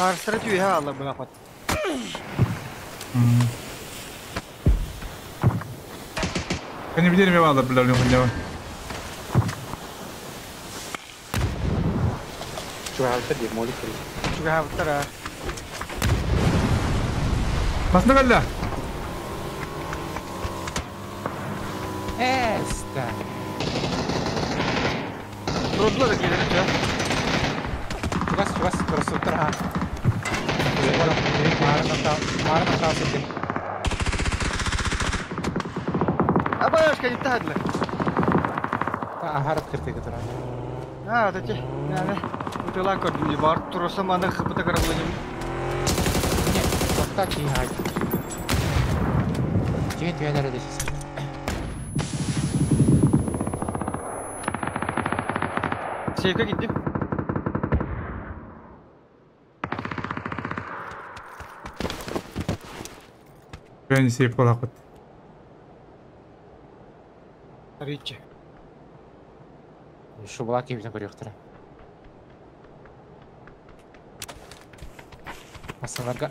Арсыра түйе алла бұна қот. Кәне билер ме алла билер ме Чугавыттар диye молик керек. Чугавыттар а. Басына калла. Эста. Трудно да келер ча. Чугас, чугас, красоттар ha. Марын атау сетим. Абаш кәне тахадлы. Та ахарып киртеге тура. А, тати. Яны. Утылан көрдүм бар турса маны хыпыта карабылым. Не, тоқта кейін айт. Кейін түйен әрі десесің. Сейфке киттим. Мен сейф колакыт. Ричи. Шу була кейбитен көрөктөр. Масаларга.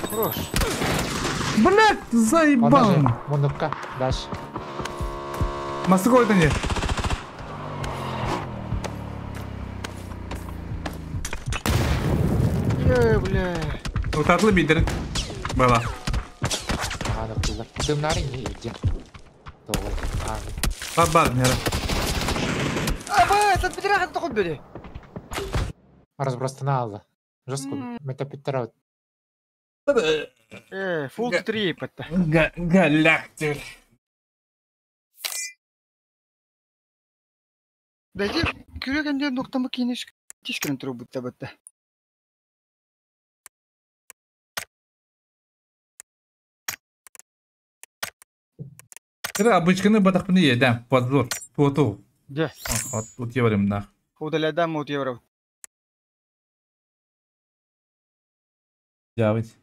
Хорош. Блять, заебал. Мундукка, дальше. Масы койды не? Е, бля. Утатлы бидер. Бала. Аны кыздар. Дымнары не иди. Doğru. Бар бар, нere. Аба, этот бидер тоқып бөде. Разбростана алды. Жестко. Метапиттер Э, фул 3 патта. Галяктер. Бәйте, күрегенде ноктамы кинеш тишкерен туру бутта бутта. Кыра обычканы батакпыны едем. Подзор. Туоту. Де. Вот еврем на. Удаляда мут евро. Явить.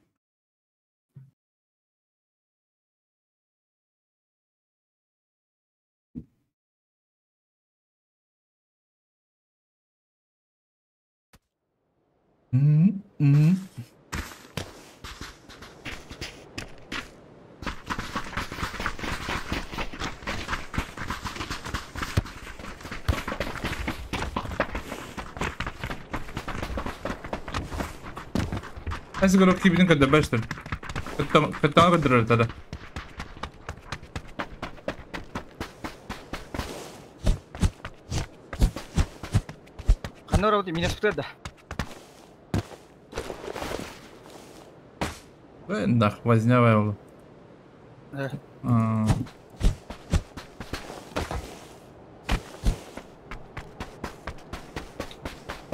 عايز اقول لك كيف كنت بشتل كنت ما بقدر ترى خلنا نروح مين سبتر Да, возня было.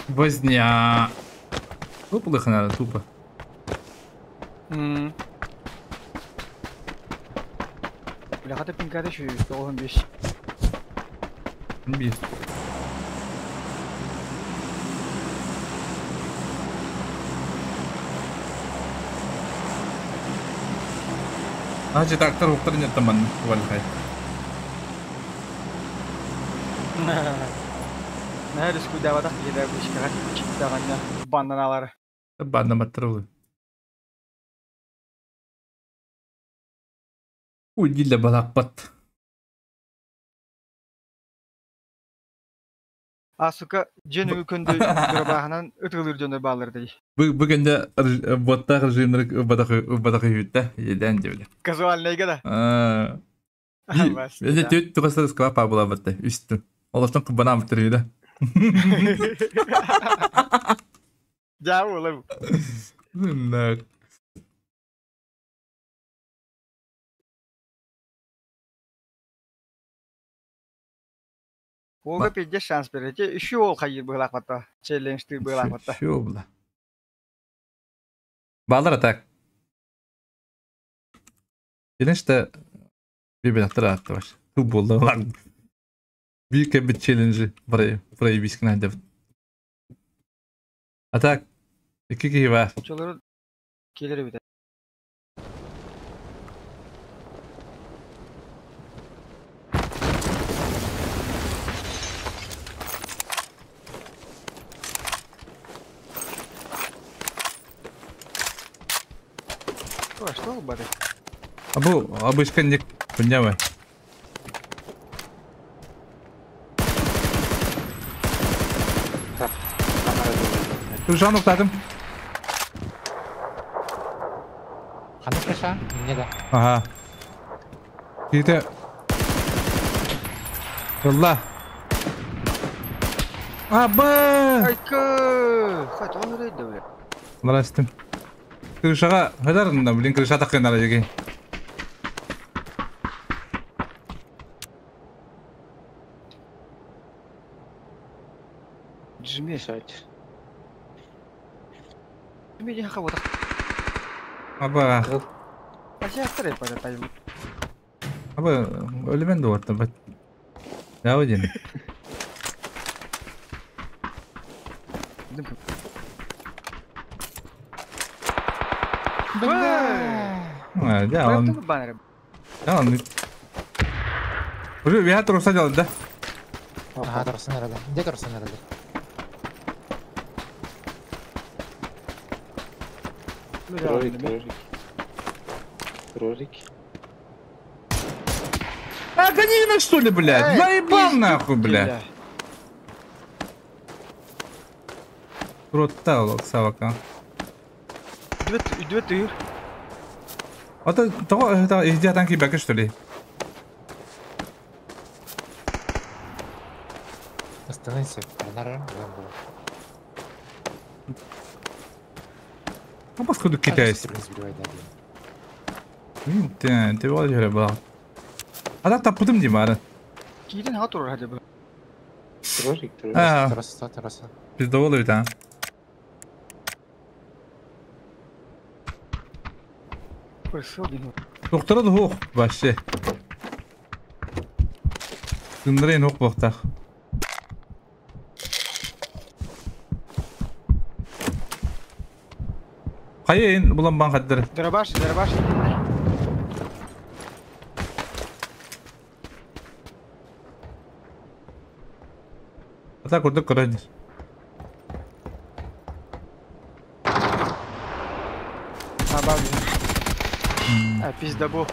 Возня. Тупо лыха надо, тупо. Бля, хата пинкады şu 95. Bir. Hacı трактор уктар нет там вальхай. Нәр иску даватах киде бу ишкә читтәгәнне банданалары. Банда маттырылы. Уйдиле балакпат. А сука, жени көндө грабаханан ытылыр жөнө баалар ди. Бу бүгүндө боттак режимдер бадак бадак үттэ. Еден дебиле. Казуальныйга да. Аа. Эде төт тугасар склапа була батта үстү. Олортон кубанам түрүйдө. Жа болар. Нак. Ога пиздец шанс берете. Еще ол хайыр быһылаах Челлендж ты быһылаах Все бла. Балар так. Челлендж-то бибинаттар аттыбаш. Ту болды лан. Bir кебит челленджи проебись кнайдев. А так, iki киһи бар. Чолору келер бит. О, что бары? А бу обычка не поняла. Крышаны уктадым. Ханна крыша? Не да. Ага. Ките. Allah. Аба! Айка! Хат, он рейд бля. Здрасте. Крышаға хадарында, блин, крыша таққан ара жеге. Джимми. Джимми не хавата. Аба. Ася пара тайм. Аба, өлемен де орта бат. Я один. А, да, он. Да, он. Уже я труса делать, да? Ага, трусы надо. Где трусы надо? Рорик, Рорик. Рорик. А, гонина что ли, блядь? Наебал нахуй, блядь. Рот тал, савака. Две ты. А то того, это иди танки бэк что ли? Остановись, нормально было. А поскольку китайцы. Ты, ты вот же была. А так тапудым димара. Киден хатур хотя бы. Рорик, Рорик. А. Трасса, трасса. Пиздоволы ведь, а? Доктора да хух вообще. Тындрейн хух бохтах. Хайын булан бан хаддыр. Дробаш, дробаш. Ата курдук көрөдүр. А, пиздабо.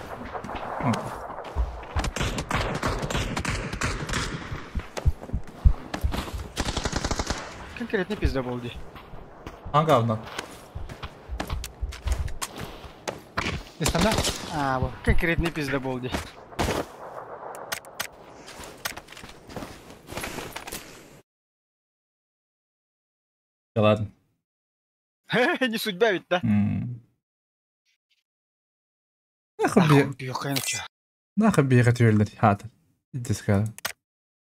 Конкретно пиздабол ди. Ага, одна. Естанда? А, вот. Конкретный пиздабол ди. Да ладно. Не судьба ведь, да? Нахуй Нахуй бегать вердер хатыр. Иди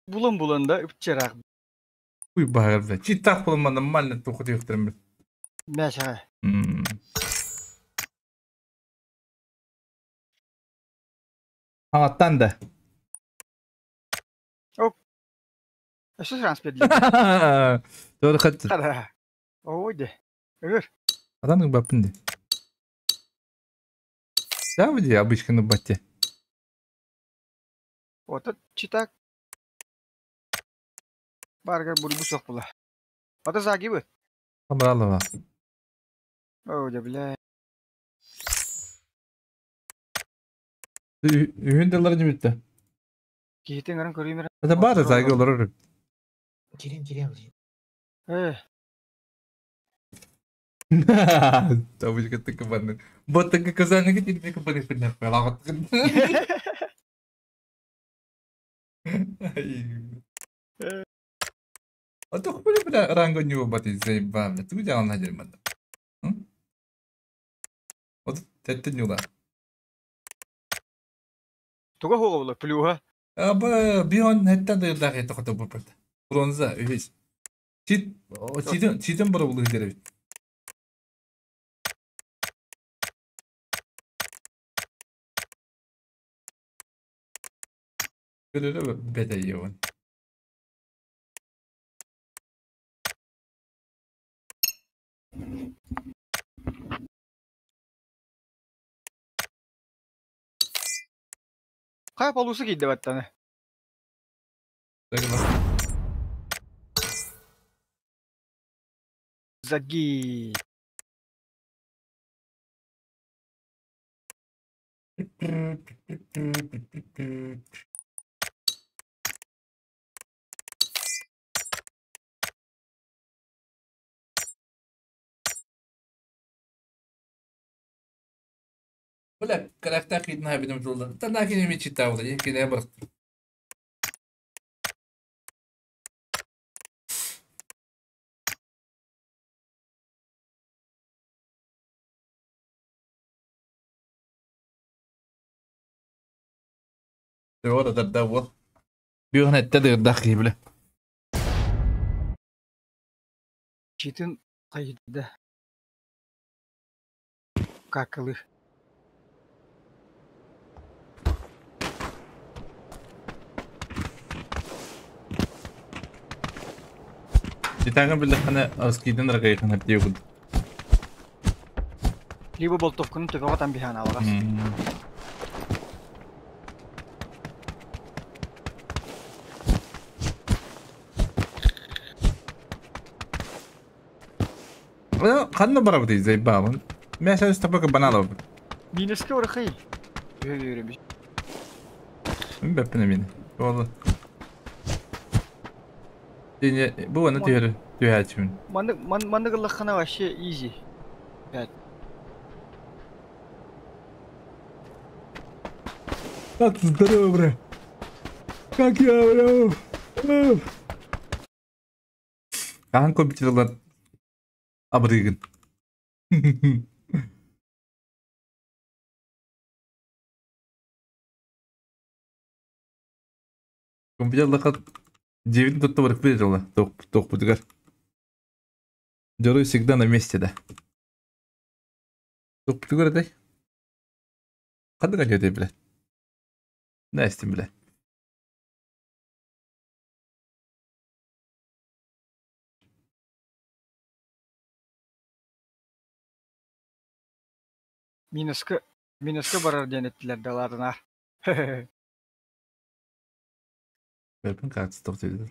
Булан булан да үпчерак. Уй багыр бля. Читак булма нормально тухут юктырым. Мәшә. Аңаттан да. Ок. Что шанс берди? Doğru хатты. Ой де. Өр. Аданың бапын де. Да, где обычно на бате. Вот это читак. Баргар бурбу сок була. Ата заги бу. Абралова. О, да бля. Үйін делар жібітті. Кийтен гарын көреймір. Это бары заги олар. Кирим, кирим. Э. Табышка тыкыбаны. Вот так казаны кетіп кабаны поднял. А то хули бля ранго не убаты заебал, бля. Ты где он надел манда? Вот это не ула. Туга хуга була плюха. Аба бион хеттен дырдах ете хота бупырда. Бронза үһүс. Чит читен читен бара булды деребит. Көрөрө бете йовын. Кай полусы кийди баттаны. Заги. Бля, карактер кидна бидем жолда. Тана кине ми читал, да, кине бар. Ora da da вот. Бюрн этте дырдах бля. Читин кайда. Какылы. Титагын билдехана аскиден рагайхан хаттиюгуд. Либо болтовканы төбөҕө там биһаан алаҕас. Ханна барабыт зай бабын. Мен сәс тапак банала. Минеске орахай. Бөбөрөбү. Мен бәппене мени. Болду. Дене бу аны түйөр түйәчүн. Маны маны гыллахана вообще изи. Пять. Как здорово, бра. Как я, бра. Кахан компьютерлар абырыгын. Компьютерлар девять тут товар выделила, ток путгар. Деру всегда на месте, да. Ток путгар дай. Када гадете, блядь. Настя, блядь. Минуска, минуска барар денеттилер даларына. Бәпін картсы тоқтайды.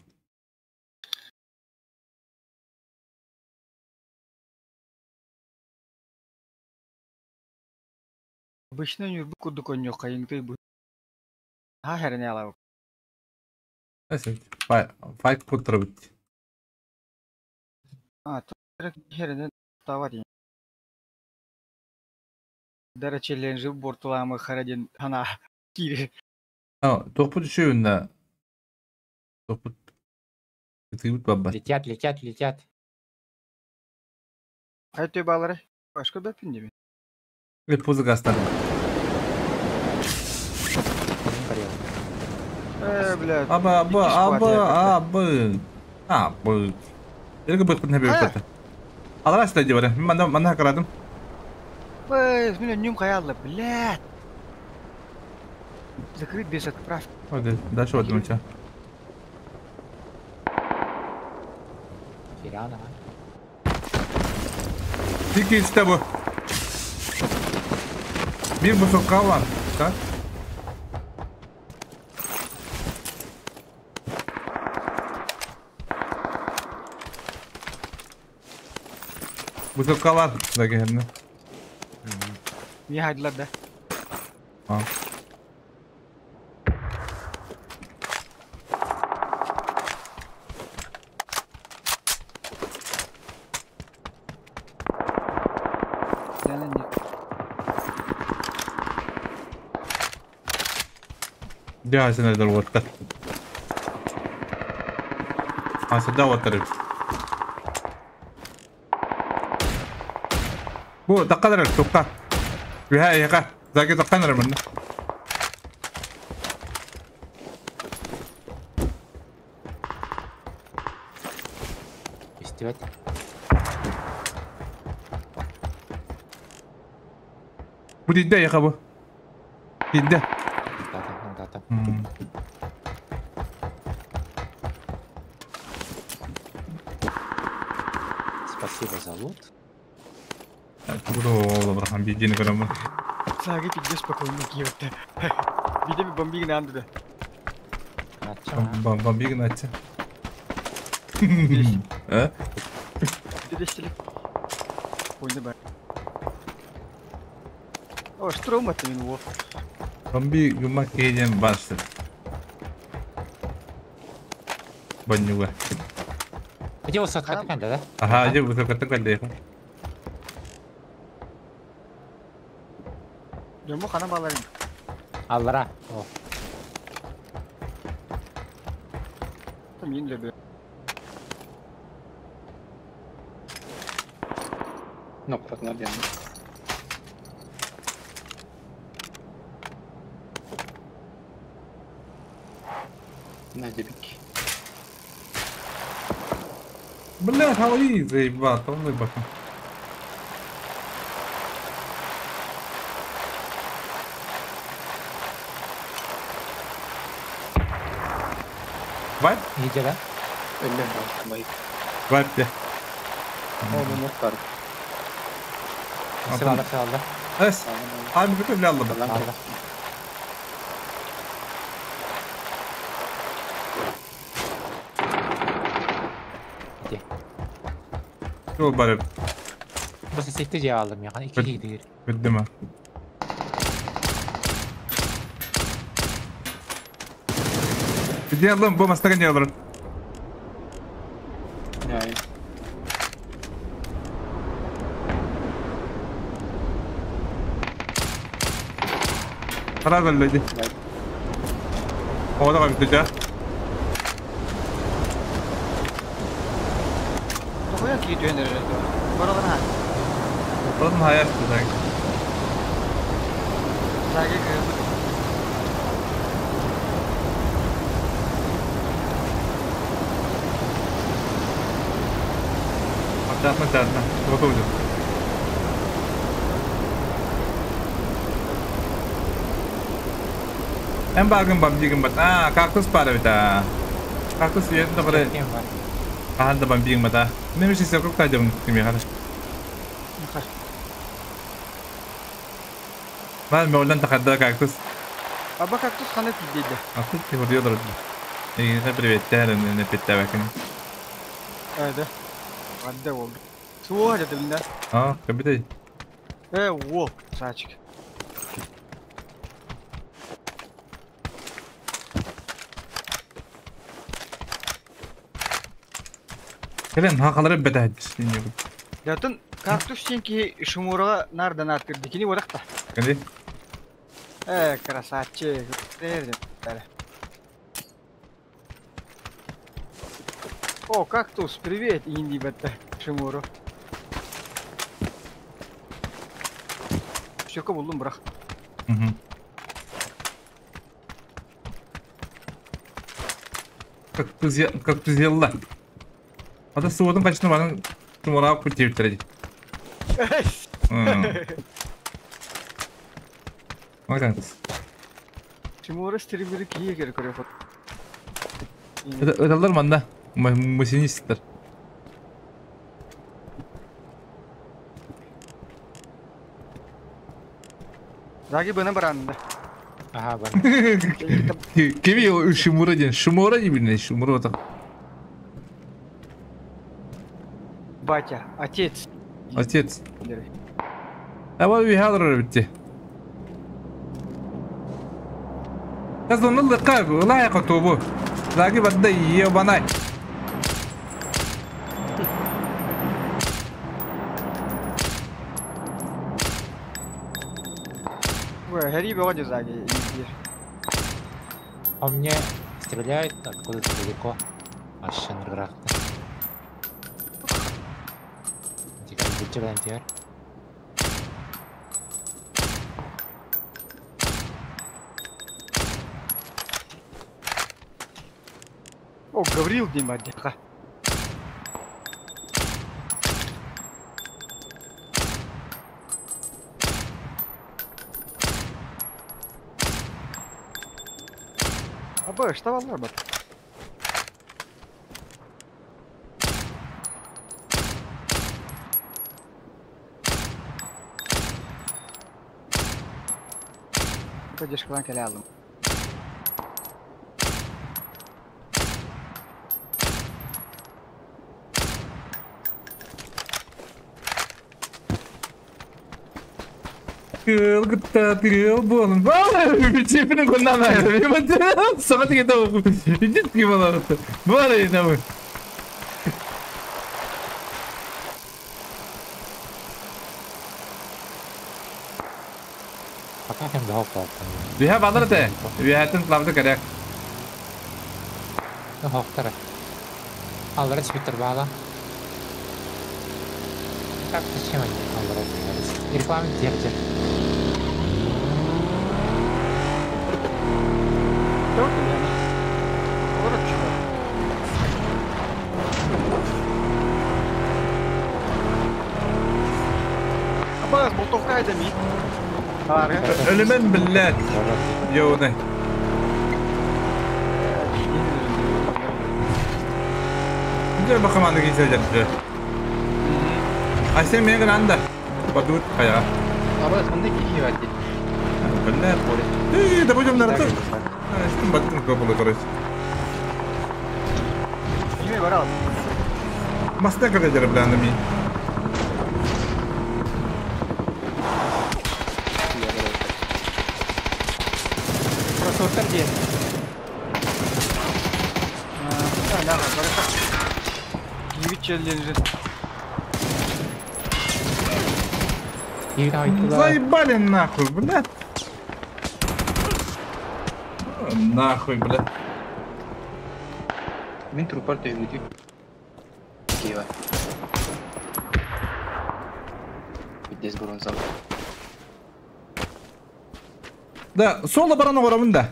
Обычно нюрбу курдук онньо кайыңты бу. Ха херене алабы. Файт куттыра бит. А, херене тавар. Дара челленджи бортуламы харадин хана кири. А, топут үшеуін Топут. Тыбыт баба. Летят, летят, летят. Хайты балары. Башка бәпин деме. Э, пузы гастан. Э, блядь. Аба, аба, аба, аба. Аба. Елге бөкпін хәбе бөкпін. Алара сіле де бары. Мен манда қарадым. Бэй, меня нюм хаялы, блядь. Закрыть без отправки. Ой, дальше вот думаю. Кирана. Дикий с тобой. Bir бусокка var. Так. Бусокка var. Да герне. Не хайдылар да. А. Жаасына долготта. Асыда отырып. Бу таққаныр тоққа. Бия яқа. Заги таққаныр мында. Көстүбэт. Бу тиийдэ эйиэхэ бу. Тиийдэ. Тата, тата. Спасибо за лут. Тугу бырахан биирдиини көрөммүн. Саги пиздец спокойно кииртэ. Видео бомбигин анды. Бомбигин атча. А? Дедештилик. Ойны бар. О, штром это минуо. Бомби гумма кейден басты. Баннюга. Где высотка кэллэ, да? Аха, дьэ высокаттан кэллэ. Дьомму хана баларын. Аллара. О. Мин лебе. Ноктатына диэн. Надебик. Бля, хавали, заебал, он бака. Вайп? Иди, да? Өллө вайп. Вайп, де. О, ну бар. Сывалда, сывалда. Эс. Ай, мы көтө алды. Алды. Иди. Жол барып. Бу сетте же алдым я. Iki gidiyor. Bildim ha. Иди алым, бу мастаган не алыр. Яй. Қара көллөйді. Ода қойып жа. Тоқоя киит өнер. Баралар ха. Oradan hayat sanki. Саги кырбыт. Ататма татма. Готов. Эн багын бамбигин бат. А, кактус бар бит. Кактус yerinde bare. Аханда бамбигин бат. Мен bir şey yok кайдым киме хорошо. Бар мөлдөн тахадда кактус. Аба кактус хана тидейді. Кактус тибурдиодор. Эгине привет, не питтәбәкин. Әйді. Адда болды. Суға жады білді. А, кабитай. Э, о, сачик. Келен хақалары бәтәһәд. Ятын кактус сенки шумураға нардан аттыр дикини бодақта. Кенди? Э, красавчик. О, кактус, привет, Инди бәтті, Шимуру. Шөкі болдым бірақ. Как ты Ата суодун качны баран тумара күтеп Ага. Шимура стримери кие керек көрөп. Это манда. Машинисттер. Заги бына баранында. Ага, бар. Кеми Шимура ден? Шимура не билин, Шимура так. Батя, отец. Отец. Давай бихадр битти. Казон лыкак, лайка тобу. Заги бадда ебанай. Хари вроде сзади. А мне стреляет откуда-то далеко. Аж энерграфт. О, Гаврил Димадеха. Аба, что валлар бар? Поддержка кэлэ алдым. Кыл гытта тыл буолун. Бала чепин куннан айры. Сага тиге да идит ки бала. Бала инамы. Пока кем да хоп. Биһа балар те. Биһатын плавды керек. Хоптара. Аллара спиттер бала. Так, зачем они аллара? Реклама держит. Абас, болтовка это ми. Ölümün billet. Yoğunu. Güzel bakalım andık içeceğim. Ay sen beni anda. Badut kaya. Абас, мында кихи бар дейт. Billet. Эй, да будем нарты. Что баттын көп болу короче. Неме барал. Маста кырда жарып ми. Просоттар ден. Да, барака. Киви челлендж. Заебали нахуй, блядь. Нахуй, блядь. Мин трупар төһүтү. Киева. Здесь бронза. Да, соло барана горамын да.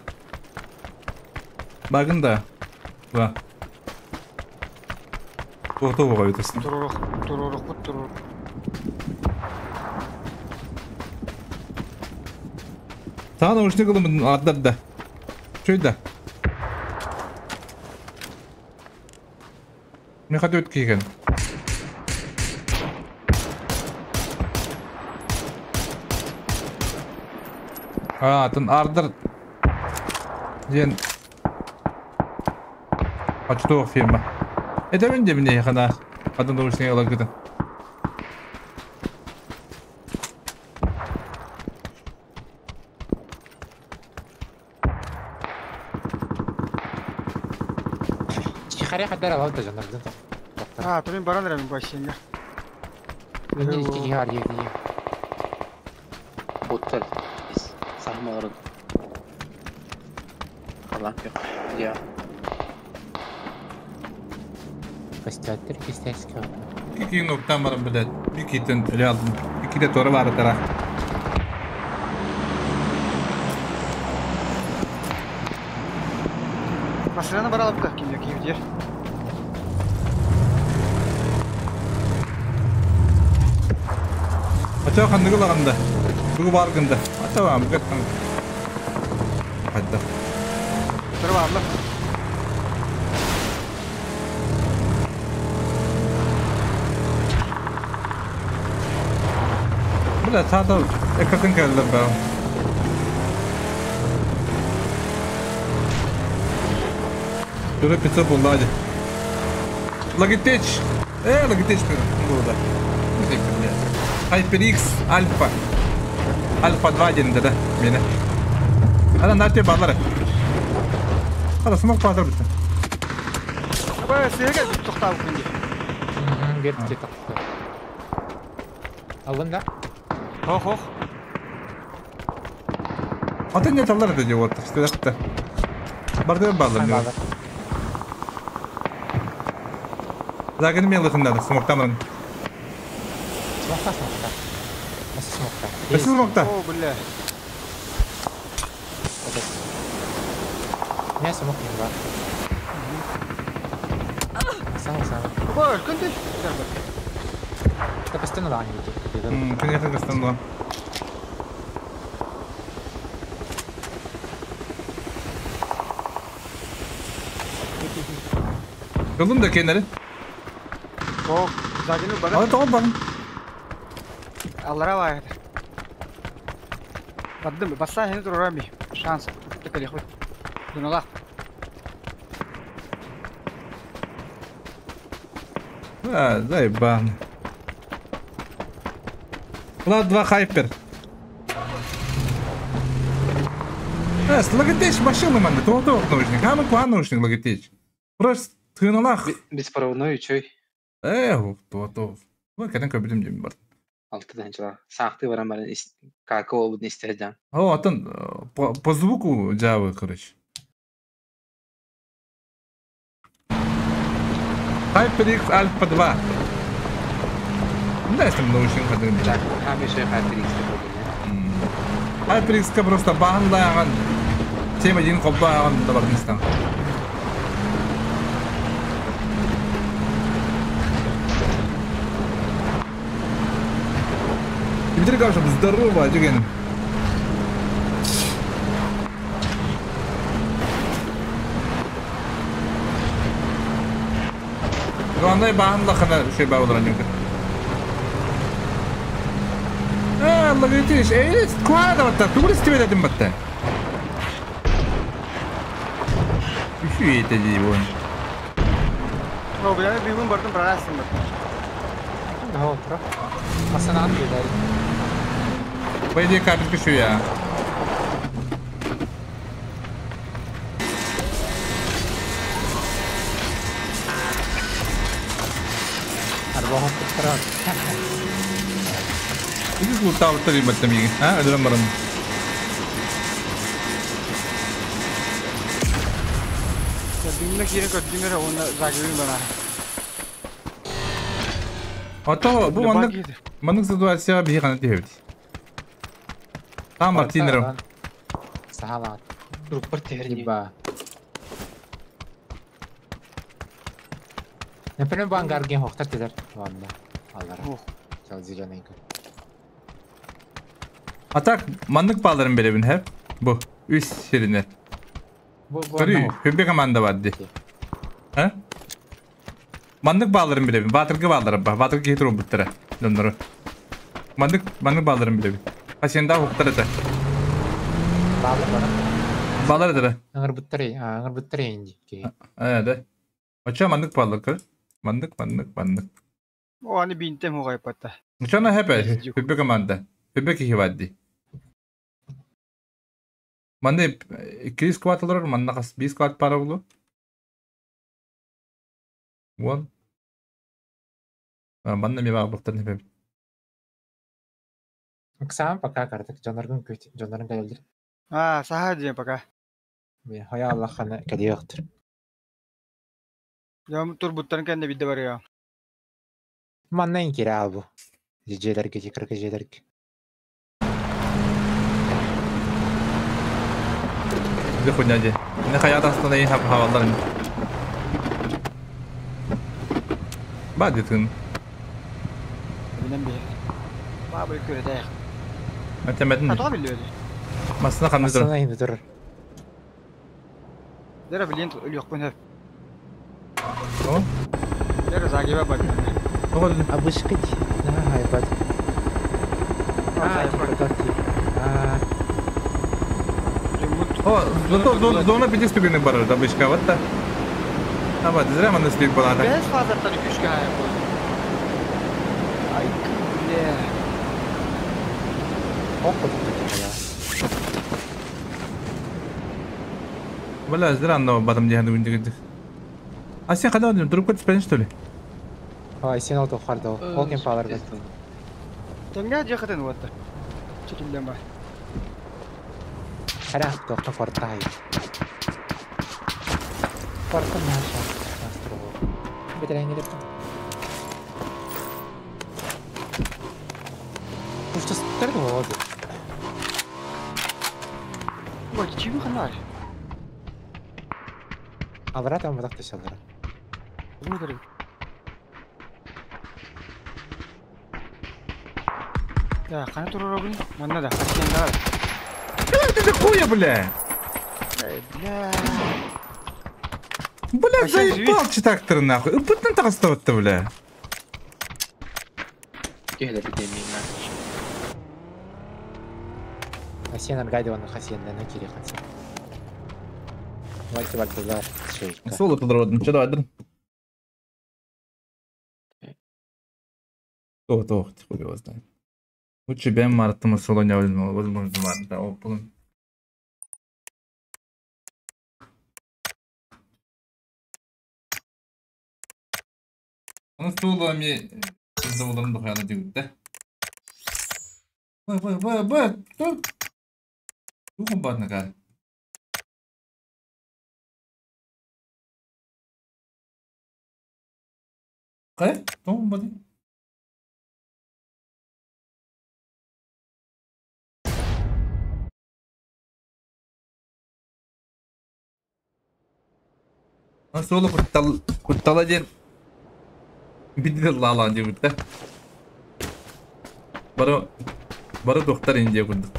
Багын да. Да. Тоқтау боға өтесін. Турурух, турурух, бут турурух. Саған наушник ылымын аддар да. Чөй да. Мен қате өткі екен. А, тын ардыр. Ден. Ачтуох фирма. Это мен де мне хана. Адам наушник ала гытын. Чихаре хаддар алады да жанар. А, то мен баран рәмин бассейнге. Мен iki кихи бар еді. Боттар. Сахмалар. Аллах yok. Я. Костяттер, кистяски. İki noktam var блядь. Bir kitten öyle aldım. İki de toru var tara. Masrana бар алып та кимде киви жер. Ача ханныгы лаганда. Бугу баргында. Ача вам гаттан. Хадда. Туруп алды. Бля, сада экатын келдим бе. Şöyle pizza buldu hadi. Logitech. Logitech mi? Burada. HyperX Alpha. Alpha 2 denildi de beni. Adam nerede bağları? Hadi smoke patlar bitti. Аба, сыга тоқтау күнде. Берді тақты. Алдың да? Хох, хох. Атын не талар dedi вот. İşte Барды bağlar. Zaten мелыхында смоктамын. Смокта, смокта. Nasıl смокта? Nasıl смокта? О, бля. Не смок не бар. Сам сам. Аба, күнде. Это постоянно да, они Конечно, постоянно. Ылын да кенери. О, задину бара. Аны тоҕо барын. Аллара бар. Бардым, басса хени турарами. Шанс. Текали хуй. Дуналах. А, заебан. Влад 2 хайпер. Эс, Логитеч машина манды, то то наушник. Хамы куан наушник Логитеч. Просто тыналах. Беспроводной чөй. То то. Вы каден көбүдүм дем бар. Алты данчыла. Саахты баран баран кака болбут истерден. О, атын по звуку жабы, короче. HyperX Alpha 2. Да, если наушник каден. Так, хамы шөй HyperX HyperX ка просто баһан тема дин коппаган да бар нистан. Дмитрий Гавшев, здорово, Дюген. Главное, баһан лахана шөй бар олар нюка. А, логитиш, эй, куада батта, тугрис тебе дадим батта. Еще это вон. О, бля, бегун бардым прорастым бат. Да, про. Масана отбегали. По идее, капельку еще я. Арбахом подправ. Иди лутал три батамиги, а? Ödürüm barın. Димне кире көттүмөр оны загыбын бана. Ото бу маннык маннык ситуация бии гана тиһэбит. Там Мартинером. Сахалат. Группа терни. Например, бангарген хохтар тезер. Ладно. Аллара. Чал зеленый. А так маннык балларын беребин хеп. Бу үс сиринер. Көрүү, хөбbe команда бар ди. А? Маннык балларын билебин, батыргы баллары бар, батыргы кетип буттара. Донору. Маннык, маннык балларын билебин. Пациента хуктар это. Баллар бар. Баллар это. Аңыр буттары, аңыр буттары инди. А, да. Ача маннык баллар көр. Маннык, маннык, маннык. О, аны бинтем хугай патта. Чана хепе, хөбbe команда. Хөбbe кихи бар ди. Манны 2 сквад алар, манна кас 5 сквад пара болу. Вон. Манна ми бар буктан хепе. Сам пока картык жоноргун күт, жонорун кэлдир. А, саха ден пока. Мен хая Аллах хана кадиоктур. Жам тур буттан кенде бидде бар я. Манна ин кира бу. Жежелерге, жекерге, жежелерге. Бе хуйня де. Не хая астына ин хап хавалдар. Ба дитин. Билем бе. Ба бу көрөдө. Атемедин. А то билет. Масына хамдыр. Масына инде тур. Дера билен өлөк көн. О? Дера загиба бар. Абышкыч. На хайбат. А, а. О, зато зона 50 түгүнү бар да бышка батта. Аба, зря маны слип балада. Без фазаттан күчкө аяк. Ай, бля. Окко я. Бля, зря но батам дияны үндегенде. А сен кайда бардың? Туруп кетип что ли? Ай, сен алты харды. Ол кем палар бет. Теңге жакытын ватта. Чекилден бар. Хара, тоқта фортай. Форта наша. Астро. Бетерен келеп. Пушта стырды болды. Ой, чим ханар. Алра там бадакта шалдыра. Bunu керек. Да, кана турар огун? Манна да, качкенде бар. Ты хуя, бля! Эй, бля. Бля, заебал читактор нахуй. Ыппыттан таҕыстабытта, бля. Киһилэр битэмиин Хасен аргайдыван Хасеннена кири Хасен. Вальты вальтылар шейка. Соло тылыр Че давай, То, то, хуй его знает. Лучше бэм мартыма соло не возможно, да, опылым. Оны столу ми заводом духана дигүтте. Б, б, б, б, тут. Тухум баднака. Кай? Тухум бады. Соло куттал куттала ден бидил лалан дигүтте. Бары бары доктор инде курдук.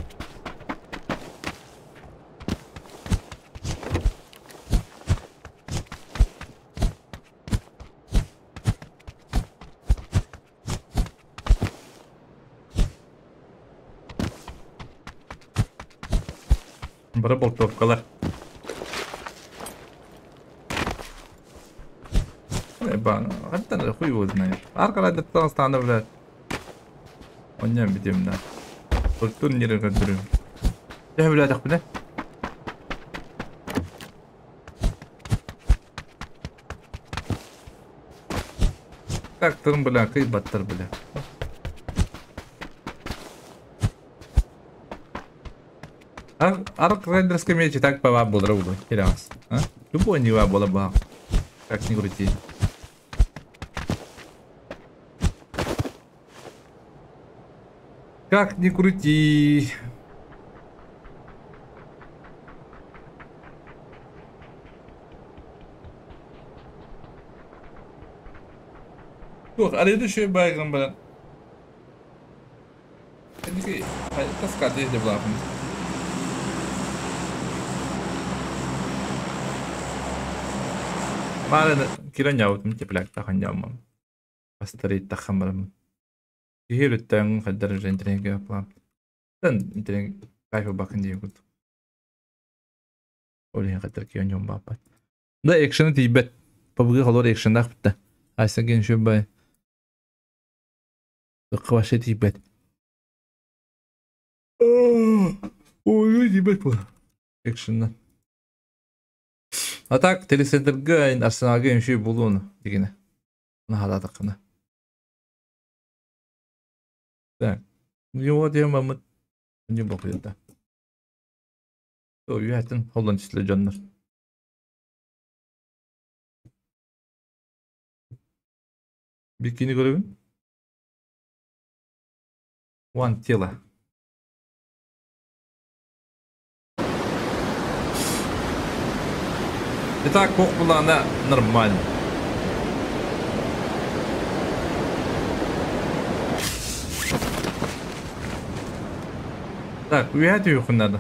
Бары болтовкалар. Хаттан хуй его знает. Аркалай стану, блядь. Он не бедем, да. Вот тут не рекомендую. Я, блядь, ах, бля. Так, турм, бля, кый баттар, бля. Арк рейдерский меч и так по был другу. А? Любой не было бы. Как ни крути. Как ни крути. Тух, а еще байгам, блин. Таскать здесь блахом. Мalen кираньяут тепляк таханьямам. Астарит тахамарам. Киһилүттэн хаддар интернетке план. Тэн интернет кайфы бакын диегут. Олин хаддар кираньям бапат. Да экшен тибет. Пабгы холор экшен дах битте. Айса ген шөбай. Кваше тибет. Ой, тибет бу. Экшен. А так телецентрге Арсеналга эмши булуну дегене. Нахада такына. Так. Ну вот я мамы не бокуйда. То үйәтин холлан числе жаннар. Бикини көрөбүн. One тело. Итак, кох была она нормально. Так, уехать ее надо.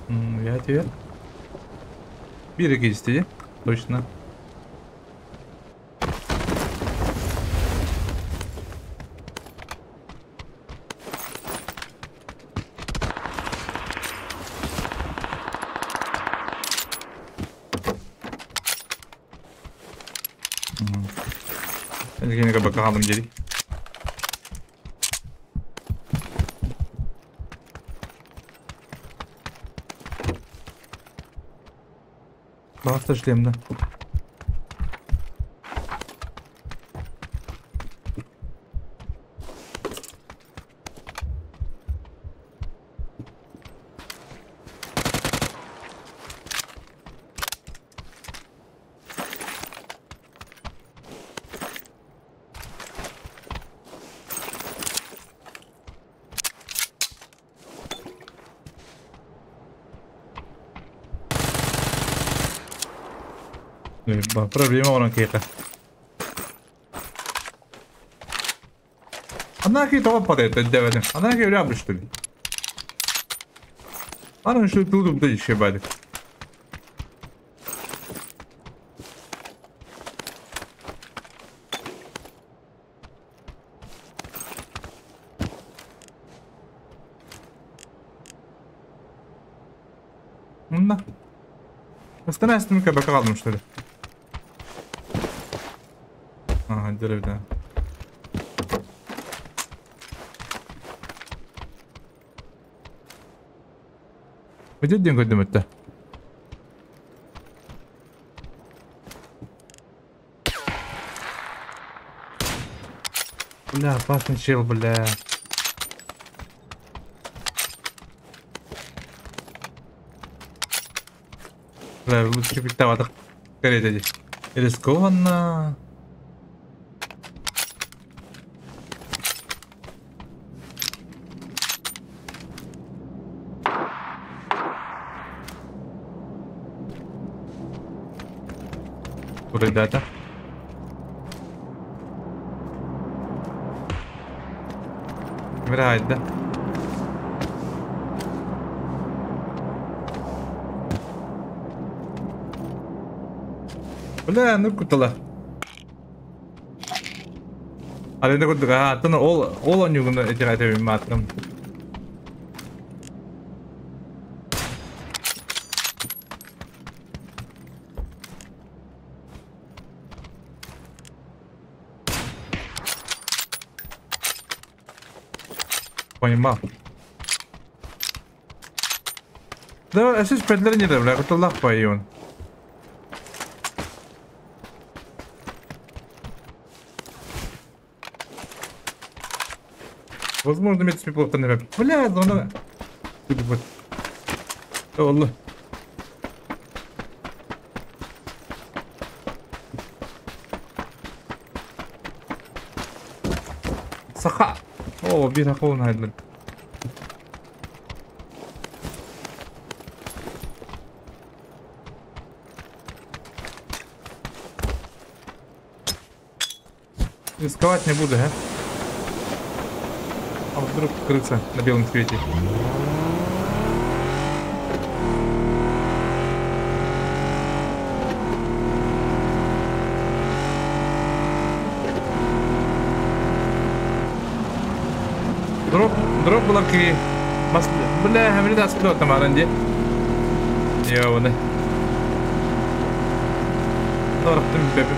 Уехать ее. Береги, точно. Bakalım geri. Bahta шлемда. Проблема onun кейка. Она какие-то падает, это Она какие рябы, что ли? Она что тут тут еще бадик. Анна. Остановись, КБК қалдым, что ли? Ага, деревня. Где деньги думать-то? Бля, опасный чел, бля. Бля, лучше пиктаватых. Скорее, рискованно. Ребята. Вряд, да? Бля, ну кутала. Аренда кутуга, а, то ол онюгуна этирайте матрам. Понимал. Да, эсэс петлер не бля, куталах пайон. Возможно, мне это плохо не. Бля, ну она. Вот. Аллах. Саха. О, бир хакон хайдлен. Рисковать не буду, а? А вдруг крыса на белом свете. Дроп блоки. Бля, говорит, а что там аранде? Ёбаный. Дроп ты пепе.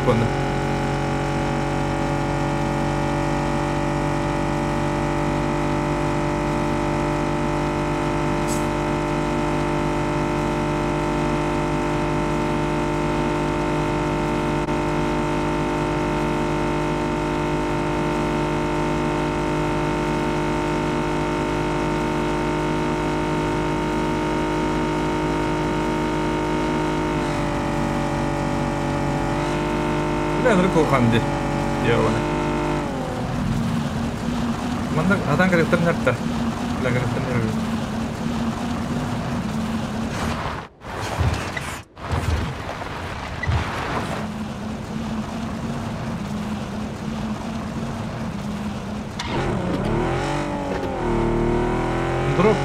Ханди. Ёбаный. Манда адан карактер нерта. Бля, карактер нервы. Дроп.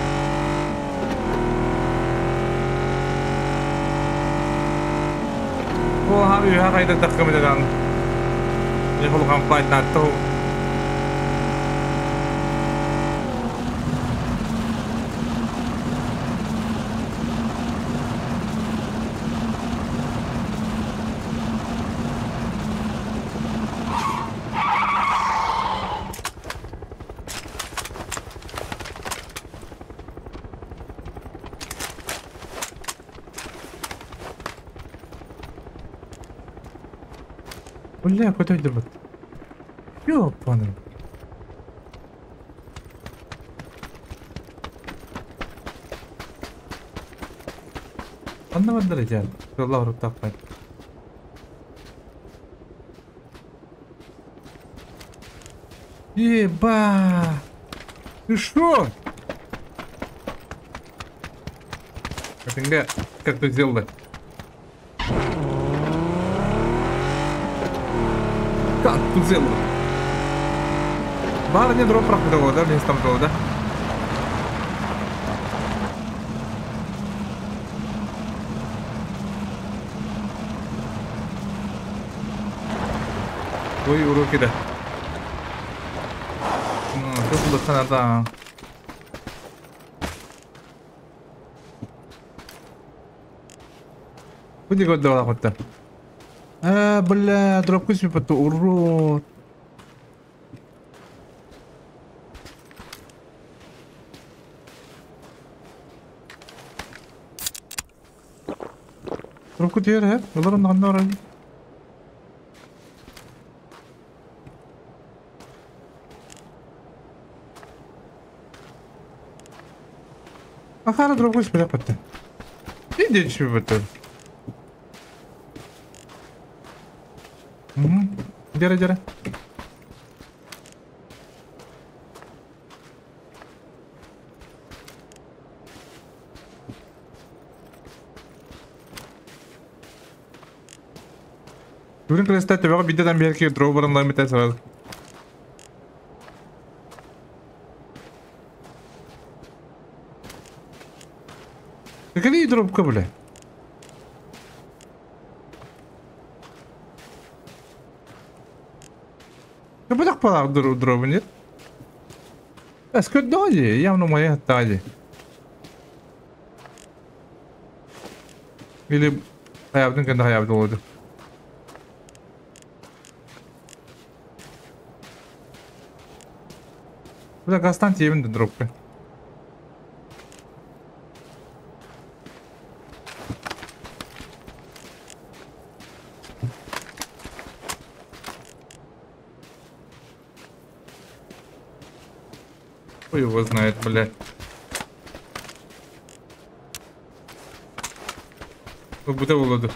О, хами хайда таккамыдан. Я файт на то. Бля, куда идет? Ёпаный. Анна ваддалидян. Аллах руктаппай. Еба! Ты шо? Как ты сделала? Как тут сделала? Бар не дроп проходил, да? Вниз там было, да? Твои уроки, да. Ну, тут надо. Куди көрдө балакытта. А, бля, дропка сүппүт, урод. Дропка тиэр һэ, олар онно баран. Ахара дропка сүппүт баттı. Не сүппүт. Дера, дера. Бүгін класста төбөҕө бидден берки дроп баран ламите сразу. Какие дропка, бля? Кабадак палак дроп, нет? Эскөт дали, явно моя тали. Или хаябдын кэнде хаябды олды. Бля, гастан тиебин де дропка. Хуй его знает, блядь. Как будто было.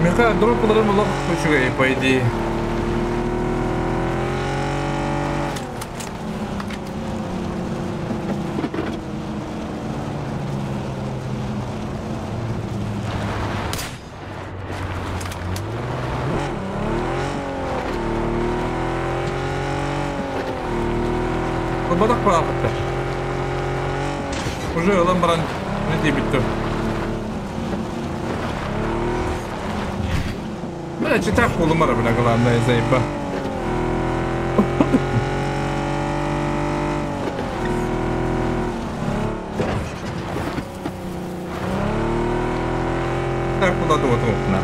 Меха дроп лох үчүгэй, по идее. Бадак парапатта. Уже ылан баран не дебитті. Бля, читак полумара, бля, главное, заеба. Так, куда-то вот окна.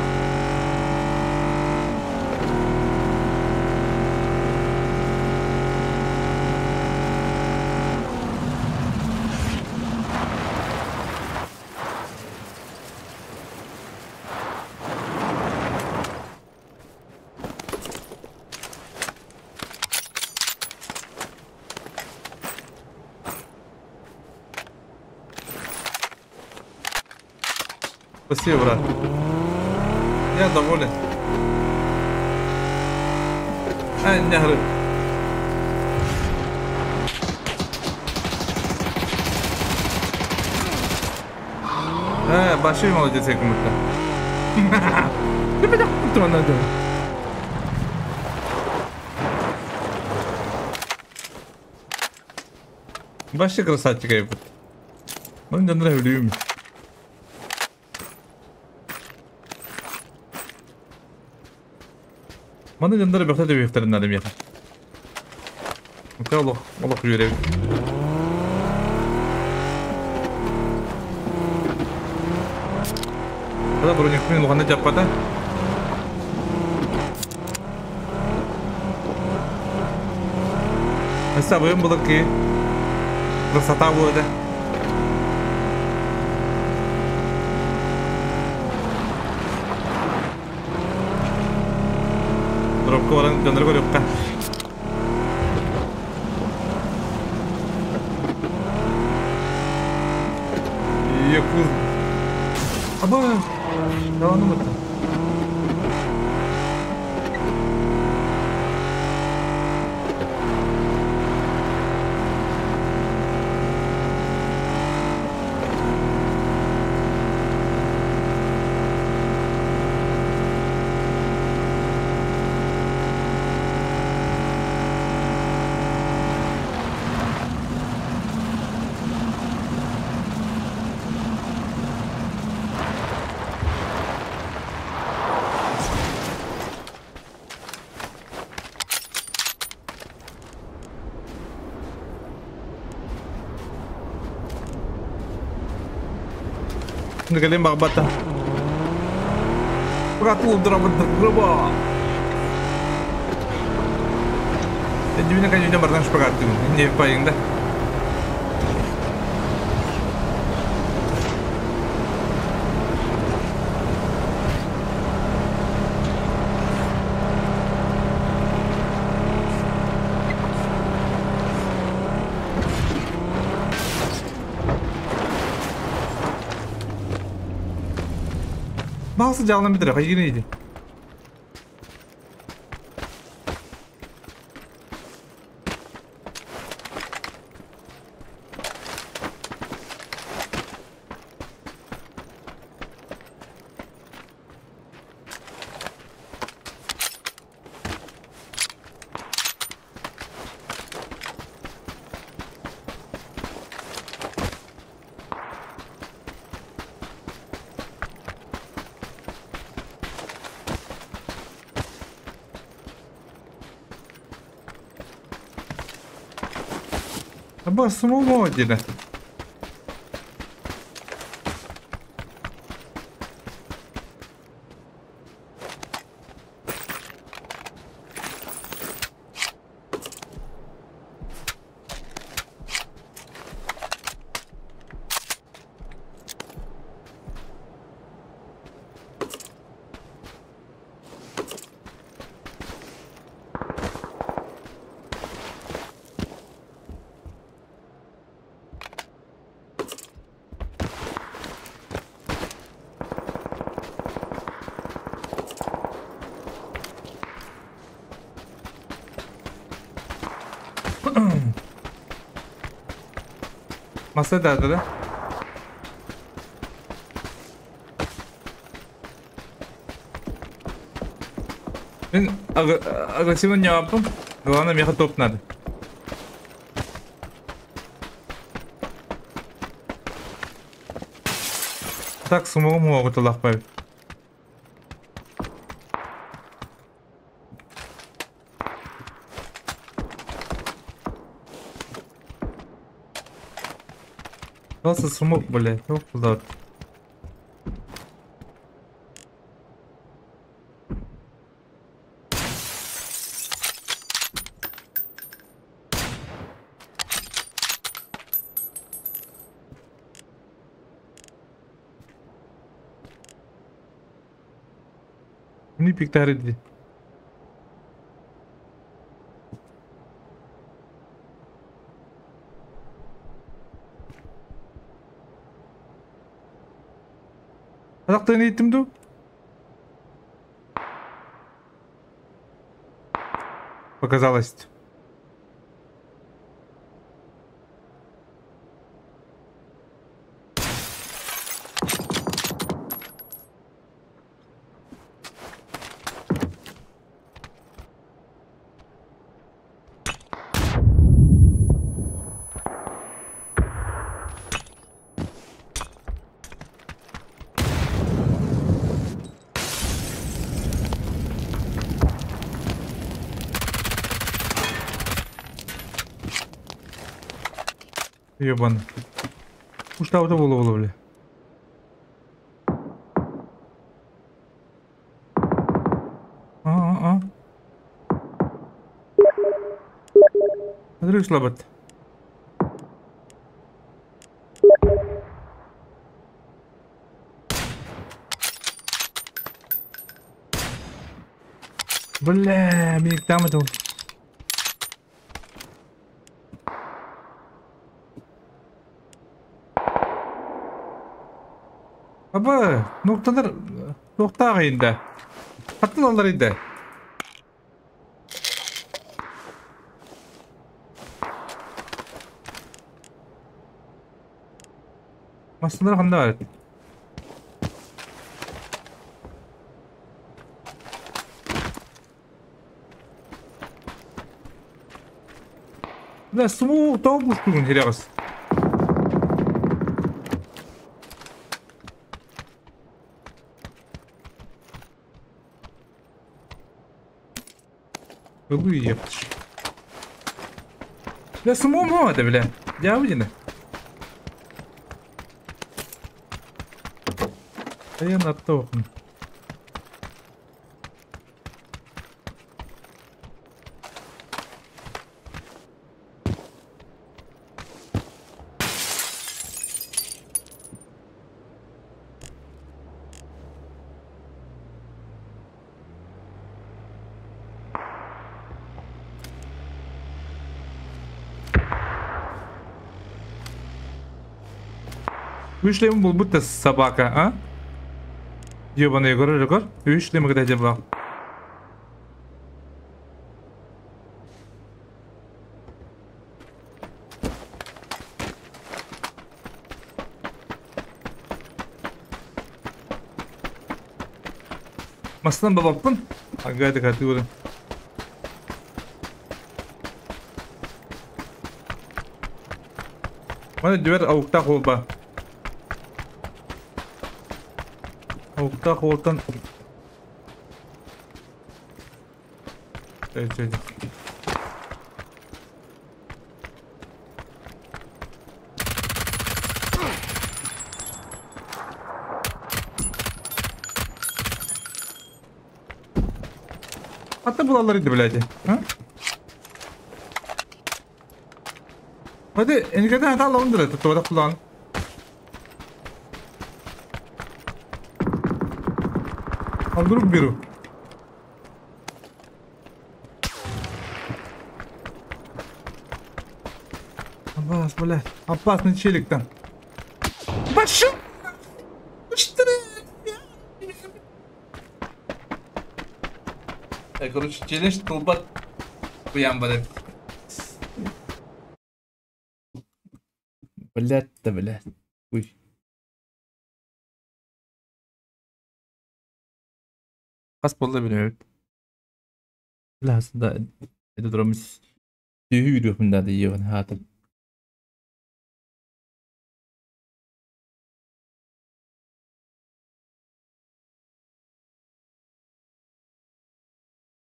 Спасибо, брат. Я доволен. А, не говорю. А, большой молодец, я кому-то. Ты надо. Вообще красавчик, я Ну, не нравлю. Маны дендер бөхтө бөхтөрүн надо меха. Олох, олох жүрөк. Када броник мен луганы жаппата. Эса быйым булыр ки. Красота будет. Дропка баран дендер көрөккө. Якуз. Аба, давай ну. Кэлин бағбата. Брату дроба. Дивина конечно бардан шпагат не пайыңда. Nasıl canlı bir tarafı yine. Басмомо деді. Masa derdi de. Ben agresifin yaptım. Главное, меха топ надо. Так, самого могут лахпай. Просто смог, блядь, ну куда? Не пиктарит. Казактан иттим ду? Показалось. Ебан. Уж там это было, бля. А. Смотри, слабот. Бля, мне там это. Аба, noktalar nokta ağayında. Hatta allarında. Masalar ханда бар. Да, суму тоғыз күн терегіз. Еб. Бля, самому это, бля. Я выйду. Айан аттоохун. Үшлем был будто собака, а? Ёбаный Егор, Егор. Үшлем когда был. Масынан бабаппын. Ага, это категория. Мана дверь ауқта қолба. Ауқта қолтан. Ата булалар иди, блядь. А? Hadi enigeden hata alalım direkt. Tuvalete kullan. Aldırıp biri. Abbas, блядь. Опасный челик там. Пошел! Короче, челлендж толбат куян бар. Блядь, да блядь. Уй. Kas bolda bilmiyorum. Aslında edromis yürüyorum da yiyor hatım.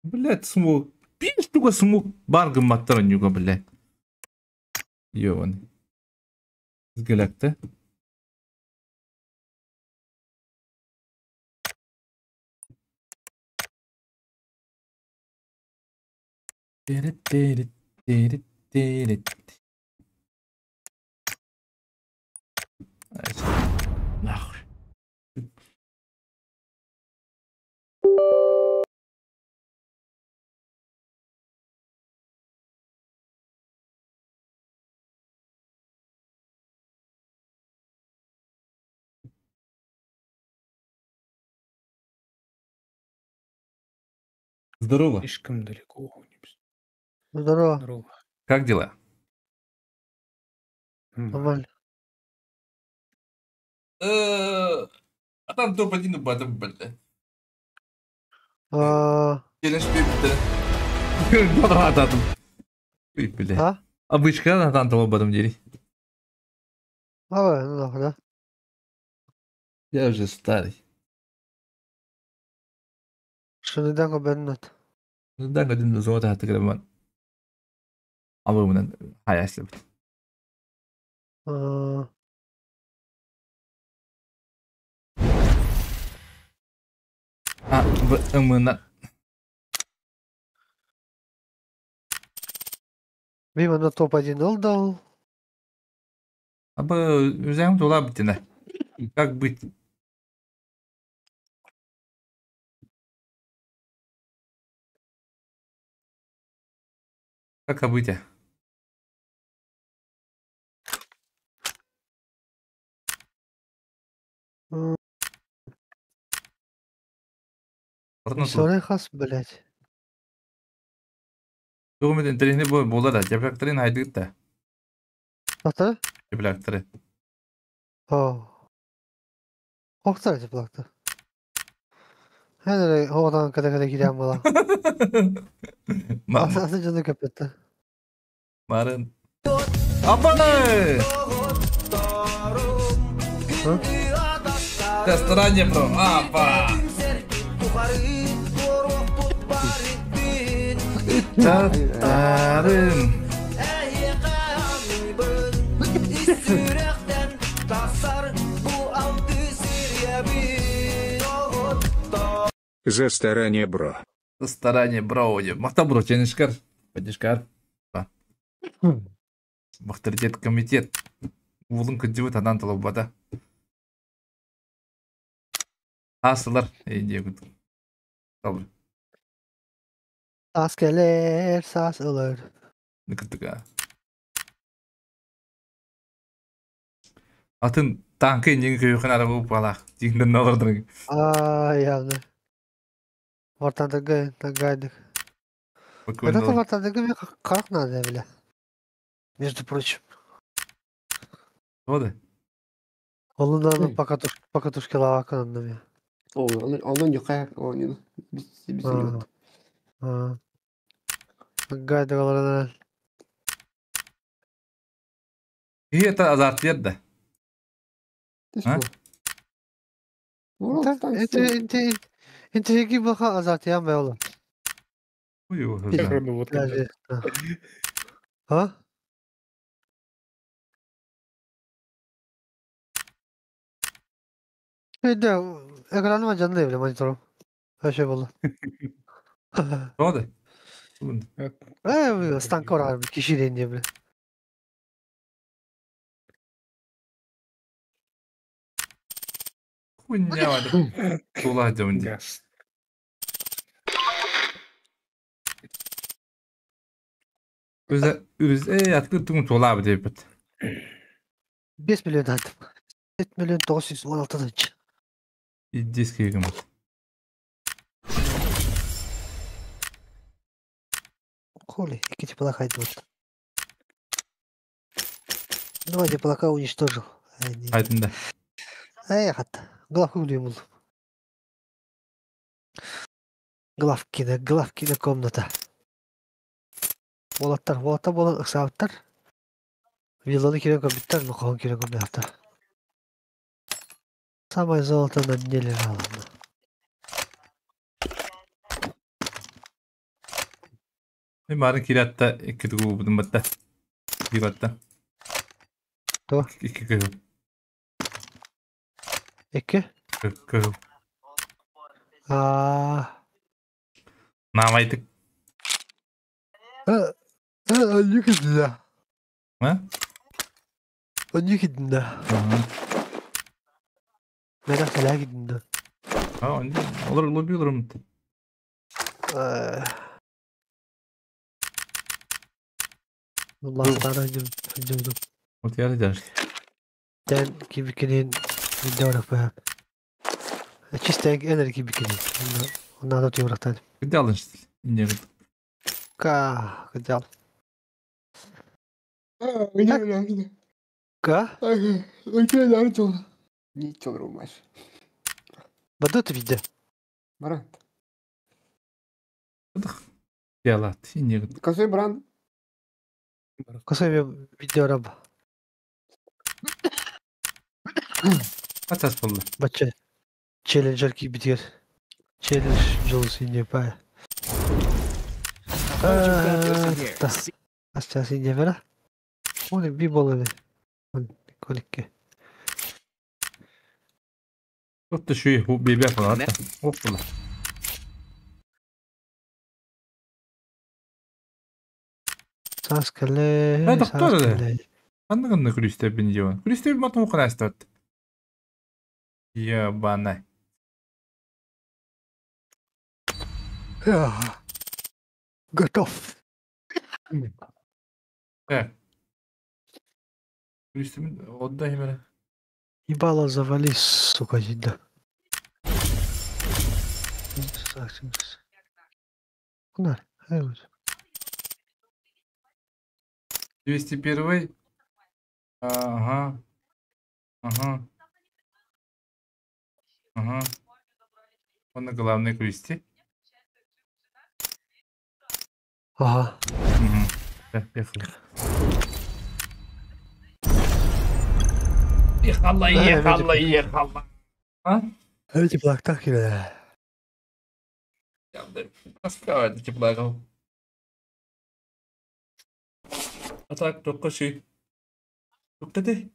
Блядь, смог. Биир штука смог бар гымматтар нюга, блядь. Ёбаный. Взгляд-то. Нахуй. Здорово. Слишком далеко. Здорово. Здорово. Как дела? Нормально. А там топ-1 батом, блядь. Челлендж блядь. А? Обычка на там об этом деле. Давай, ну нахуй, да? Я уже старый. Что не так обернут? Ну да, один золото хатыграман. А вы менен хаяслыбыт. А, в, М, на. Мимо на топ-1 ол дал. А бы взял туда битина. Как быть? Как быть? Сорехас, блядь. Тугу интересный бой болар, жапрактарын хайдык да. Ата? Жапрактары. О. Хоктар жапракты. Хәзер одан када-када кирәм була. Асы жаны көпетте. Марын. Апаны! Ресторане бро. Апа. Татарым. За старание, бро. За старание, бро. Махта бро, ченешкар. Поддержкар. Авторитет комитет. Улун кыдьыбыт анан талабата. Асылар, диэбит. Табыр. Саас кэлэр, саас ылар. Ныкытыга. Атын танка иннин көйөхөн арабы упалаах. Дигинден олордур. Ай, явно. Вартандырга тангайдык. Вот это вартандырга мне как надо, бля. Между прочим. Ода. Олунан покатушки лаваканами. О, он юка, он бис. Гайдыгаларынан. И это азарт да. А? Это интриги баха азарт я мэло. Ой, А? Да, экраныма жанды бile мониторум. Вообще было. Ода. Станка бар киши ден бile. Хуйня Тула дёнди. Өзі өзі аткы туң тула деп бит. 5 миллион атып. 5 миллион 916 тысяч. Индийский гым. Хули, iki теплака идут. Два теплака уничтожил. Айдында. Эй, хат. Главку был. Главкина, Главкина комната. Болаттар, болаттар, болан ыксабыттар. Вилланы керек көбүттер, нукаун керек көбүттер. Самое золото на дне лежало. Мен барын киратта икки тугу будум батта. Киратта. То? Икки кыгы. Икки? Кыгы. А. Намайтык. Онюхидна. А? Онюхидна. Мен ахталагидна. А, олар лобби олар. والله تعالى هجم Вот я дальше. Тен кибикинин видео фа. Чисто энергия бикини. Надо тюрахтан. Где алын Не. Ка, где? Ка? Ничего румаш. Бадут видео. Брат. Ялат, не. Косой брат. Косой видео раб. Атас болду. Бача. Челленджер кибитер. Челлендж жолу не па. Астас не вера. Он би болы. Он коликке. Вот еще и бебе фалата. Опла. Саскале. Доктор. Анда гына күрүстә бин диван. Күрүстә матым укынастат. Ебана. Готов. Так. Күрүстә отдай менә. Ебало завались, сука, да. Куда? 201. Ага. Ага. Ага. Он на главной кресте. Ага. Угу. Так, поехали. Ехала, ехала, ехала. А? Эти блактах или? Таскаю эти блага. А так, только ши. Только ты.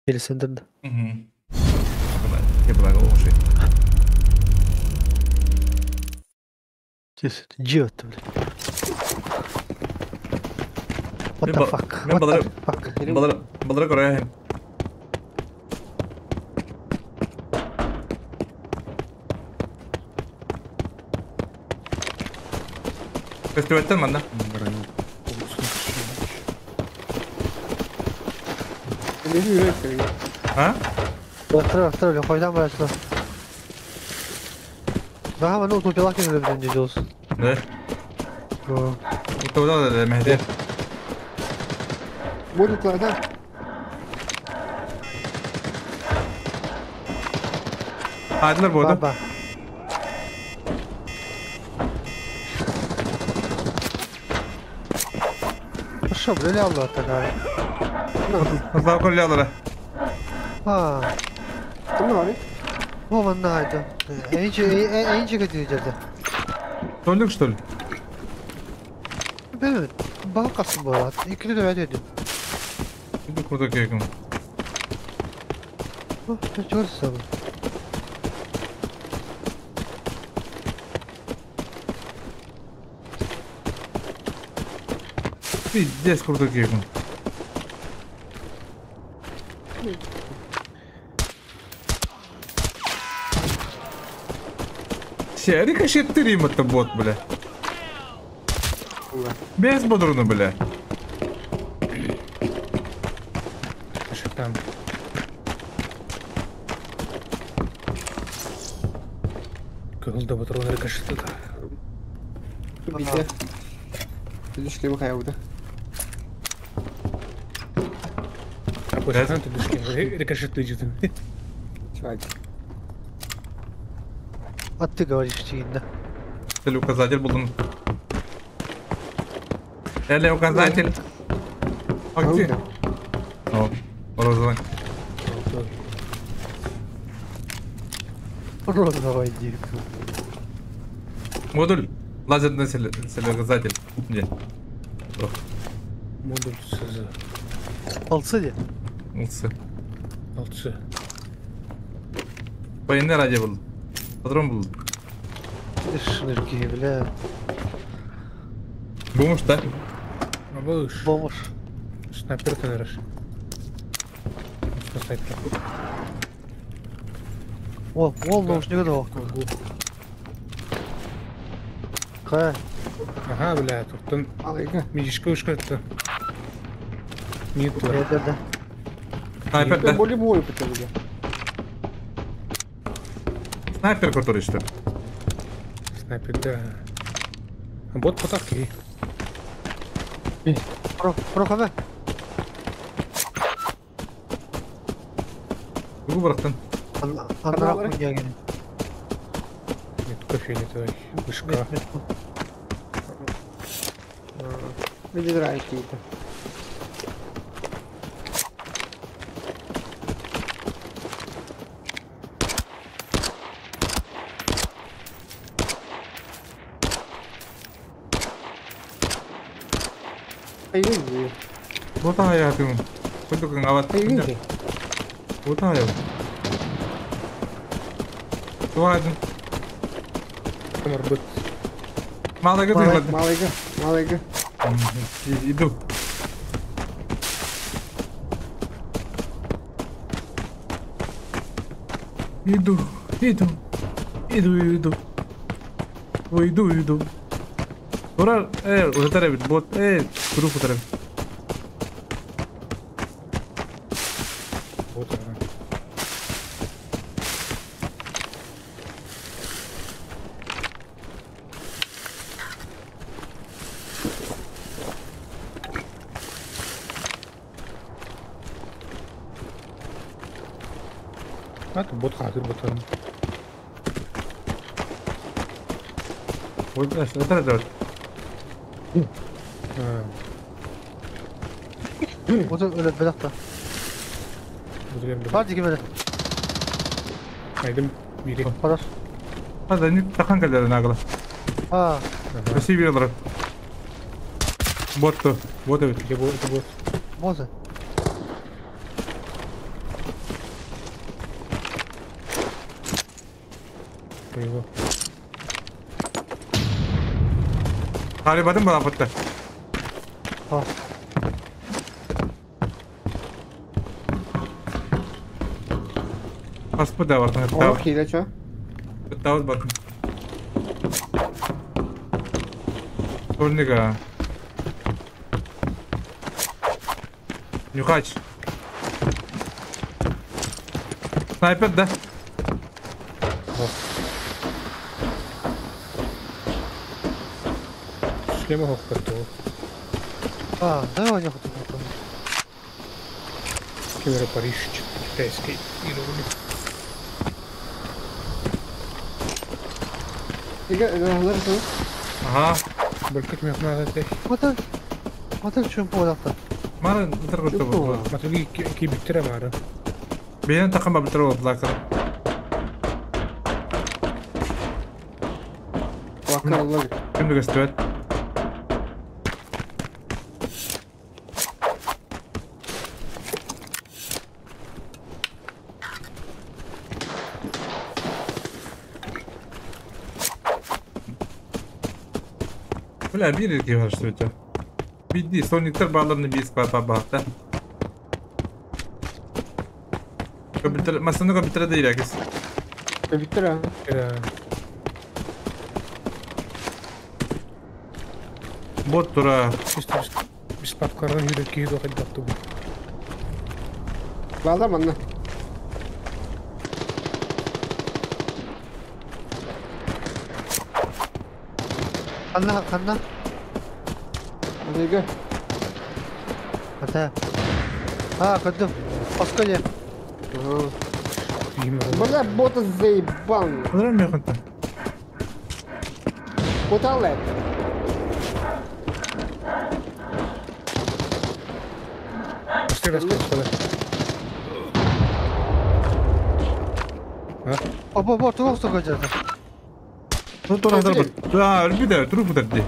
Телецентр. Угу. Я предлагал лучше. Дьиэ блядь. What the fuck? Мен What the fuck? Балары балары көрөһүм. Көстүбэттэн манна. А? Автор, автор, койдан барасың. Daha ben utopyalar kendine diyoruz. Ne? Utopyalar da Mehdi. Molotlarda. Haydiler bu arada. Хорошо, бля, Allah такая. Хазар коллялара. А. Кимде бар? Бу манна haydi. Энчи энчи кетиде. Толик что ли? Evet. Bakasın bu arada. İkili de öyle Иду круто кейком. Чего ты сам? Пиздец круто кейком. Все, рикошет это бот, бля. Без бодруна, бля. Там. Кызыл патрон рикошет это. Бите. Түдүшке бу каябыда. А түдүшке рикошет идет. Чувак. А ты говоришь, да? Цель указатель буду. Эле указатель. А где? О, розовый. Розовый дик. Модуль. Лазерный целеуказатель. Где? Модуль СЗ. Алцы де? Алцы. Алцы. Военный радио был. Патрон был. Шнырки, бля. Бомж, да? Бомж. Бомж. Снайпер ты, наверное. Снайпер. О, ол наушник да. Кай. Ага, бля, тут он. Мидишка ушката. Нет, да, да. Снайпер, да? Более бой потом, да. Снайпер, который что? Снайпер, да. А бот потаки. Про, про хабе. Бугу бырактан. Андырақ күн Нет, кофе не твой. Вышка. Видит какие-то. Айгын. Вот я ты. Куда ngawat. Айгын. Вот я. Туадын. Марбыт. Малайга ты. Малайга, малайга. Иду. Иду, иду, иду, иду. Ой, иду, иду. Ура, утара бит, бот, куру утара. Вот она. А, тут бот хакер, бот он. Вот, это это. Вот öyle bir dakika. Hadi gibi. Айдым, бери. Хорош. Hadi не тахан калер нагла. А. Спасибо, Бот то, бот это. Это бот, это бот. Бот. Его. Харибатын балапытта. Аспыда бартын. О, киирэ чо. Тавыз бартын. Турнига. Нюхач. Снайпер, да? Шлема хохкатту. А, да, у них тут. Кемера Париж, китайский ирони. Ага. Бөлкөт мехнада те. Мата. Мата чүм болакта. Мара битер бу. Матуги ки биттере мара. Бейен такама битер бу блакар. Блакар аллаг. Ким дөгөстөт? Бля, бир ki var что это. Бидди, сониктер bağlarını bir ispata bahtı. Компьютер, масаны компьютер değil herkes. Компьютер ha. Бот тура. Беспапкардан yürek киһи хайдахты бу. Bağlar manna. Ханна, ханна. Неге? Ата. А, көдүм. Осколе. Бля, бота заебал. Куда механта? Куда лет? Опа, опа, туох сокожата. Ну, тура дар. Да, өлбүдэ, туруп бутарды.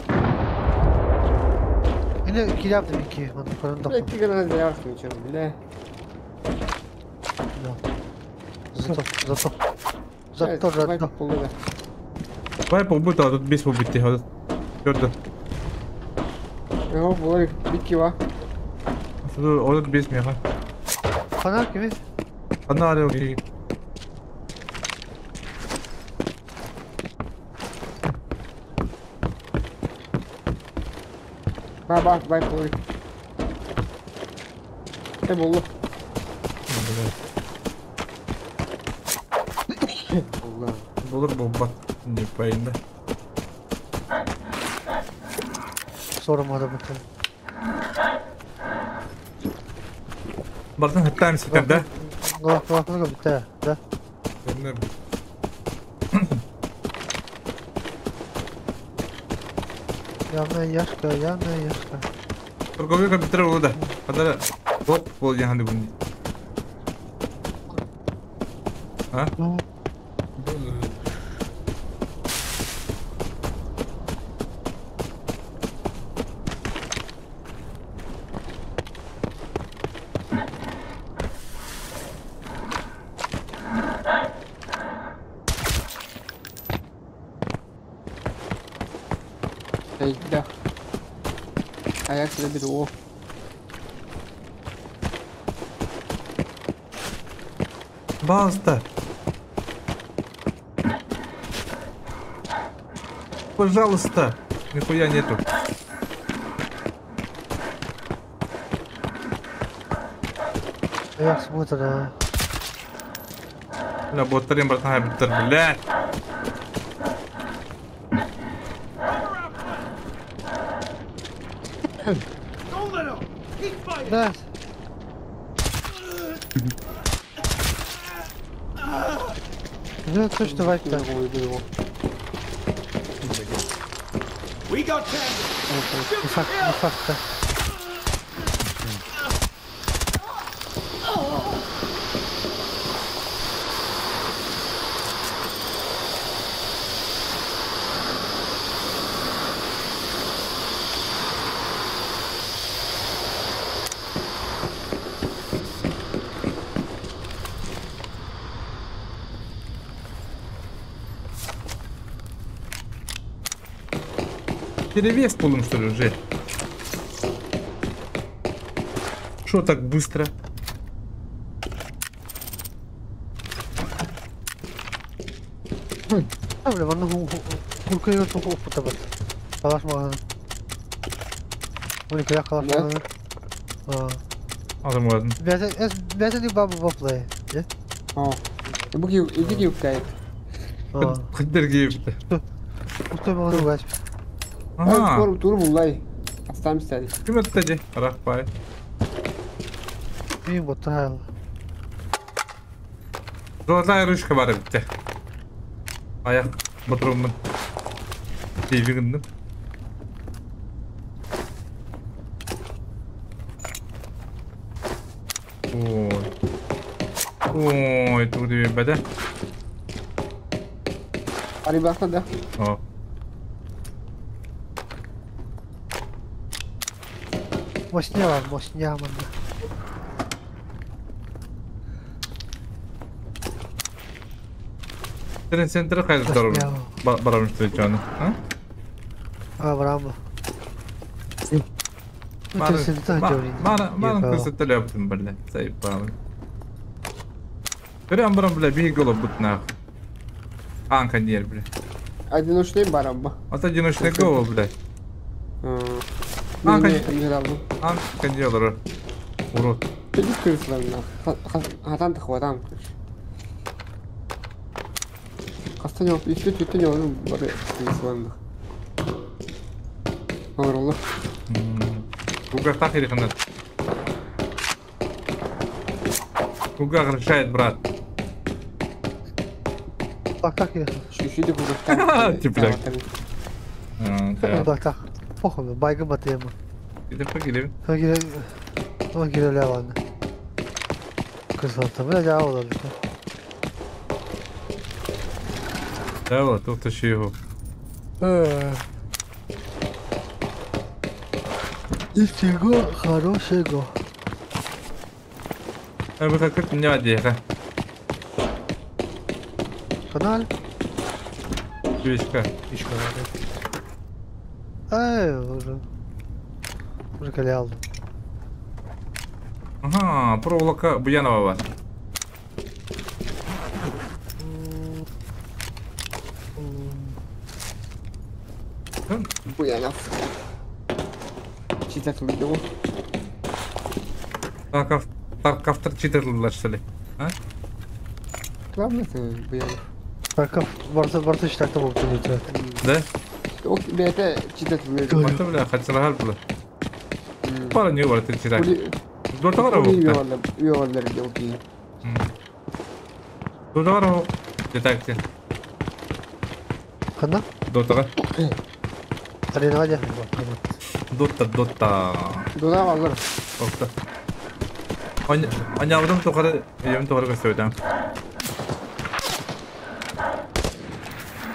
Эне килябды мики, маны көрөн Бля, ты гына заявка ничего, бля. Зато, зато. Зато, зато. Давай полбута, тут без побитти. Көрдө. Его булар бики ва. Тут без меха. Фонарь кими? Фонарь окей. Ба ба бай булар. Э булду. Булыр бомба. Не пайында. Соромада бутын. Бартын хаттайм ситер, да? Глав, битте, да? Көрүнөр. Явная яшка, явная яшка. Торговый компьютер болду да. Кадара бот бол яханды күнди. А? Да. А я тебя беру. Пожалуйста. Пожалуйста. Нихуя нету. Я смотрю. Бля, боттарым, братан, бля, блядь. Да. Ну, точно вайп-то. Не факт, не факт. Перевес полным, что ли, уже? Что так быстро? Бля, манна куркайга току оппута бат. Калаш магазин. Уни кая калаш магазин. А. Адам ладно. Бәсә ди бабы баплай. О. Бу ки иди ки уктай. Хиддер гейб. Устой магазин гаш. Ага. Тур тур буллай. Астам стали. Ким өттәҗи? Рахпай. Мин ботал. Золотая ручка бар битте. Аяк батырымын. Тейбигинdim. Ой. Ой, тугу бәдә. Ари бахта да. О. Мощня бар, мощня манна. Сен центр кайда барам. Барам встречаны. А? А, барам. Мана, мана көрсөтөлө яптым берле. Сайып балы. Көрөм барам бля, бир голов бутнах. Анка нер бля. Одиночный барам ба. Ата одиночный гол, бля. Анка Анка нер. Урод. Ты крысларна. Хатан тахватам. Кастан yok, üstü tütün yok, бары крысларна. Олор. Кугах так или ханат? Кугах решает, брат. Так, так я. Шүшү кугах. Типляк. Так, так. Похуй, байгы батыма. Иде погиле. Погиле. Погиле ладно. Красота, бля, я олар. Да, вот, тут еще его. Ничего хорошего. А вы как не одеха. Канал? Свечка. Свечка, Ай, уже. Уже калял. Ага, проволока Буянова. Буянов. Читать видео. Тарков, Тарков читать что ли? А? Главное это Буянов. Тарков, барса, барса читать там не Да? Ок, это читать видео. Барса, бля, хотела хальпла. Пара не бар ты читать. Дорталар Uli оғыпты. Ювалар окей. Дорталар оғып. Детектив. Қанда? Дотаға. Аренаға де. Дота, дота. Дота алыр. Оқты. Аня тоқары, үйім тоқары көстөйдім.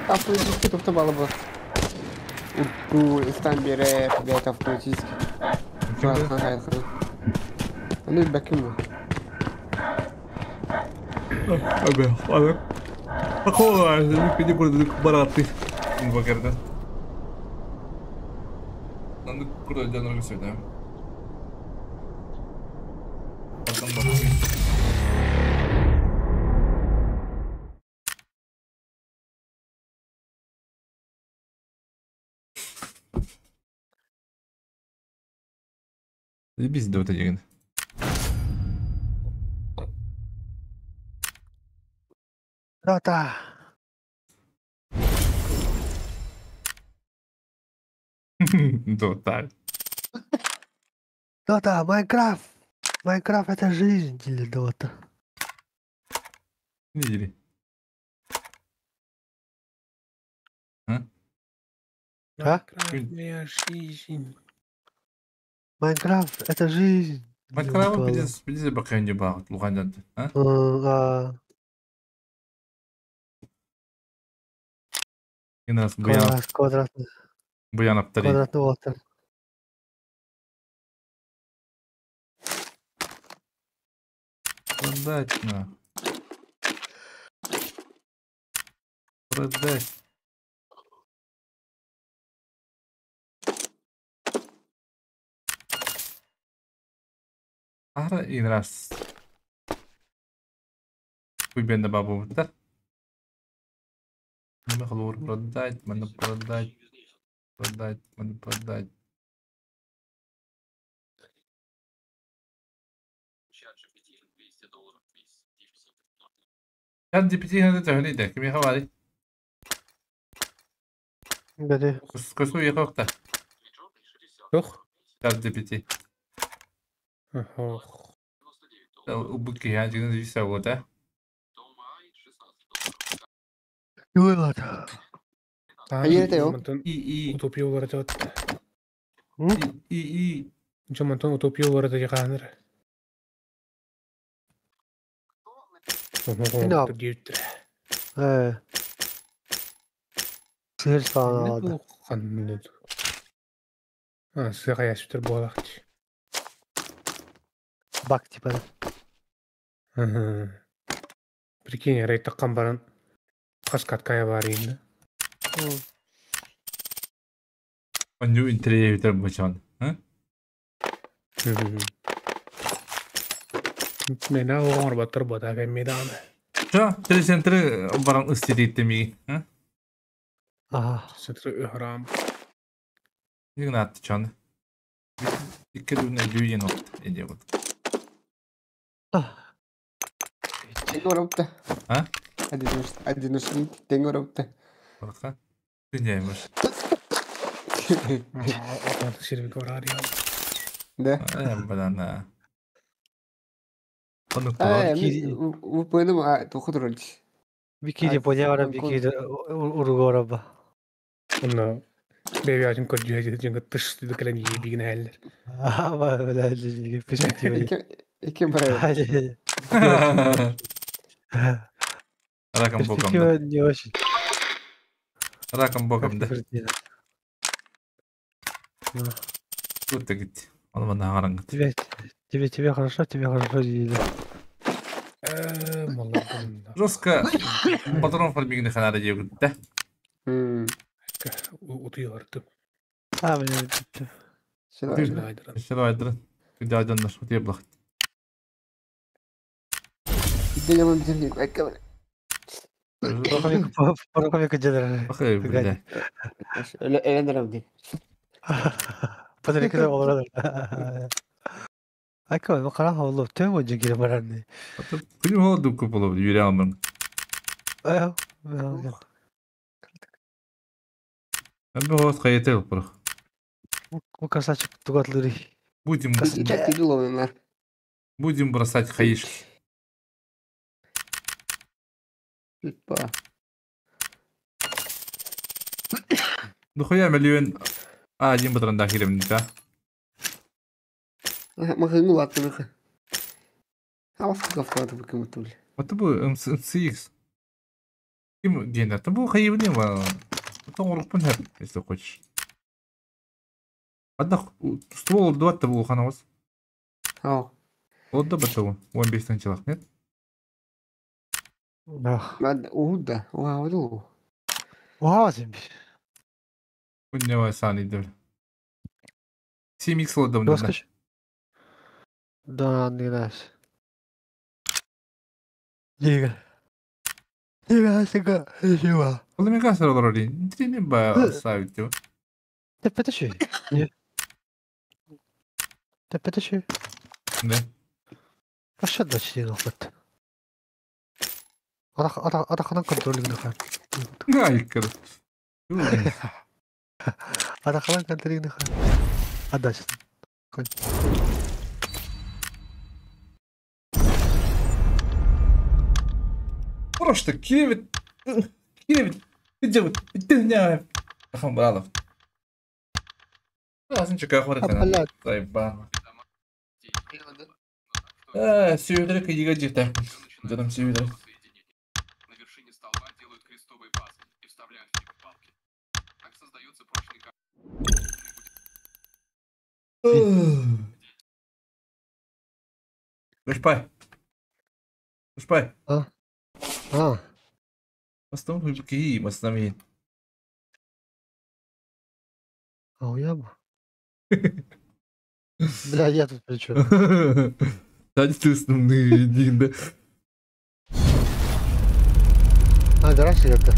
Автоматически тоқтап алып. Ульту истан бере, блядь, автоматически. Аны бәкем бу. Абе, абе. Ахова, не буду бараты. Бакерда. Надо куда делать сюда. Потом Заебись, Дота деген. Дота. Дота. Дота, Майнкрафт. Майнкрафт это жизнь или Дота? Видели? А? А? Моя жизнь. Майнкрафт это жизнь. Майнкрафт пиздец, пиздец бакай не баг, лугандан. А? А. И нас буян. Квадратный. Буян аптари. Квадратный уолтер. Продать на. Продать. Ара играс. Куйбенда бабу бутар. Маны холобур продать, маны продать, продать, маны продать. Чат GPT ханна төһөнүй да, кимиэхэ баарый? Бэти. Көскө уйаха охта. Тух? Чат GPT. Ох. Убут киһи дьиҥин виса буота. Юйлар. Айырete yok. Мантан И и утопия олар жат. и и Жо мантан утопия олар да жаганыр. No. Э. Сыр саалады. Ханны. А, сыга яшүтер болакчы. Бак типа. Прикинь, рейд таккан баран каскаткая бар инде. Онню интерьер бучон. Мен оңор баттыр бода кеммеданы. Чо, телецентр баран ыстиритти ми. Ага. Центр храм. Игнат чон. Икки дүнэ дүйен опт эде вот. Tengo ropta. А? Одиночный. Tengo ropta. Барха. Дүньяймыш. Алтын сервик бар я. Да. Э, бадана. Оны А, кулар. VPN а тухудроль. Бики Япония бара бики Уругора ба. Онна бэби ажын көрдү жеңге тыш дикелен ебигин әллер. А, ба, бля, перспектива. Икки бар. Раком боком. Перспектива не очень. Раком боком да. Картина. Тут гит. Оны мана гараңгыт. Тебе, тебе, тебе хорошо, тебе хорошо, дейді. Э, молодым. Жестко патрон фармигни ханара жегүт да. Утуйорду. А, бля, бітті. Шыра айдырын. Күдә айданнар. Утыя блах. Делаем бир. Порокомик жедер. Охай, бля. Элендерем ди. Патрик олар. Айка, мен қара олы төң өжі келе барарны. Күнүм холо дукку болуп үйрө алмын. Ая, Мен бу хос кайты бурук. Бу красавчик тугатлыры. Будем Красавчик. Будем бросать хаишки. Опа. Дохуя миллион а один патрон да хирем да. Махынгу латтыры. А вас кафкаты бу кем Вот бу МЦХ. Ким генер? Бу хайыбны ма. Потом урукпун хеп, если хочешь. Одна ствол два того ханавас. Ау. Вот да батого. Он без танчилах, нет? Да. Уда, уауду. Вау, земби. Унева сани дыр. 7 х лодом да. Да, не знаешь. Дига. Дига, дига, дига. Ол мен касыр олар олин. Трени ба ставить его. Тепетеши. Тепетеши. Да. Аша да чиң опыт. Ара ара ара ханан контролинг хан. Айкыр. Ара ханан контролинг хан. Адаш. Кон. Просто кивит. Кивит. Иди, иди, Ахам бралов. Лазым чека хоры тана. Заебал. Э, сүйүлер кыйыга жиртә. Жаным сүйүлер. Үшпай. Үшпай. А. А. Бастым хүйбі баснамин. Ауяб. Бля, я тут при чем? Сзади ты да. А, гараж это.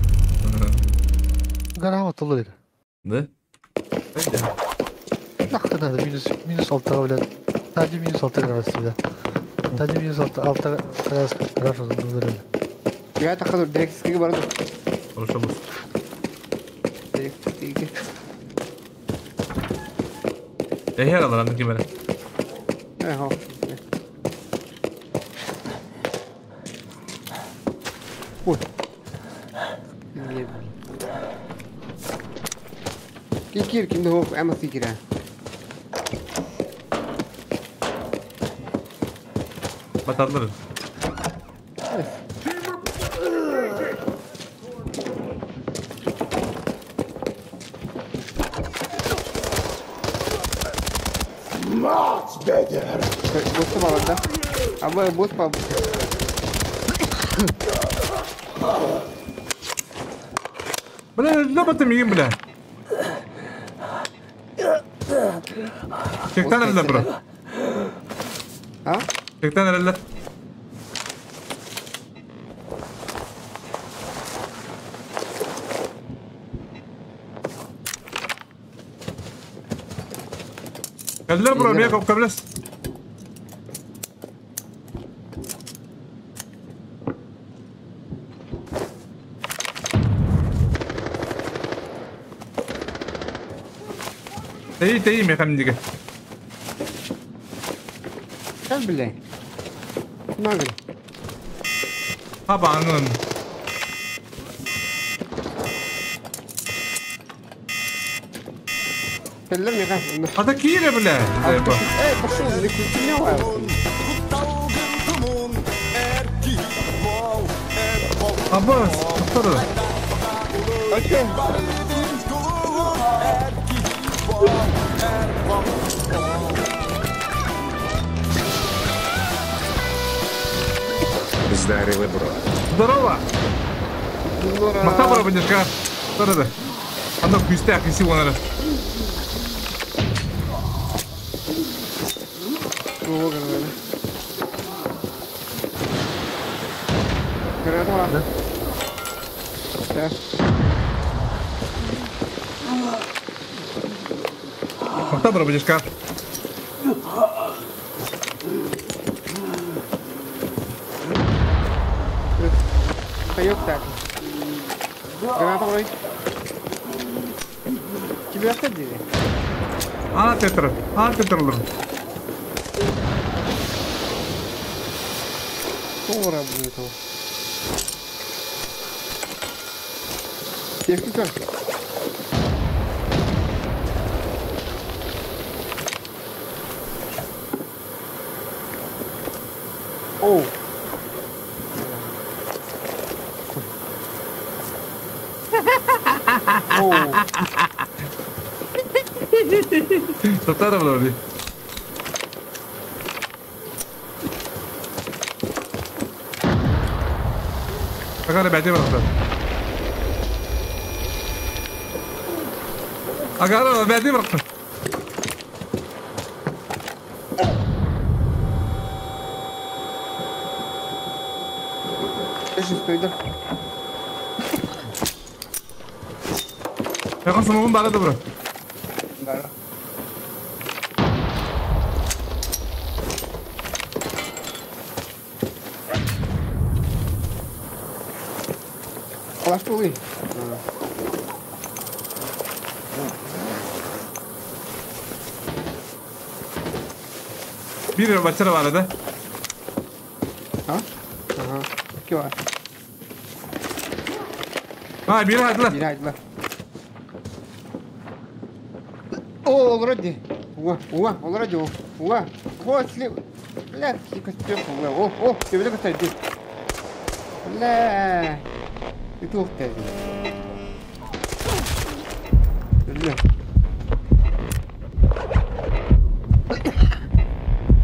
Гора вот улыр. Да? Нахуй надо, минус 6, блядь. Тади минус 6 градусов, бля. Тади минус 6 градусов, хорошо, задумали. Я так хочу, директ сколько барду. Хорошо, босс. Директ сколько. Я хера ладно, кем это? Ага. Ой. Кикир, ким дохок, эмас кикира. Батарлар. Босс балада. Абы босс па. Бля, лапа мигин, бля. Чектан элле, бро. А? Чектан элле. Элле, бро, мия каблес. Тей, механик. Как, бля? Нагр. Абанун. А такие, бля. Эй, пошел, Абас, повтор. Здорово, бро. Здорово. Махта, бро, бенешка. Здорово. Анда күсте акиси онары. Махта, бро, бенешка. Так. Граната вроде. Тебя оставили? А, тетр. А, тетр. Ура, будет его. Техника. Оу. Татара вроде. Ага, ребята, брат. Ага, ребята, брат. Что это? Я самогон бара добро. Бара. Клаш тули. Bir бачара бар да? А? Ага. Кива. А, bir haydılar. Bir haydılar. О, вроде. О, о, вроде. О, вот слив. Бля, костюм. О, о, ты бля, кстати. Бля. Ты тут ты. Бля.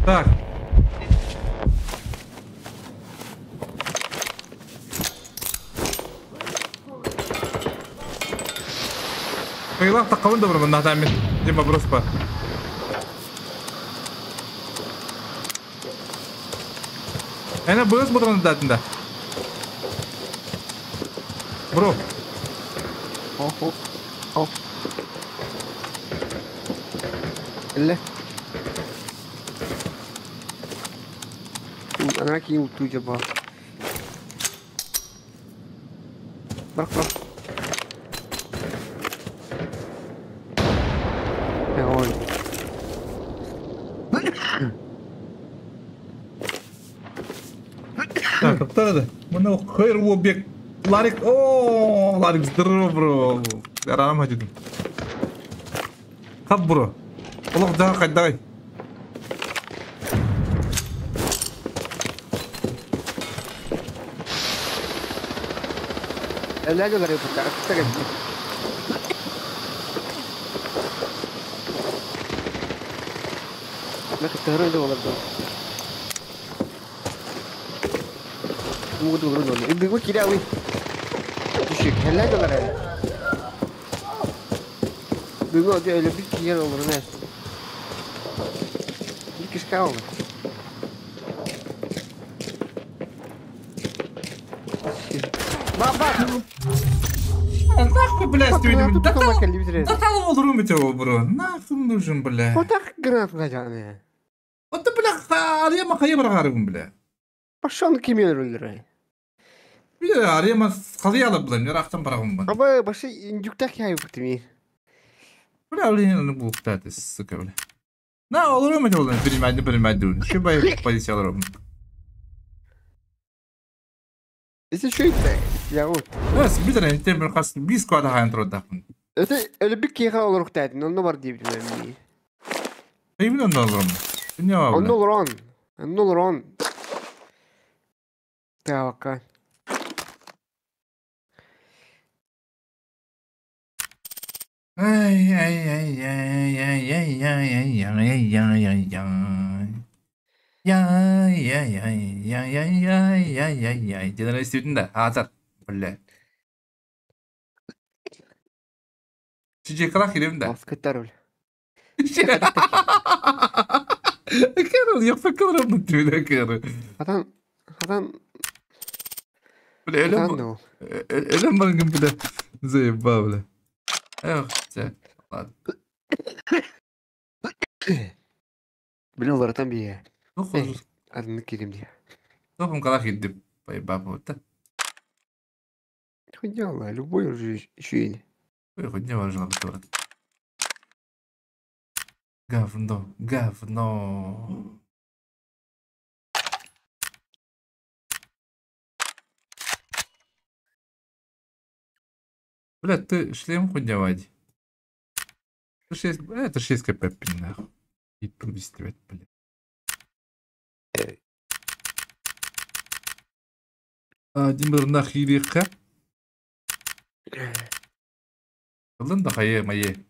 Так. Кайла тақауын да бір мына тәмін. Дима брос бар. Эне быыс бұдырын датында. Бро. Хоп, хоп, хоп. Элле. Ана кийин уттуу жаба. Бирок, бирок. Ой. Так, тоқтады. Мына хэр обек. Ларик, о, Ларик, здорово, бро. Арам хадидим. Хап, бро. Олох да қайдай. Элле жолар yapıp akıtta geçti. Ma кыттыгыр öyle olurdu. Муду olur olur. Bir bu kira uy. Düşük. Helal dolar hele. Bir bu öyle bir yer olur ne? Bir kişi kaldı. Bak bak. Нахуй, блядь, Тут Да там Да там его, бро. Нахуй нужен, бля. Вот так гранат гажаны. Вот ты, бля, арема хайы баргарым, бля. Пошел кимер өлдүрө. Бля, арема қалай бля, мен рақтан барағым ба. Аба башы индюктак яй бутми. Бля, блин, ну был ты, сука, бля. На, олорум это было, принимать, принимать, Что бы полиция олорум. Это что это? Я вот. Бas, bir tane temir kas, biz квада хайын тұрды. Это öyle bir kere olur dedin. Onu var diye bilmem. Именно онда олорум. Не Onu olur on. Onu olur on. Так. Ай, ай, ай, ай, ай, ай, ай, ай, ай, ай, ай, ай. Яй, яй, яй, яй, яй, яй, яй, яй, яй. Деден истейтін да, азар, бля. Чижи калах ирем да. Аскыттар өл. Кэрол, я факал работаю, кэрол. Адам, адам. Бля, элем, элем баргын, бля, заебал, бля. Эх, ладно. Блин, олар бие. Ну, Адını керем дия. Тоқым қалақ едіп, байбап да. Хуйня, любой уже еще Ой, хоть не важно, брат. Говно, говно. Бля, ты шлем хуйня, Вадь. Это 6 кп, нахуй. И тут блядь, бля. Один нахириха. Ылын да хайы майы.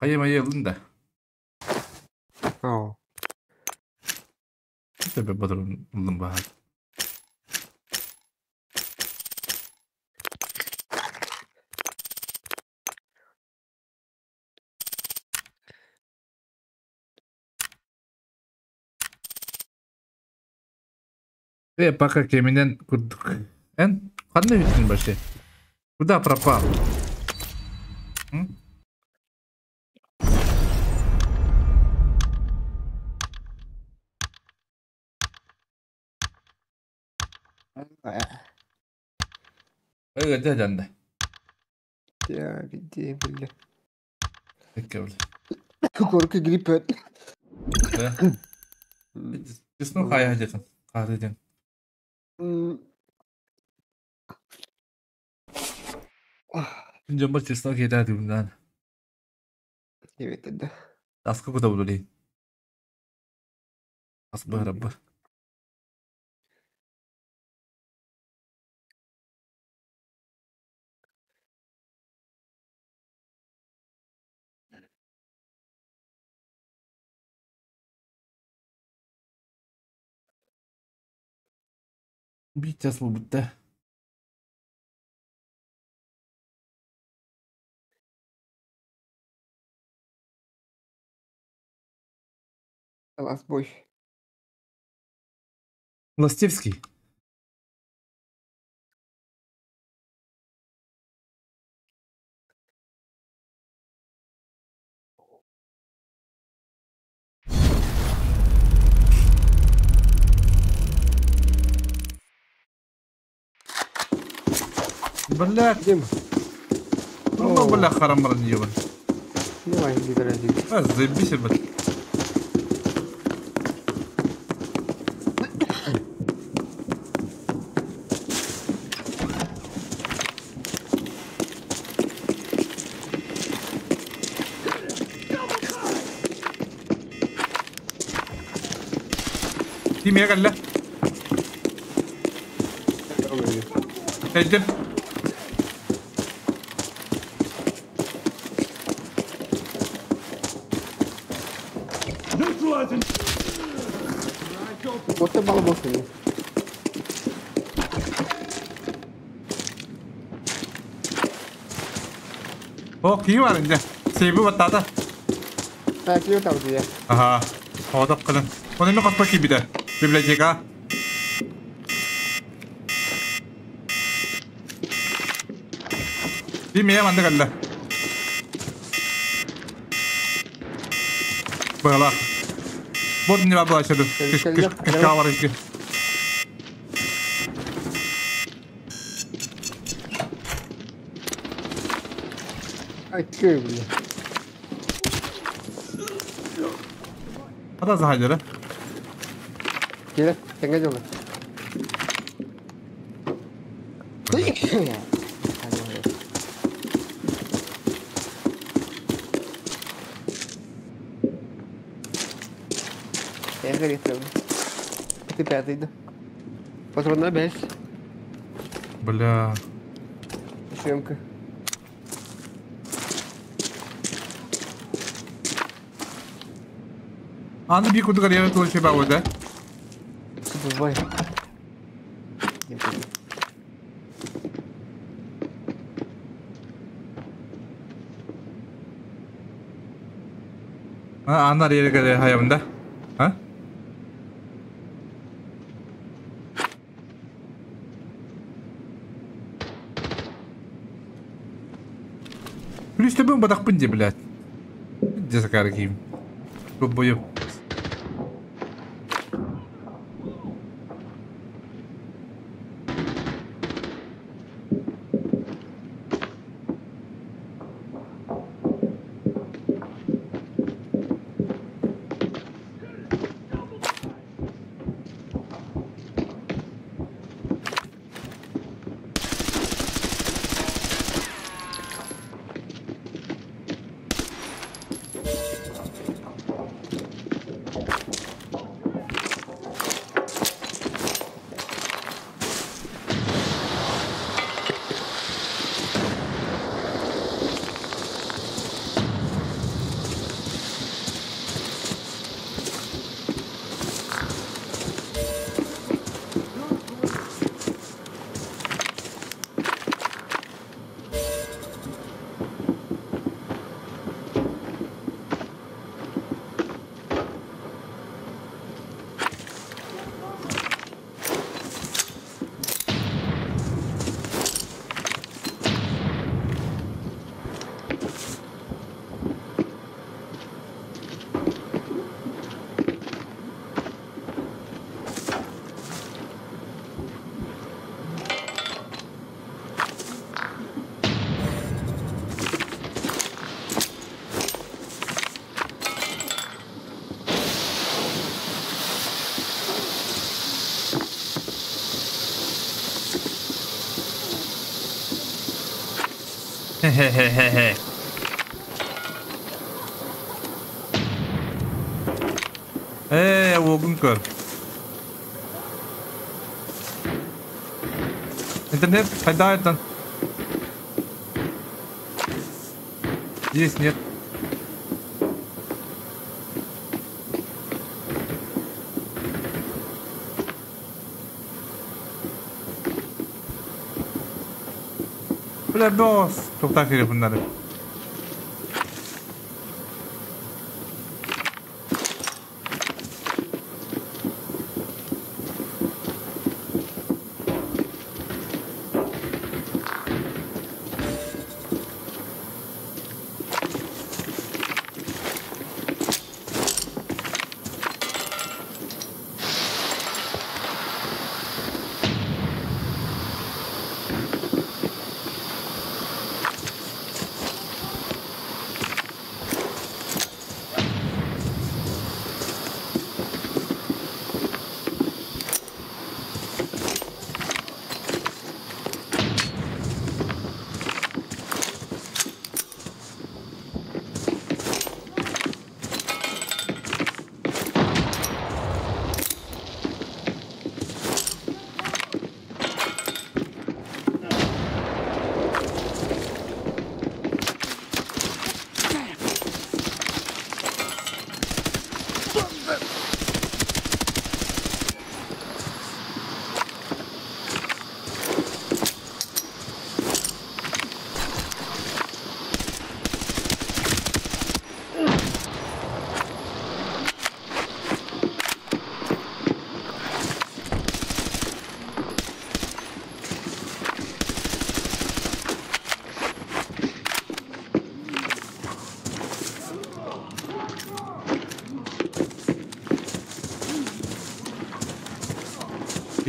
Хайы майы ылын да. Aa. Тебе бодрун ылын бахат. Пока кеминен курдук. Эн, қандай өттің вообще? Куда пропал? Эй, где жанды? Я где, бля. Бля. Корка грипп. Да. Честно, хая декан. Қары ден. Жамбар честно кетеді бұндан. Evet, да. Аскы куда буду Асбы раббы. Bir час bu bitti. Last boy. Ластевский. Блядь. Дим. Ну, бля, харамар не ебан. Давай, иди, А, заебись, блядь. Ким я Эдим. Вот балбосы. О, ким бар инде? Сейби баттата. Так, ким там где? Ага. Одап кылын. Оны мен катпа кибиде. Библиотека. Би мия манды калла. Бала. Вот не бабла шеду. Кышка бар ике. Ай, кö, бля. Ата захадера. Келе, теңге жолы. Я горит прям. Ты пятый, да? Патрон на бес. Бля. Съемка. Аны би кудугар яры толы ба да? Бывай. А, анар ерге хаябында. А? Плюс тебе бадақ пынде, блядь. Где закар киим? Бою. Хе-хе-хе-хе. Э, оғын көр. Интернет пайда это. Есть, нет. Бля, босс. Тоқтар керек bunları.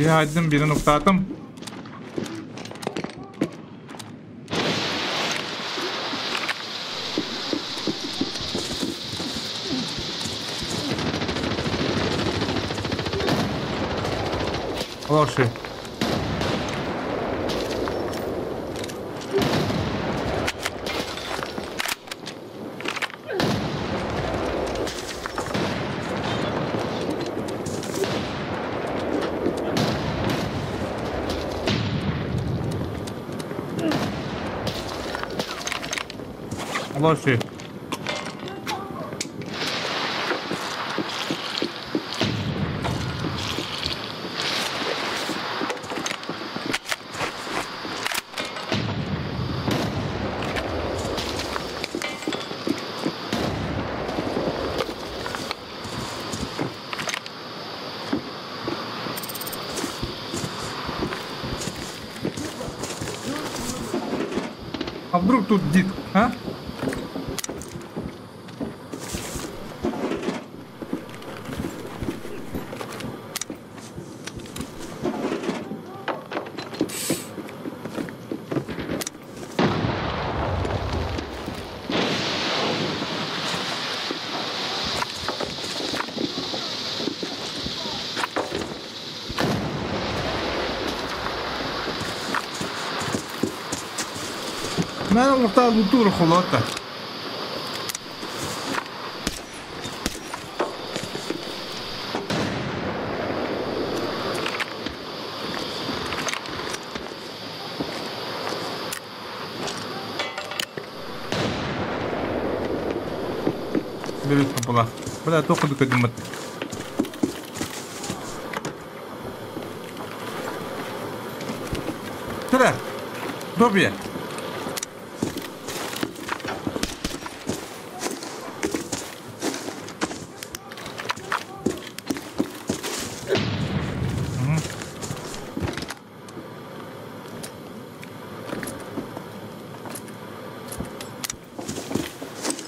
Bir haydım birini nokta Хороший. Хороший. А вдруг тут дед, а? Мен олохтоох лутуур холота. Берет була. Бля, тоқыды көдіміт. Тіре! Добре!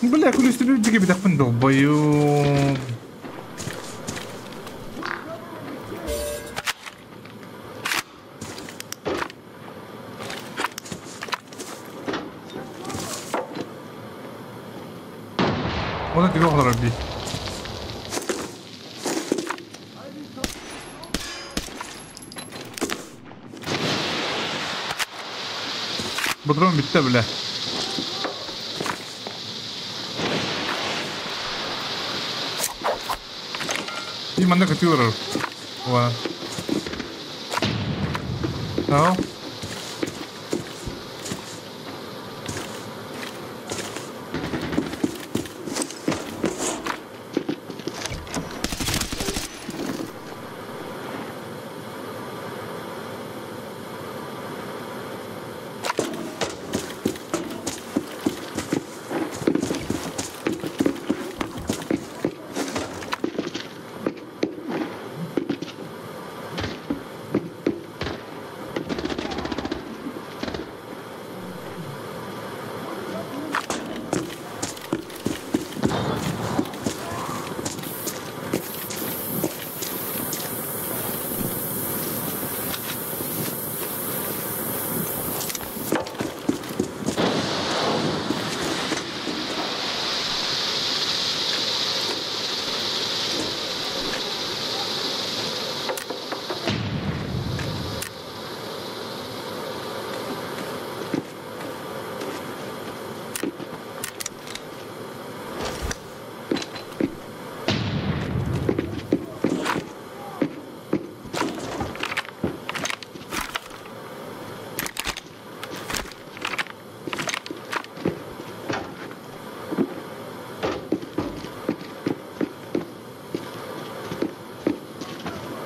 Бля, күлүстүрүү жиге битакпын долбою. Оны тиге олар би. Будрон битте бля. И манна катюрер. Ва. No.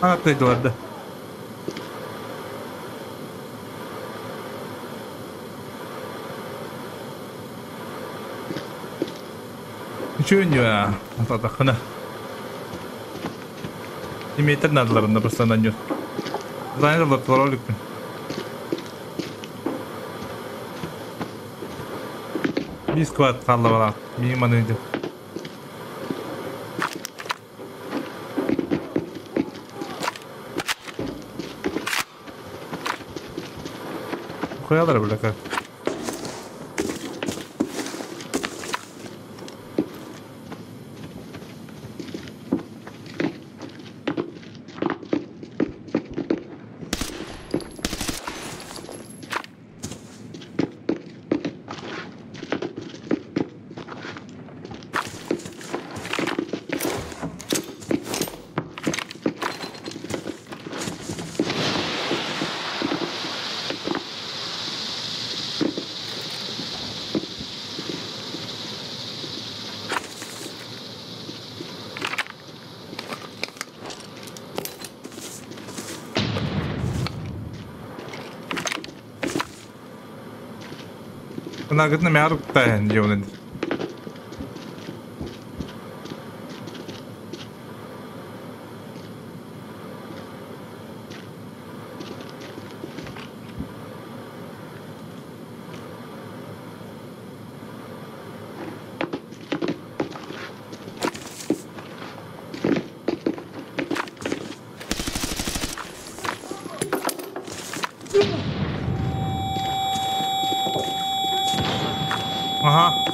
Atlaydılar da. Ничего не ататахына. Имейтер надыларында просто наньет. Занятылар роликпин. Бис квад қалла бала. Миң маны Хуялар, бля, как. Нагытны мяру тайын жеунен. Ага.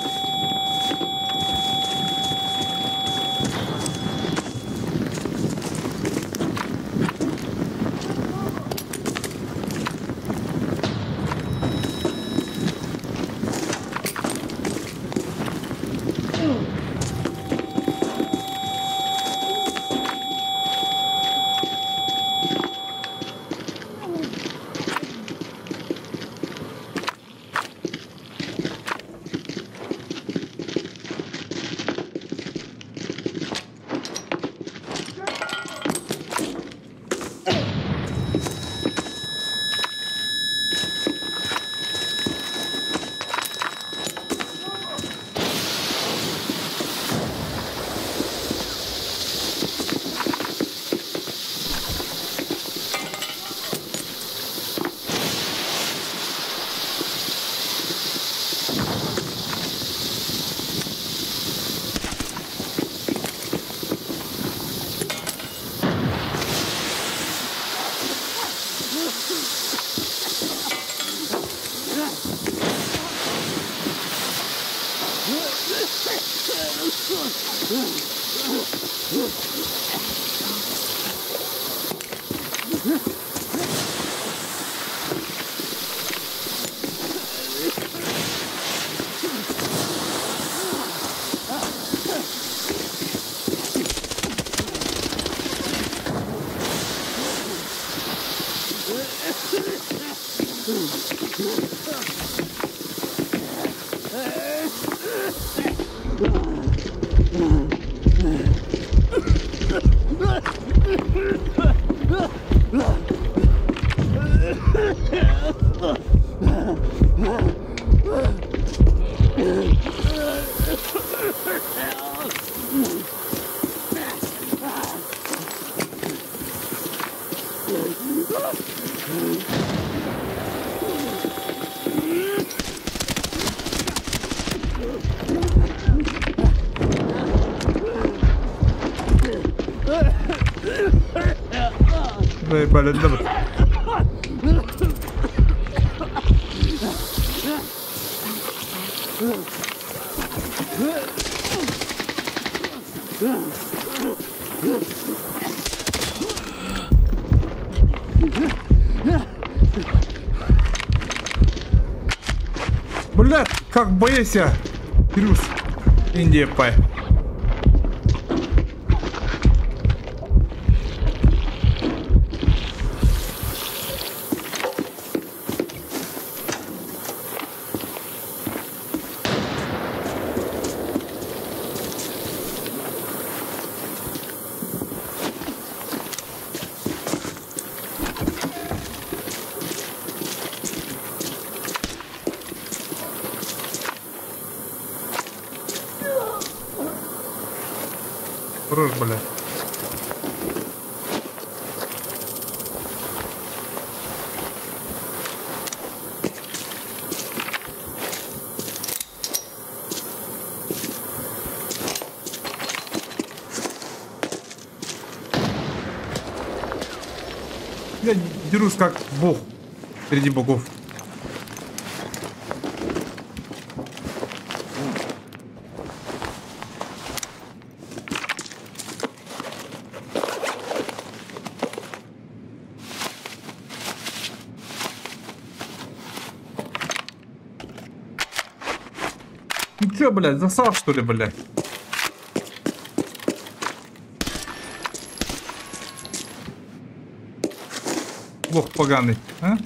Блин, Блядь, как боишься, Кирюс. Индия пай. Хорош, бля. Я дерусь как бог среди богов. Ты чё, блядь, засал, что ли, блядь? Лох поганый, а?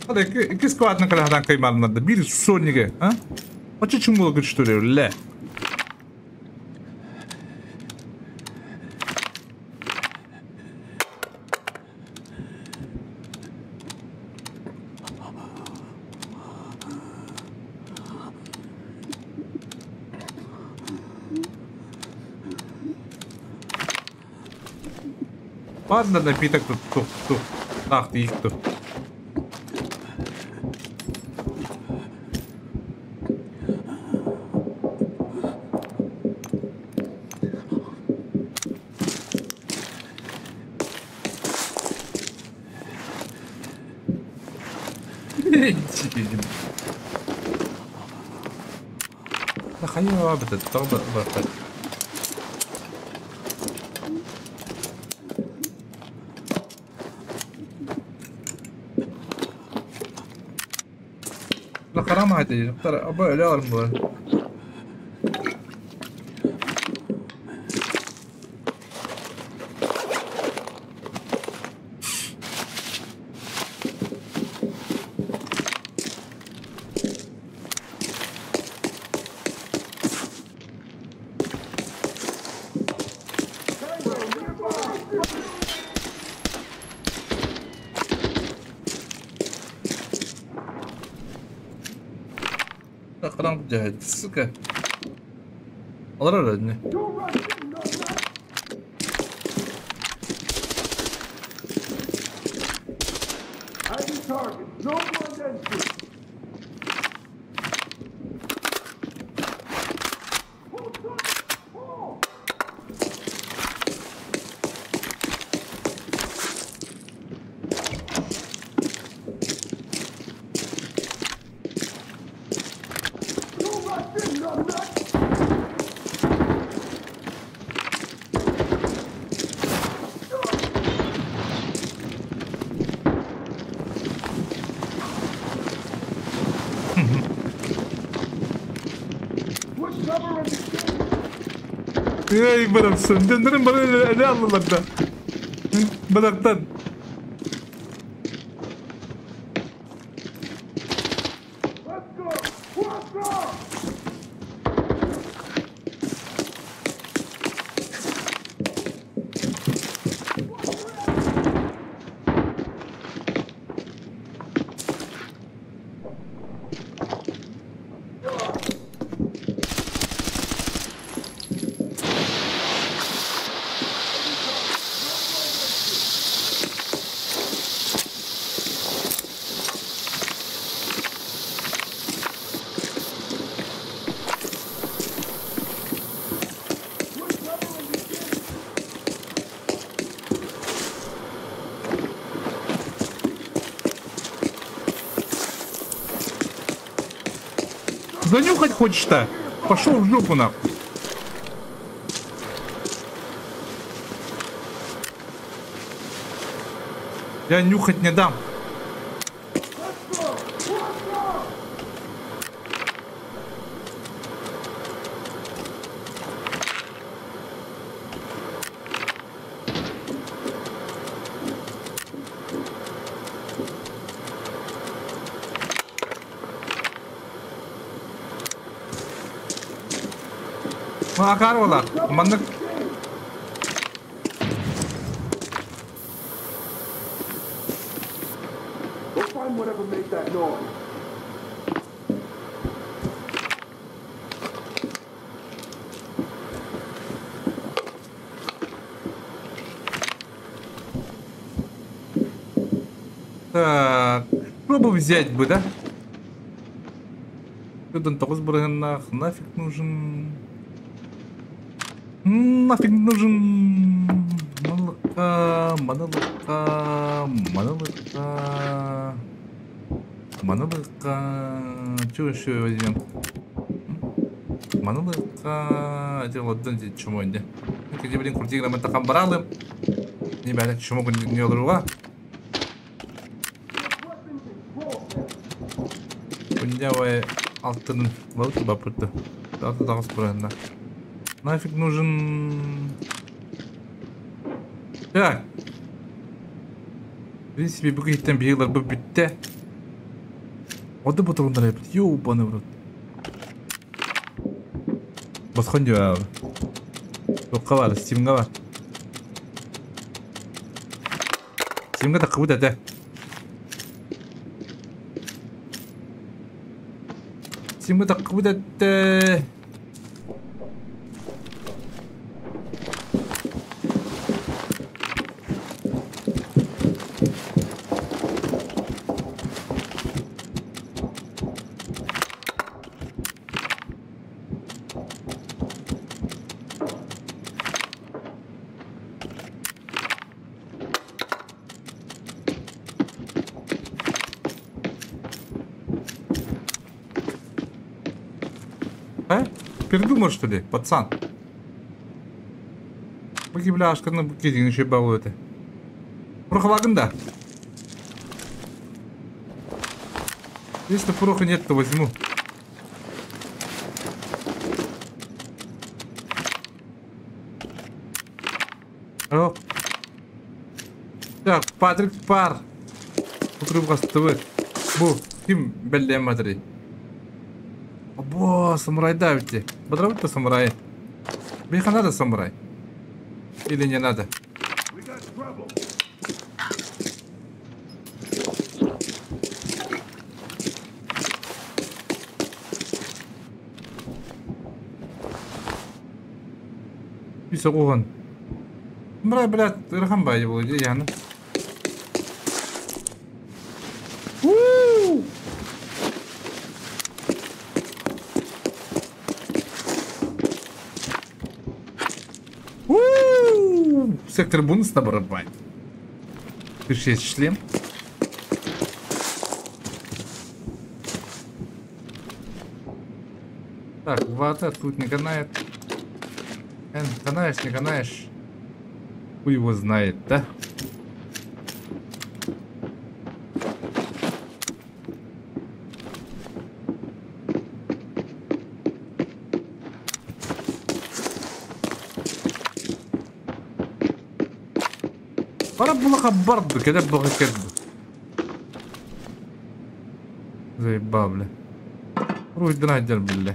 Hadi iki сквадны калядан каймарнады. Bir сонниге, а? Очы чумула күчтүрө, ле. Ладно, напиток тут, тух, тух. Ах ты их тут. Хайа бит, тағы бар. La qarama hadi, böyle alım bu. Qaram сука. Alır öyle. Ey bıraksın. Döndürün bana ne alırlar da. Bıraktan. Занюхать хочешь-то? Пошел в жопу нахуй. Я нюхать не дам. Akar olar. Mandık. Go find whatever made that noise. Так, пробу взять бы, да? Нафиг нужен. Нафиг нужен Малыка, Манылыка, Манылыка, Манылыка. Чего еще возьмем? Манылыка. Это ладно, чему инде. Где, блин, крути грамота хамбаралы. Не бля, чему не друга. Күндявай алтын балык бапырты. Алты тағыс бұрында. Нафиг нужен... Так. В принципе, бүгін биылар бұл бітті. Оды бұтығындар епті. Ёбаный в рот. Басқан деп Тоққа бар, стимға бар. Стимға да қыбыт әті. Стимға да қыбыт әті. А? Передумал, что ли, пацан? Быки, бля, ашканы быки еще балуете. Пороховагында. Если пороха нет, то возьму. О. Так, Патрик пар. Утрым кастыбы. Бу, ким беллем матри. Бо, самурай давите. Бодровать-то самурай. Беха надо самурай? Или не надо? Писагуган. Самурай, блядь, рахамбай его, где я? Сектор бонус на барабане. Ты шлем. Так, вата тут не канает. Канаешь, не канаешь. Хуй его знает, да? Пора было барду, когда было кедбу. Заебал, бля. Руй драйдер, бля.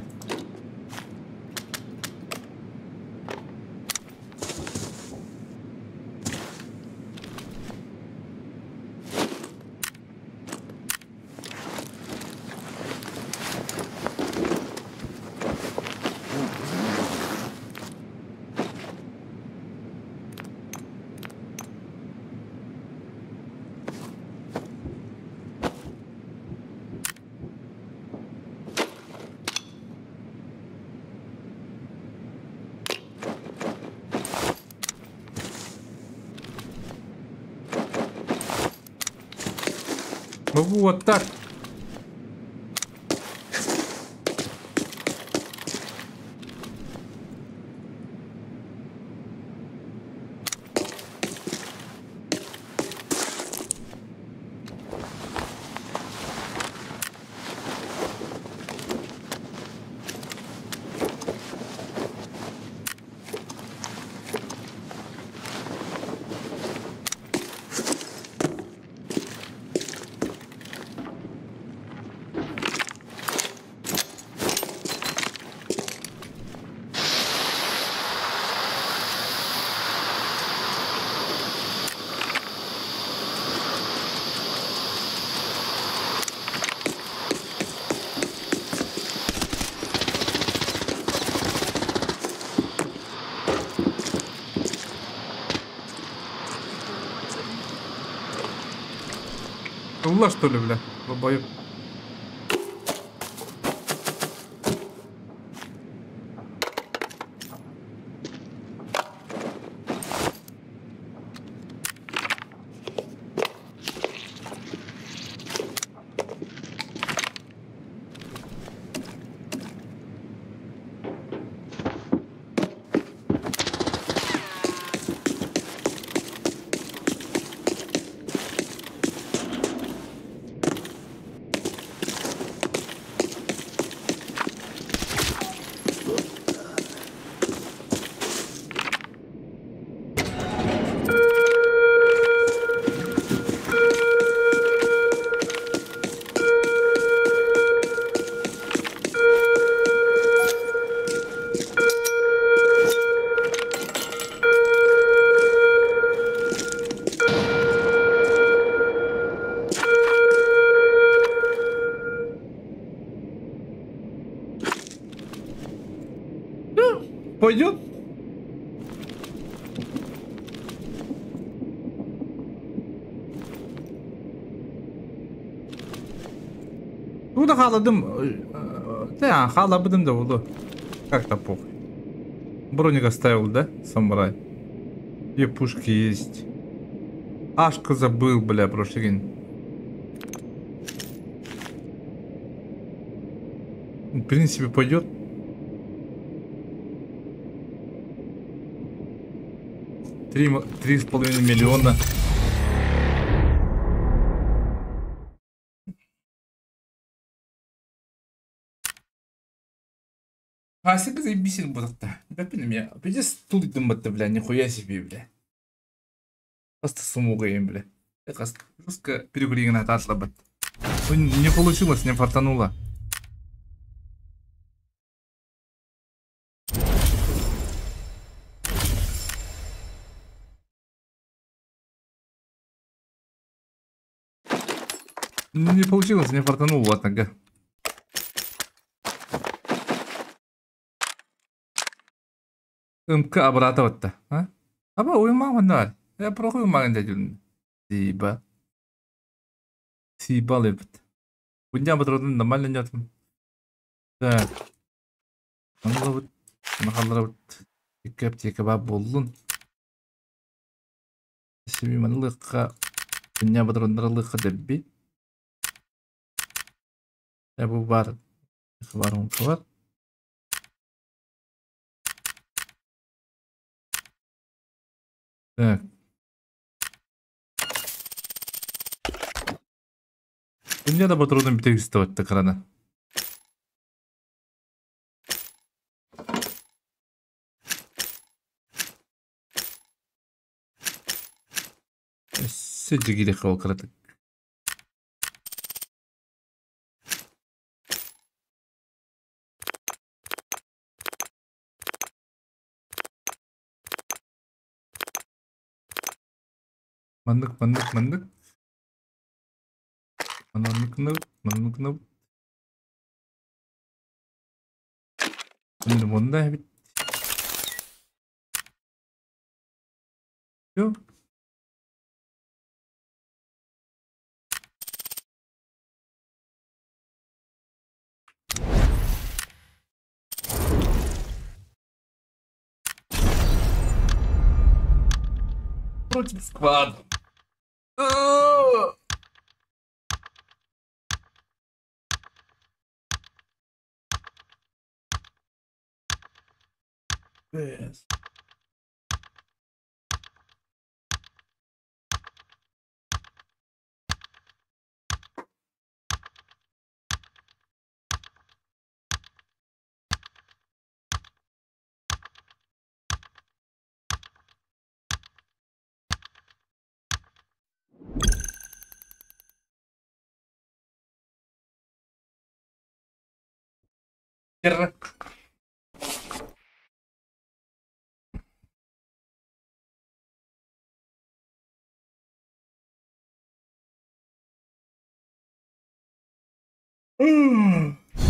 Вот так. Ула, что ли, бля? Лобоеб. Пойдет? Ну да халадым. Да, халабыдым да буду. Как-то похуй. Броник оставил, да, самурай? Две пушки есть. Ашка забыл, бля, прошлый день. В принципе, пойдет. 3,5 миллиона. А себе заебись будет-то. Я пиздец стул думать, бля, нихуя себе, бля. Просто сумугаем, бля. Я жестко перекуригина отошла. Не получилось, не фартануло. Не получилось, не фартануло, ладно. МК обратно, а? Аба уйма ванар. Я прохую маган дядюн. Сиба. Сиба лепт. Кунья патроны нормально нет. Так. Махаллабыт. Икки кебаб боллун. Семи манлыкка. Кунья патроннарлыкка дебби. Я бу бар. Бар он бар. Так. У меня до патронов перестать так рано. Все дигили хвалкраток. Мандык, мандык, мандык. Мандык, мандык, мандык. Манда Все. Против склада. Yes.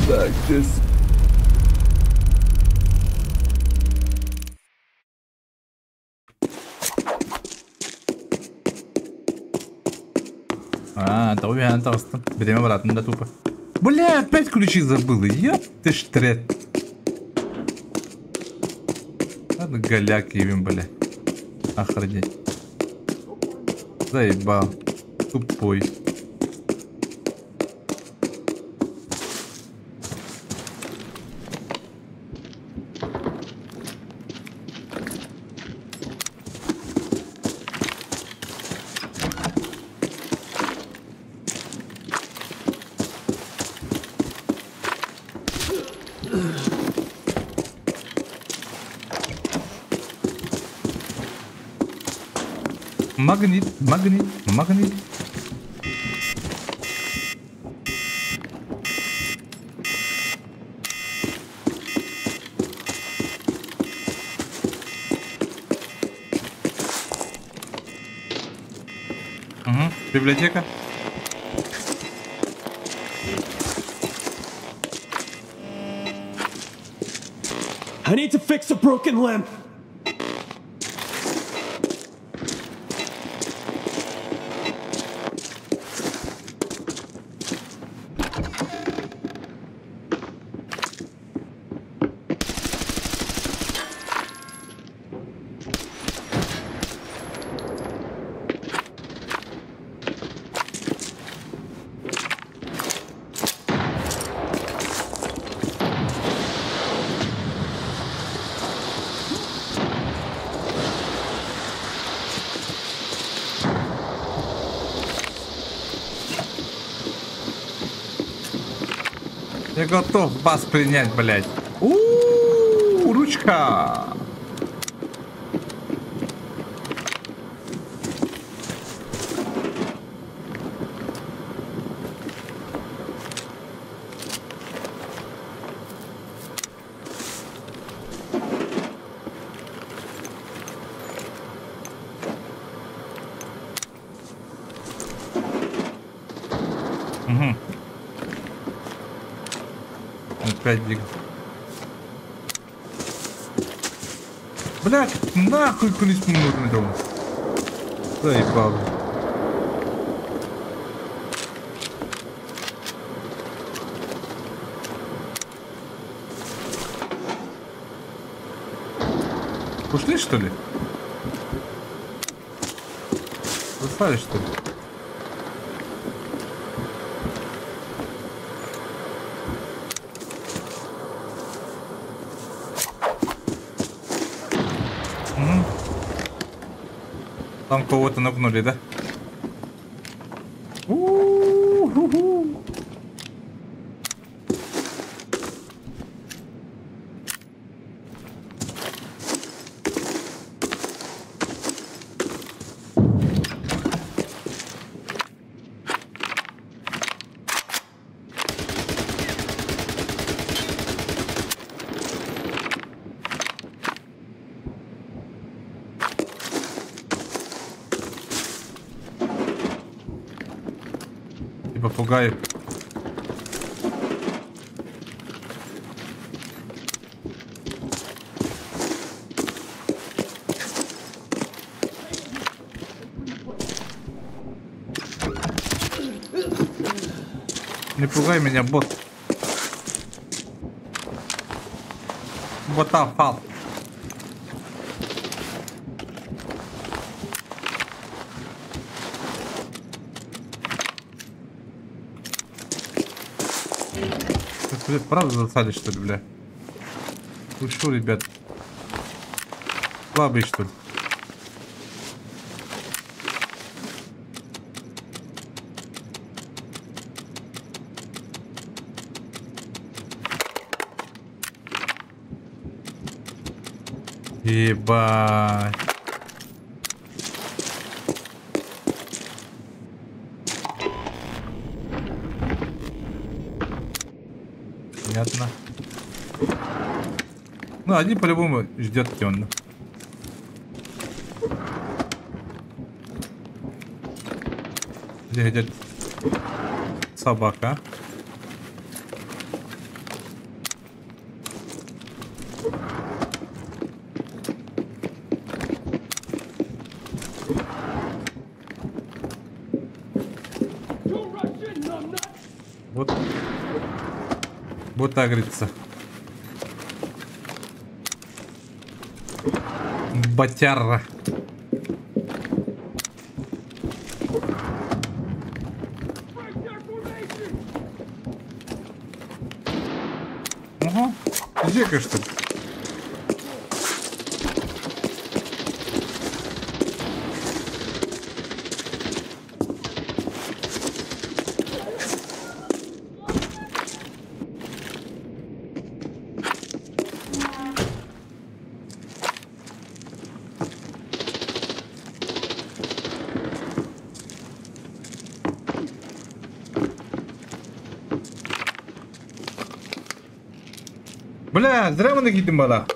Так, здесь. А, это у меня осталось. Время обратно, да, тупо. Бля, опять ключи забыл. Ёп ты ж трет. Ладно, голяк явим, бля. Охренеть. Заебал. Тупой. Магнит, магнит, магнит. Угу. Библиотека. I need to fix a broken limb. Я готов вас принять, блядь. У-у-у, ручка. Угу. Опять бег. Блять, нахуй кулис нужно дома. Заебал. Ушли, что ли? Застали, что ли? Там кого-то нагнули, да? У-ху-ху. Попугай. Не пугай меня, бот. Бота фал. Правда засали, что ли, бля? Вы что, ребят? Слабые, что ли? Ебать. Понятно. Ну, один по-любому ждет темно. Где идет собака? Вот. Вот агрится. Батяра. Ага. Где, что ли? Бля, зря мы киирдим бала.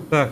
Так.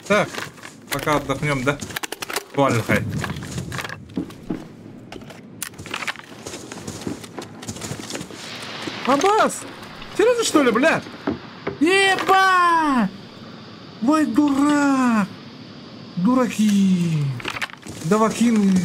Так, пока отдохнем, да? Вальхай. Аббас! Серьезно, что ли, бля? Еба! Ой, дурак! Дураки! Давакины!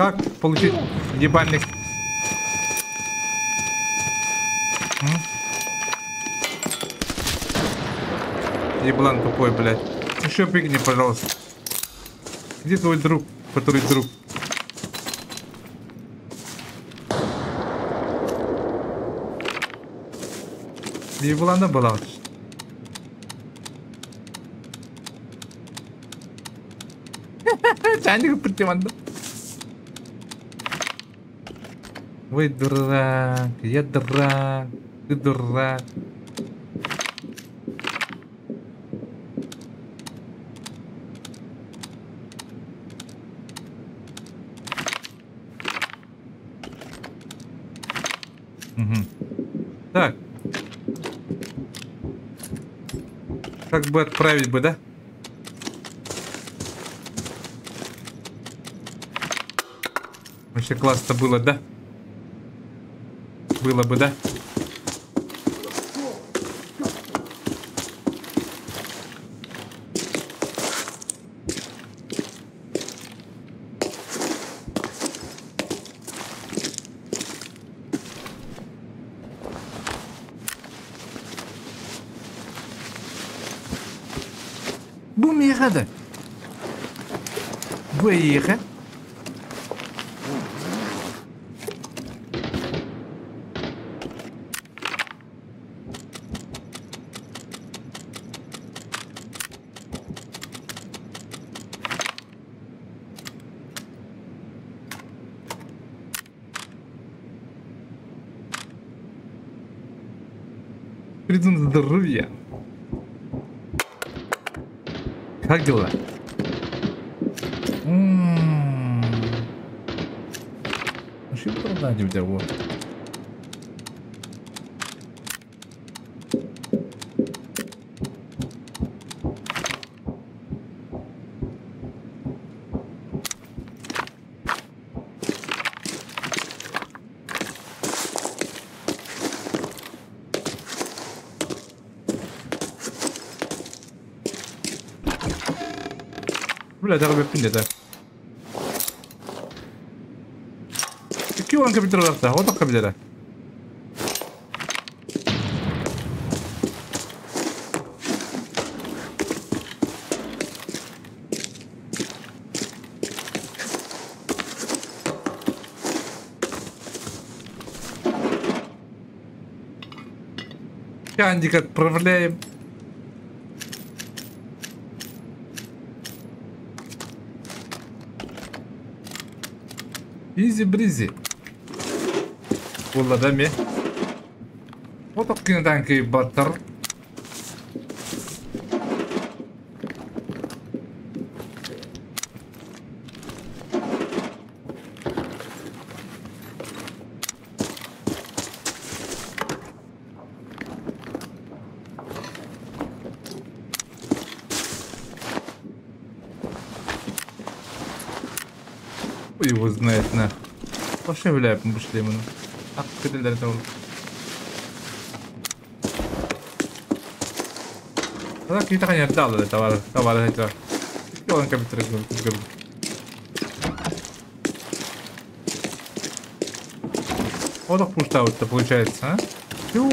Как получить ебальник? Еблан тупой, блядь. Еще пикни, пожалуйста. Где твой друг, который друг? Еблана была. Чайник притеманда. Вы дурак, я дурак, ты дурак. Угу. Так. Как бы отправить бы, да? Вообще классно было, да? Было бы, да? Бу миэхэ да. Бу эйиэхэ. Придум здоровья. Как дела? М-м-м. Вообще продать у тебя вот. Бля, дагы беппин да. Ки он компьютер барта, вот компьютер. Кандик отправляем. Изи-бризи. Буолла да эмиэ. Отох кинетан кыйбаттар. Хуй его знает, на. Вообще, бля, пошли мы. Ах, кыдылдар это Так, и так не дал, товар, товар это. Он компьютер Вот так пусть получается, а? Чего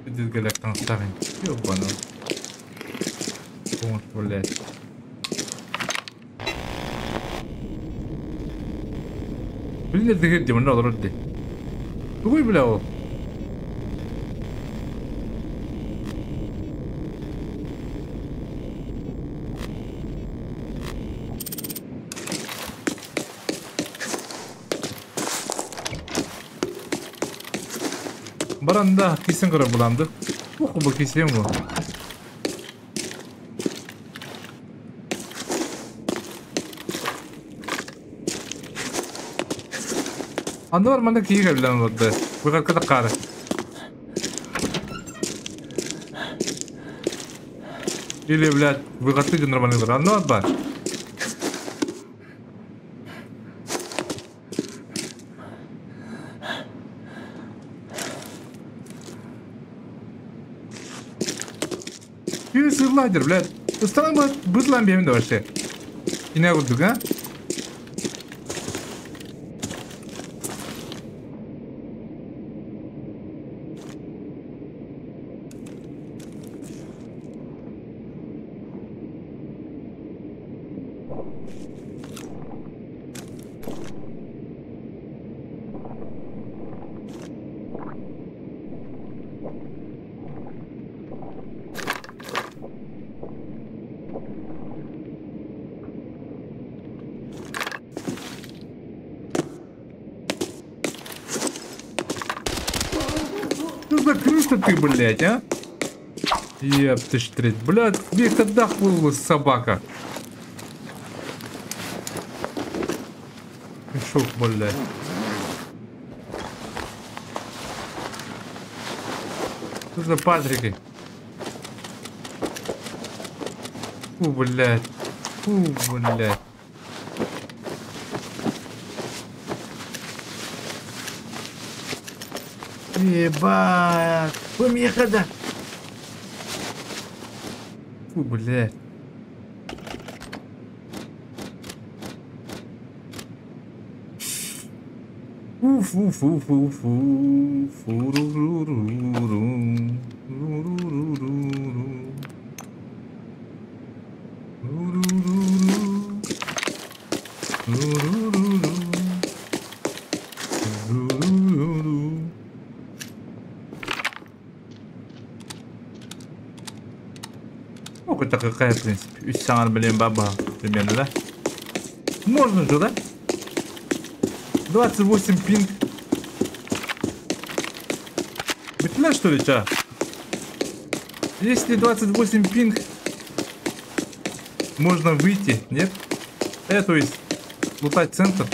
Иди галяк там ставим. Ёбану. Вот, блядь. Блин, это где мы надо роди. Какой, бля, ол? Баранда кисен көрө буланды. Уху бу кисен бу. Анда бар манда киге билен олорду. Быгар ката кары. Или, блядь, выгаты нормальный бар. Анда бар. Сырладер, блядь. Устан бытлан бемде вообще. Ине курдук, а? Что за крыса ты, блядь, а? Еб ты ж треть, блядь, где это дах был, собака? Мешок, блядь. Что за патрики? Фу, блядь. Фу, блядь. Ебать. Помеха да. Фу, блядь. Фу, фу, фу, фу, фу, фу, ру, ру, ру, ру, ру, ру, ру, ру, ру, ру, ру, ру, ру, ру, ру, ру. Ну, хоть такая, в принципе. Үс блин, баба, примерно, да? Можно же, да? 28 пинг. Бетля, что ли, ча? Если 28 пинг, можно выйти, нет? То есть, лутать центр?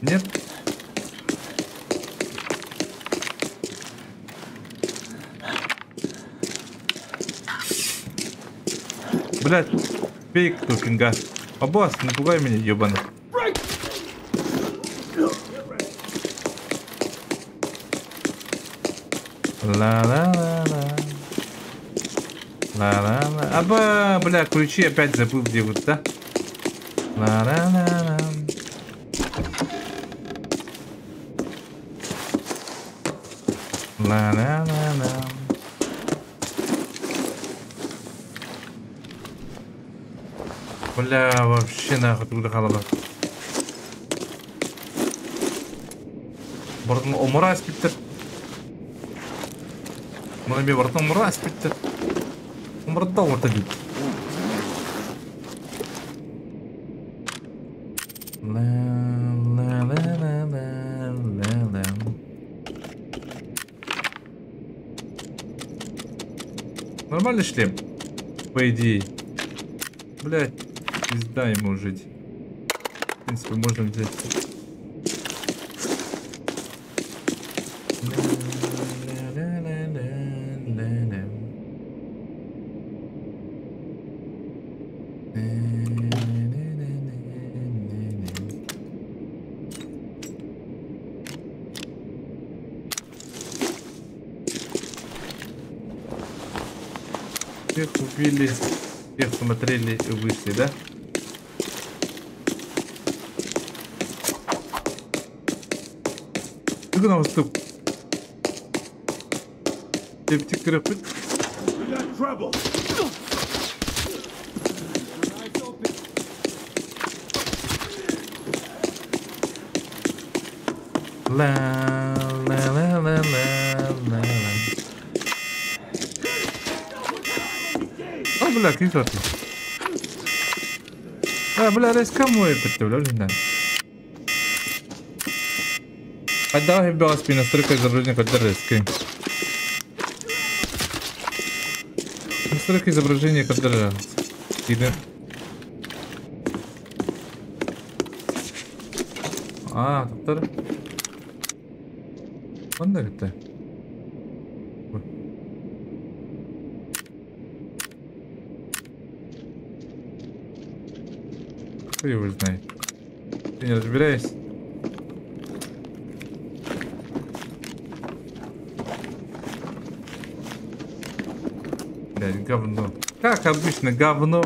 Нет? Блять, фейк пинга. Аббас, напугай меня, ебаный. Ла-ла-ла-ла. Ла-ла-ла. Аба, бля, ключи опять забыл где вот, да? Ла-ла-ла-ла. Ла-ла-ла-ла. Бля, вообще нахуй туда халаба. Бортон омура спиттер. Мына бортон омура спиттер. Омурда орта дейт. Ла-ла-ла-ла-ла-ла-ла. Нормальный шлем? По идее. Блять, пизда ему жить. В принципе, можно взять. Всех убили, всех смотрели и вышли, да? Сколько нам уступ? Ла ла ла ла ла ла. А, бля, кисло ты. А, бля, кому это, бля, не Отдал ебал спи настройка изображения который скрин. Настройка изображения который скины. А, топтар. Онда это. Кто его знает? Ты не разбираюсь. Блядь, говно. Как обычно, говно.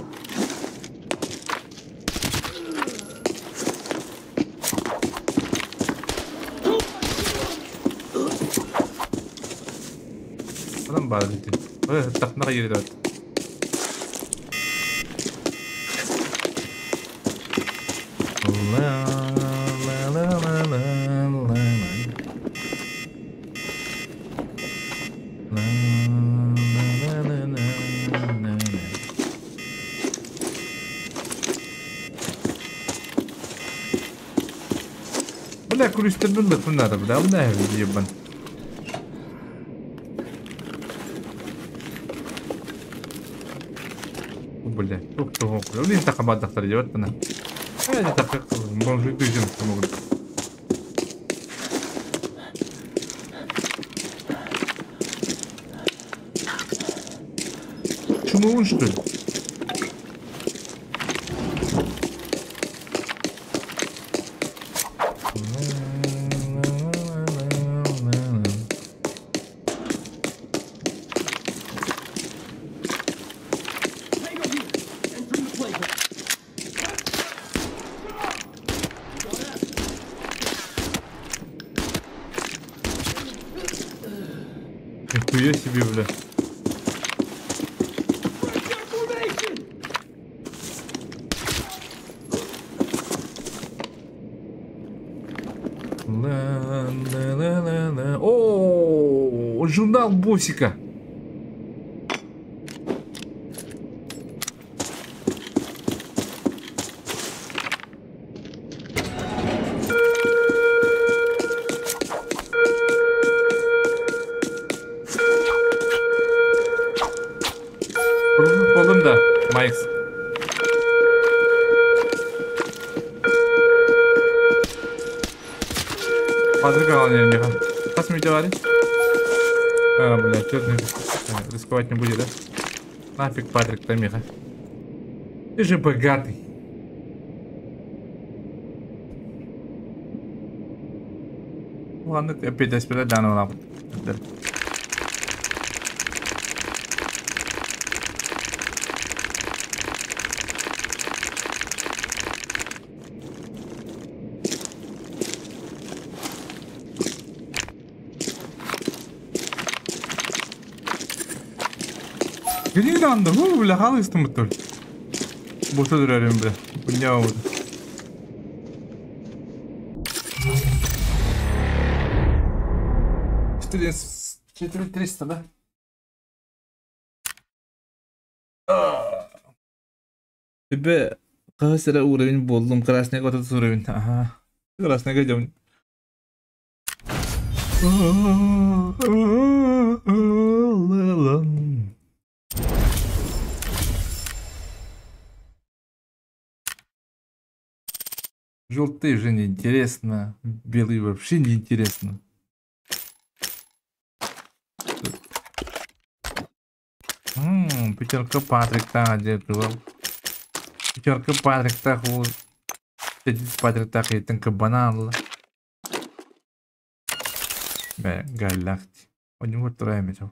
Adam bağırdı. Так на yerine. La la la la la la la. La la la la la la. Бля, күрүстөрбүн бытыннары, бля, бля, ебан. Бля, блин, так обадахтар идет она. Это так, бомжи дыжим могут. Чумун, что ли? Нихуя себе, бля. Ла-ла-ла-ла-ла. О, журнал Босика. Болдум да, Майкс. Патрик алан меха. Хас мүтэ бары? А, бля, чё ты рисковать не будет, да? Нафиг Патрик там меха. Ты же богатый. Ладно, опять я да, ну ладно. Гринланда, ну, бля, халыстым бутул. Бута дөрәрем, бля. Буня вот. 4300, да? Тебе кайсы уровень болдум, красный вот этот уровень. Ага. Красный идем. Желтый уже не интересно, белый вообще не интересно. Пятерка Патрик та где был. Пятерка Патрик та хул. Патрик та хейтен кабанал. Бе, галакти. У него трое метров.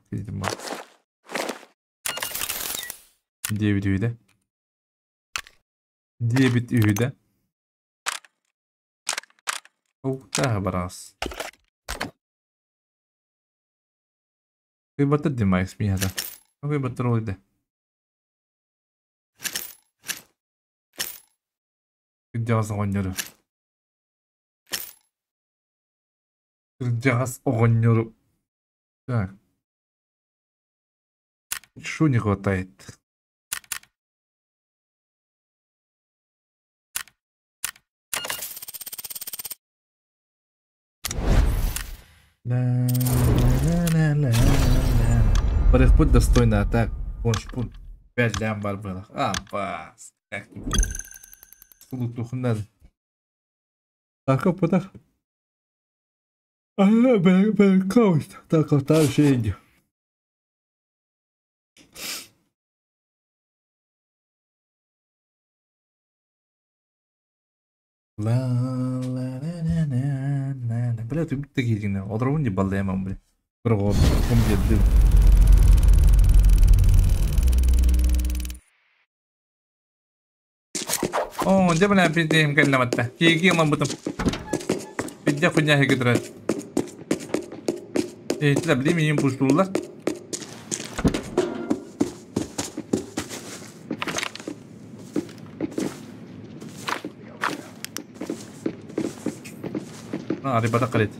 9 үйде. 9 үйде. Ух, барас. Выбор Димайс мияда. Выбор тройды. Кырдьаҕас оҕонньору. Кырдьаҕас оҕонньору. Так. Что не хватает? Путь достойно, а так, он 5 лям бар было. А, бас. Надо. Так, потах. Так, так, Ла ла ла ла ла ла. Бля, ты такие дигна. Одровун не баллемам, бля. Кругом, ком О, где бля пиздеем кэллэмэтта. Киги ламбытым. Пидде хуйня хегидрат. Эйтиле били минем пуштулар. А, ребята, калит.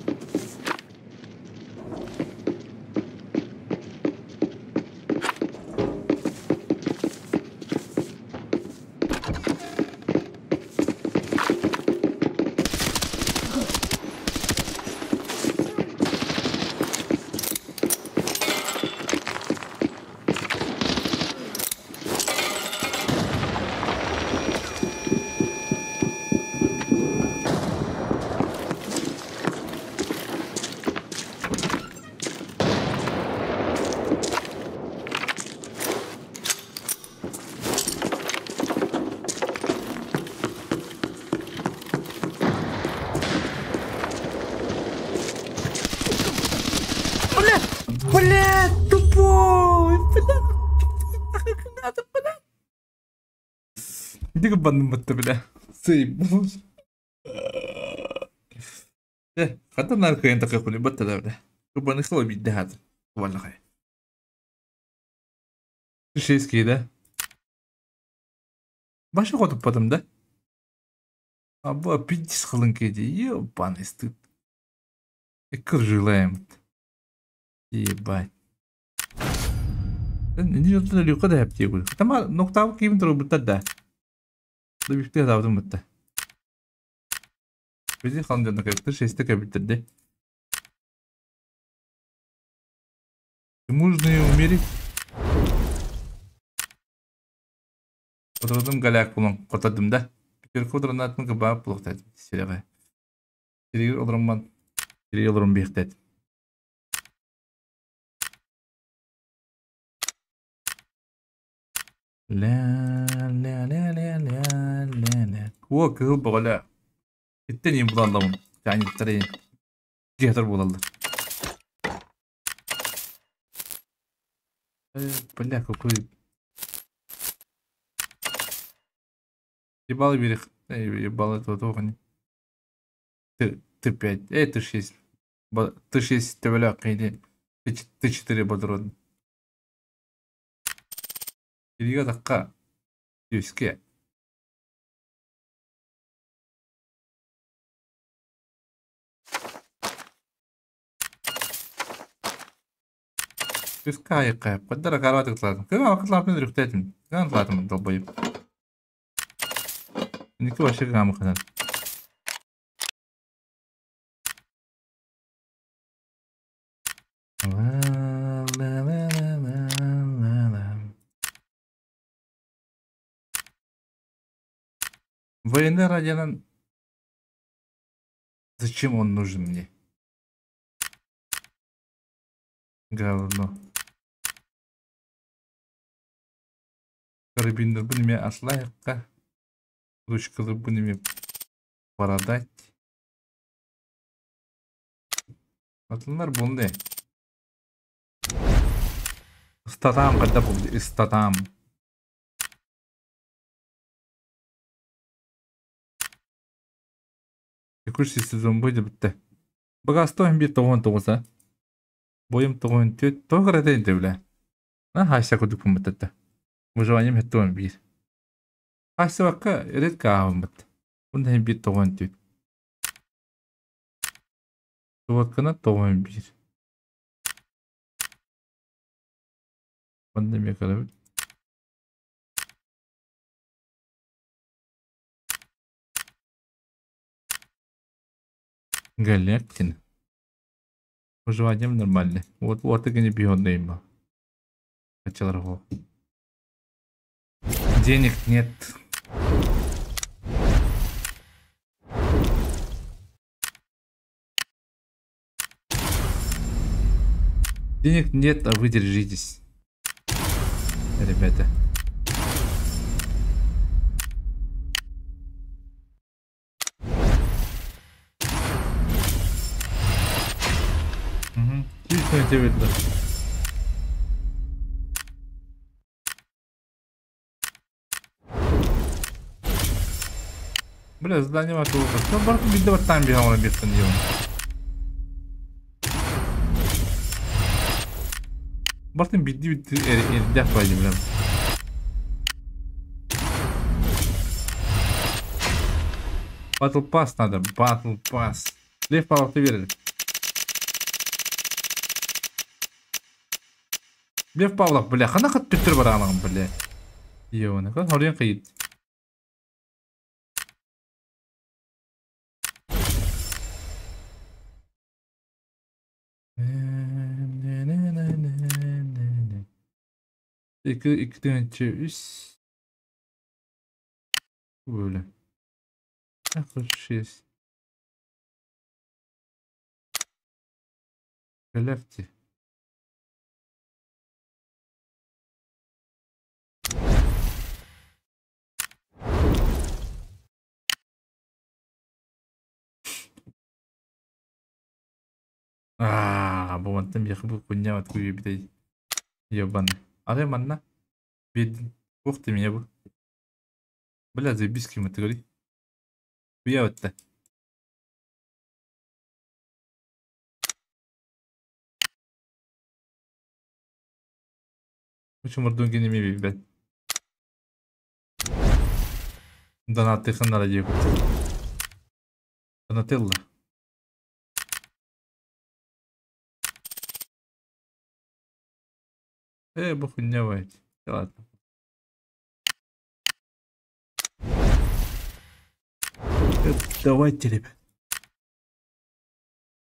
Бля, тупой, бля, надо, бля. Иди банным бутта, бля. Заебался. Хата наркоен такой хули бутта, бля. Тупо не хло бить, да, валлахай. Шесть да? Баша хотуппатым да? А бу пиздец хылын кеди. Ебаный стыд. Кыржилаем. Ебать. Не жолтон люка да хеп тиегул. Тама ноктав ким туру бутта да. Да бифте давдым бутта. Бизи хан жана кепти шесте кебиттерди. Можно ее умереть. Отырдым галяк булан котадым да. Пятерка удран атын кыба пулуктат. Серега. Серега олоромман. Серега олором бихтет. Ля ля ля ля ля ля ля. О, кыл боғаля. Иттен им буlallamın. Yani tarayın. Гетер булалды. Бля, какой... Ебал берег. Ебал этого того не. Т5. Т6. Т6 төбеля кайды. Т4 бодрон. Ирига такка. Юске. Юска айқайып. Қаддара карватык тлатым. Кыга вакытлапны рүхтетим. Кыган тлатым долбоеб. Ники вообще кыгамы ханан. Военный радио Зачем он нужен мне? Говно. Карабинер бу неме аслайыққа. Ручкалы бу неме продать. Атылар бунды. Статам когда бу статам. Текущий сезон будет бітті. Баға стоим bir тоғын тоғыза. Бойым тоғын төт тоғыр әдейін бля. На хайса кудук бітті. Выживанием хеттуын bir. Хайса вакка редко ағын бітті. Бұнда hem bir тоғын төт. Туаккына тоғын bir. Бұнда ме қарап. Галактин. Выживанием нормально. Вот, вот и не бьет Хотел Денег нет. Денег нет, а вы держитесь. Ребята. Угу. Видно. Бля, задание вокруг. Ну, барку бидде вот там бегал на беттен делом. Бартын бидде бидде эрдях байды, бля. Battle Pass надо, Battle Pass. Лев Павлов, ты верили? Лев Павлов, бля, хана хат түттір барамағым, бля. Ёны, кон хорен кыйыт. İki, iki tane üç. Böyle. Шесть. Лефти. Аа, бу мантан бияқы бу кунья от куй битей. Ебаный. Аре манна. Бедин. Ух ты меня бу. Бля, заебись кем это говори. Я вот так. Чумурдун кини эмиэ билбэт. Донаттыхын нара диэбит. Донателла. Бу хуйня бать. Ладно. Давайте, ребят.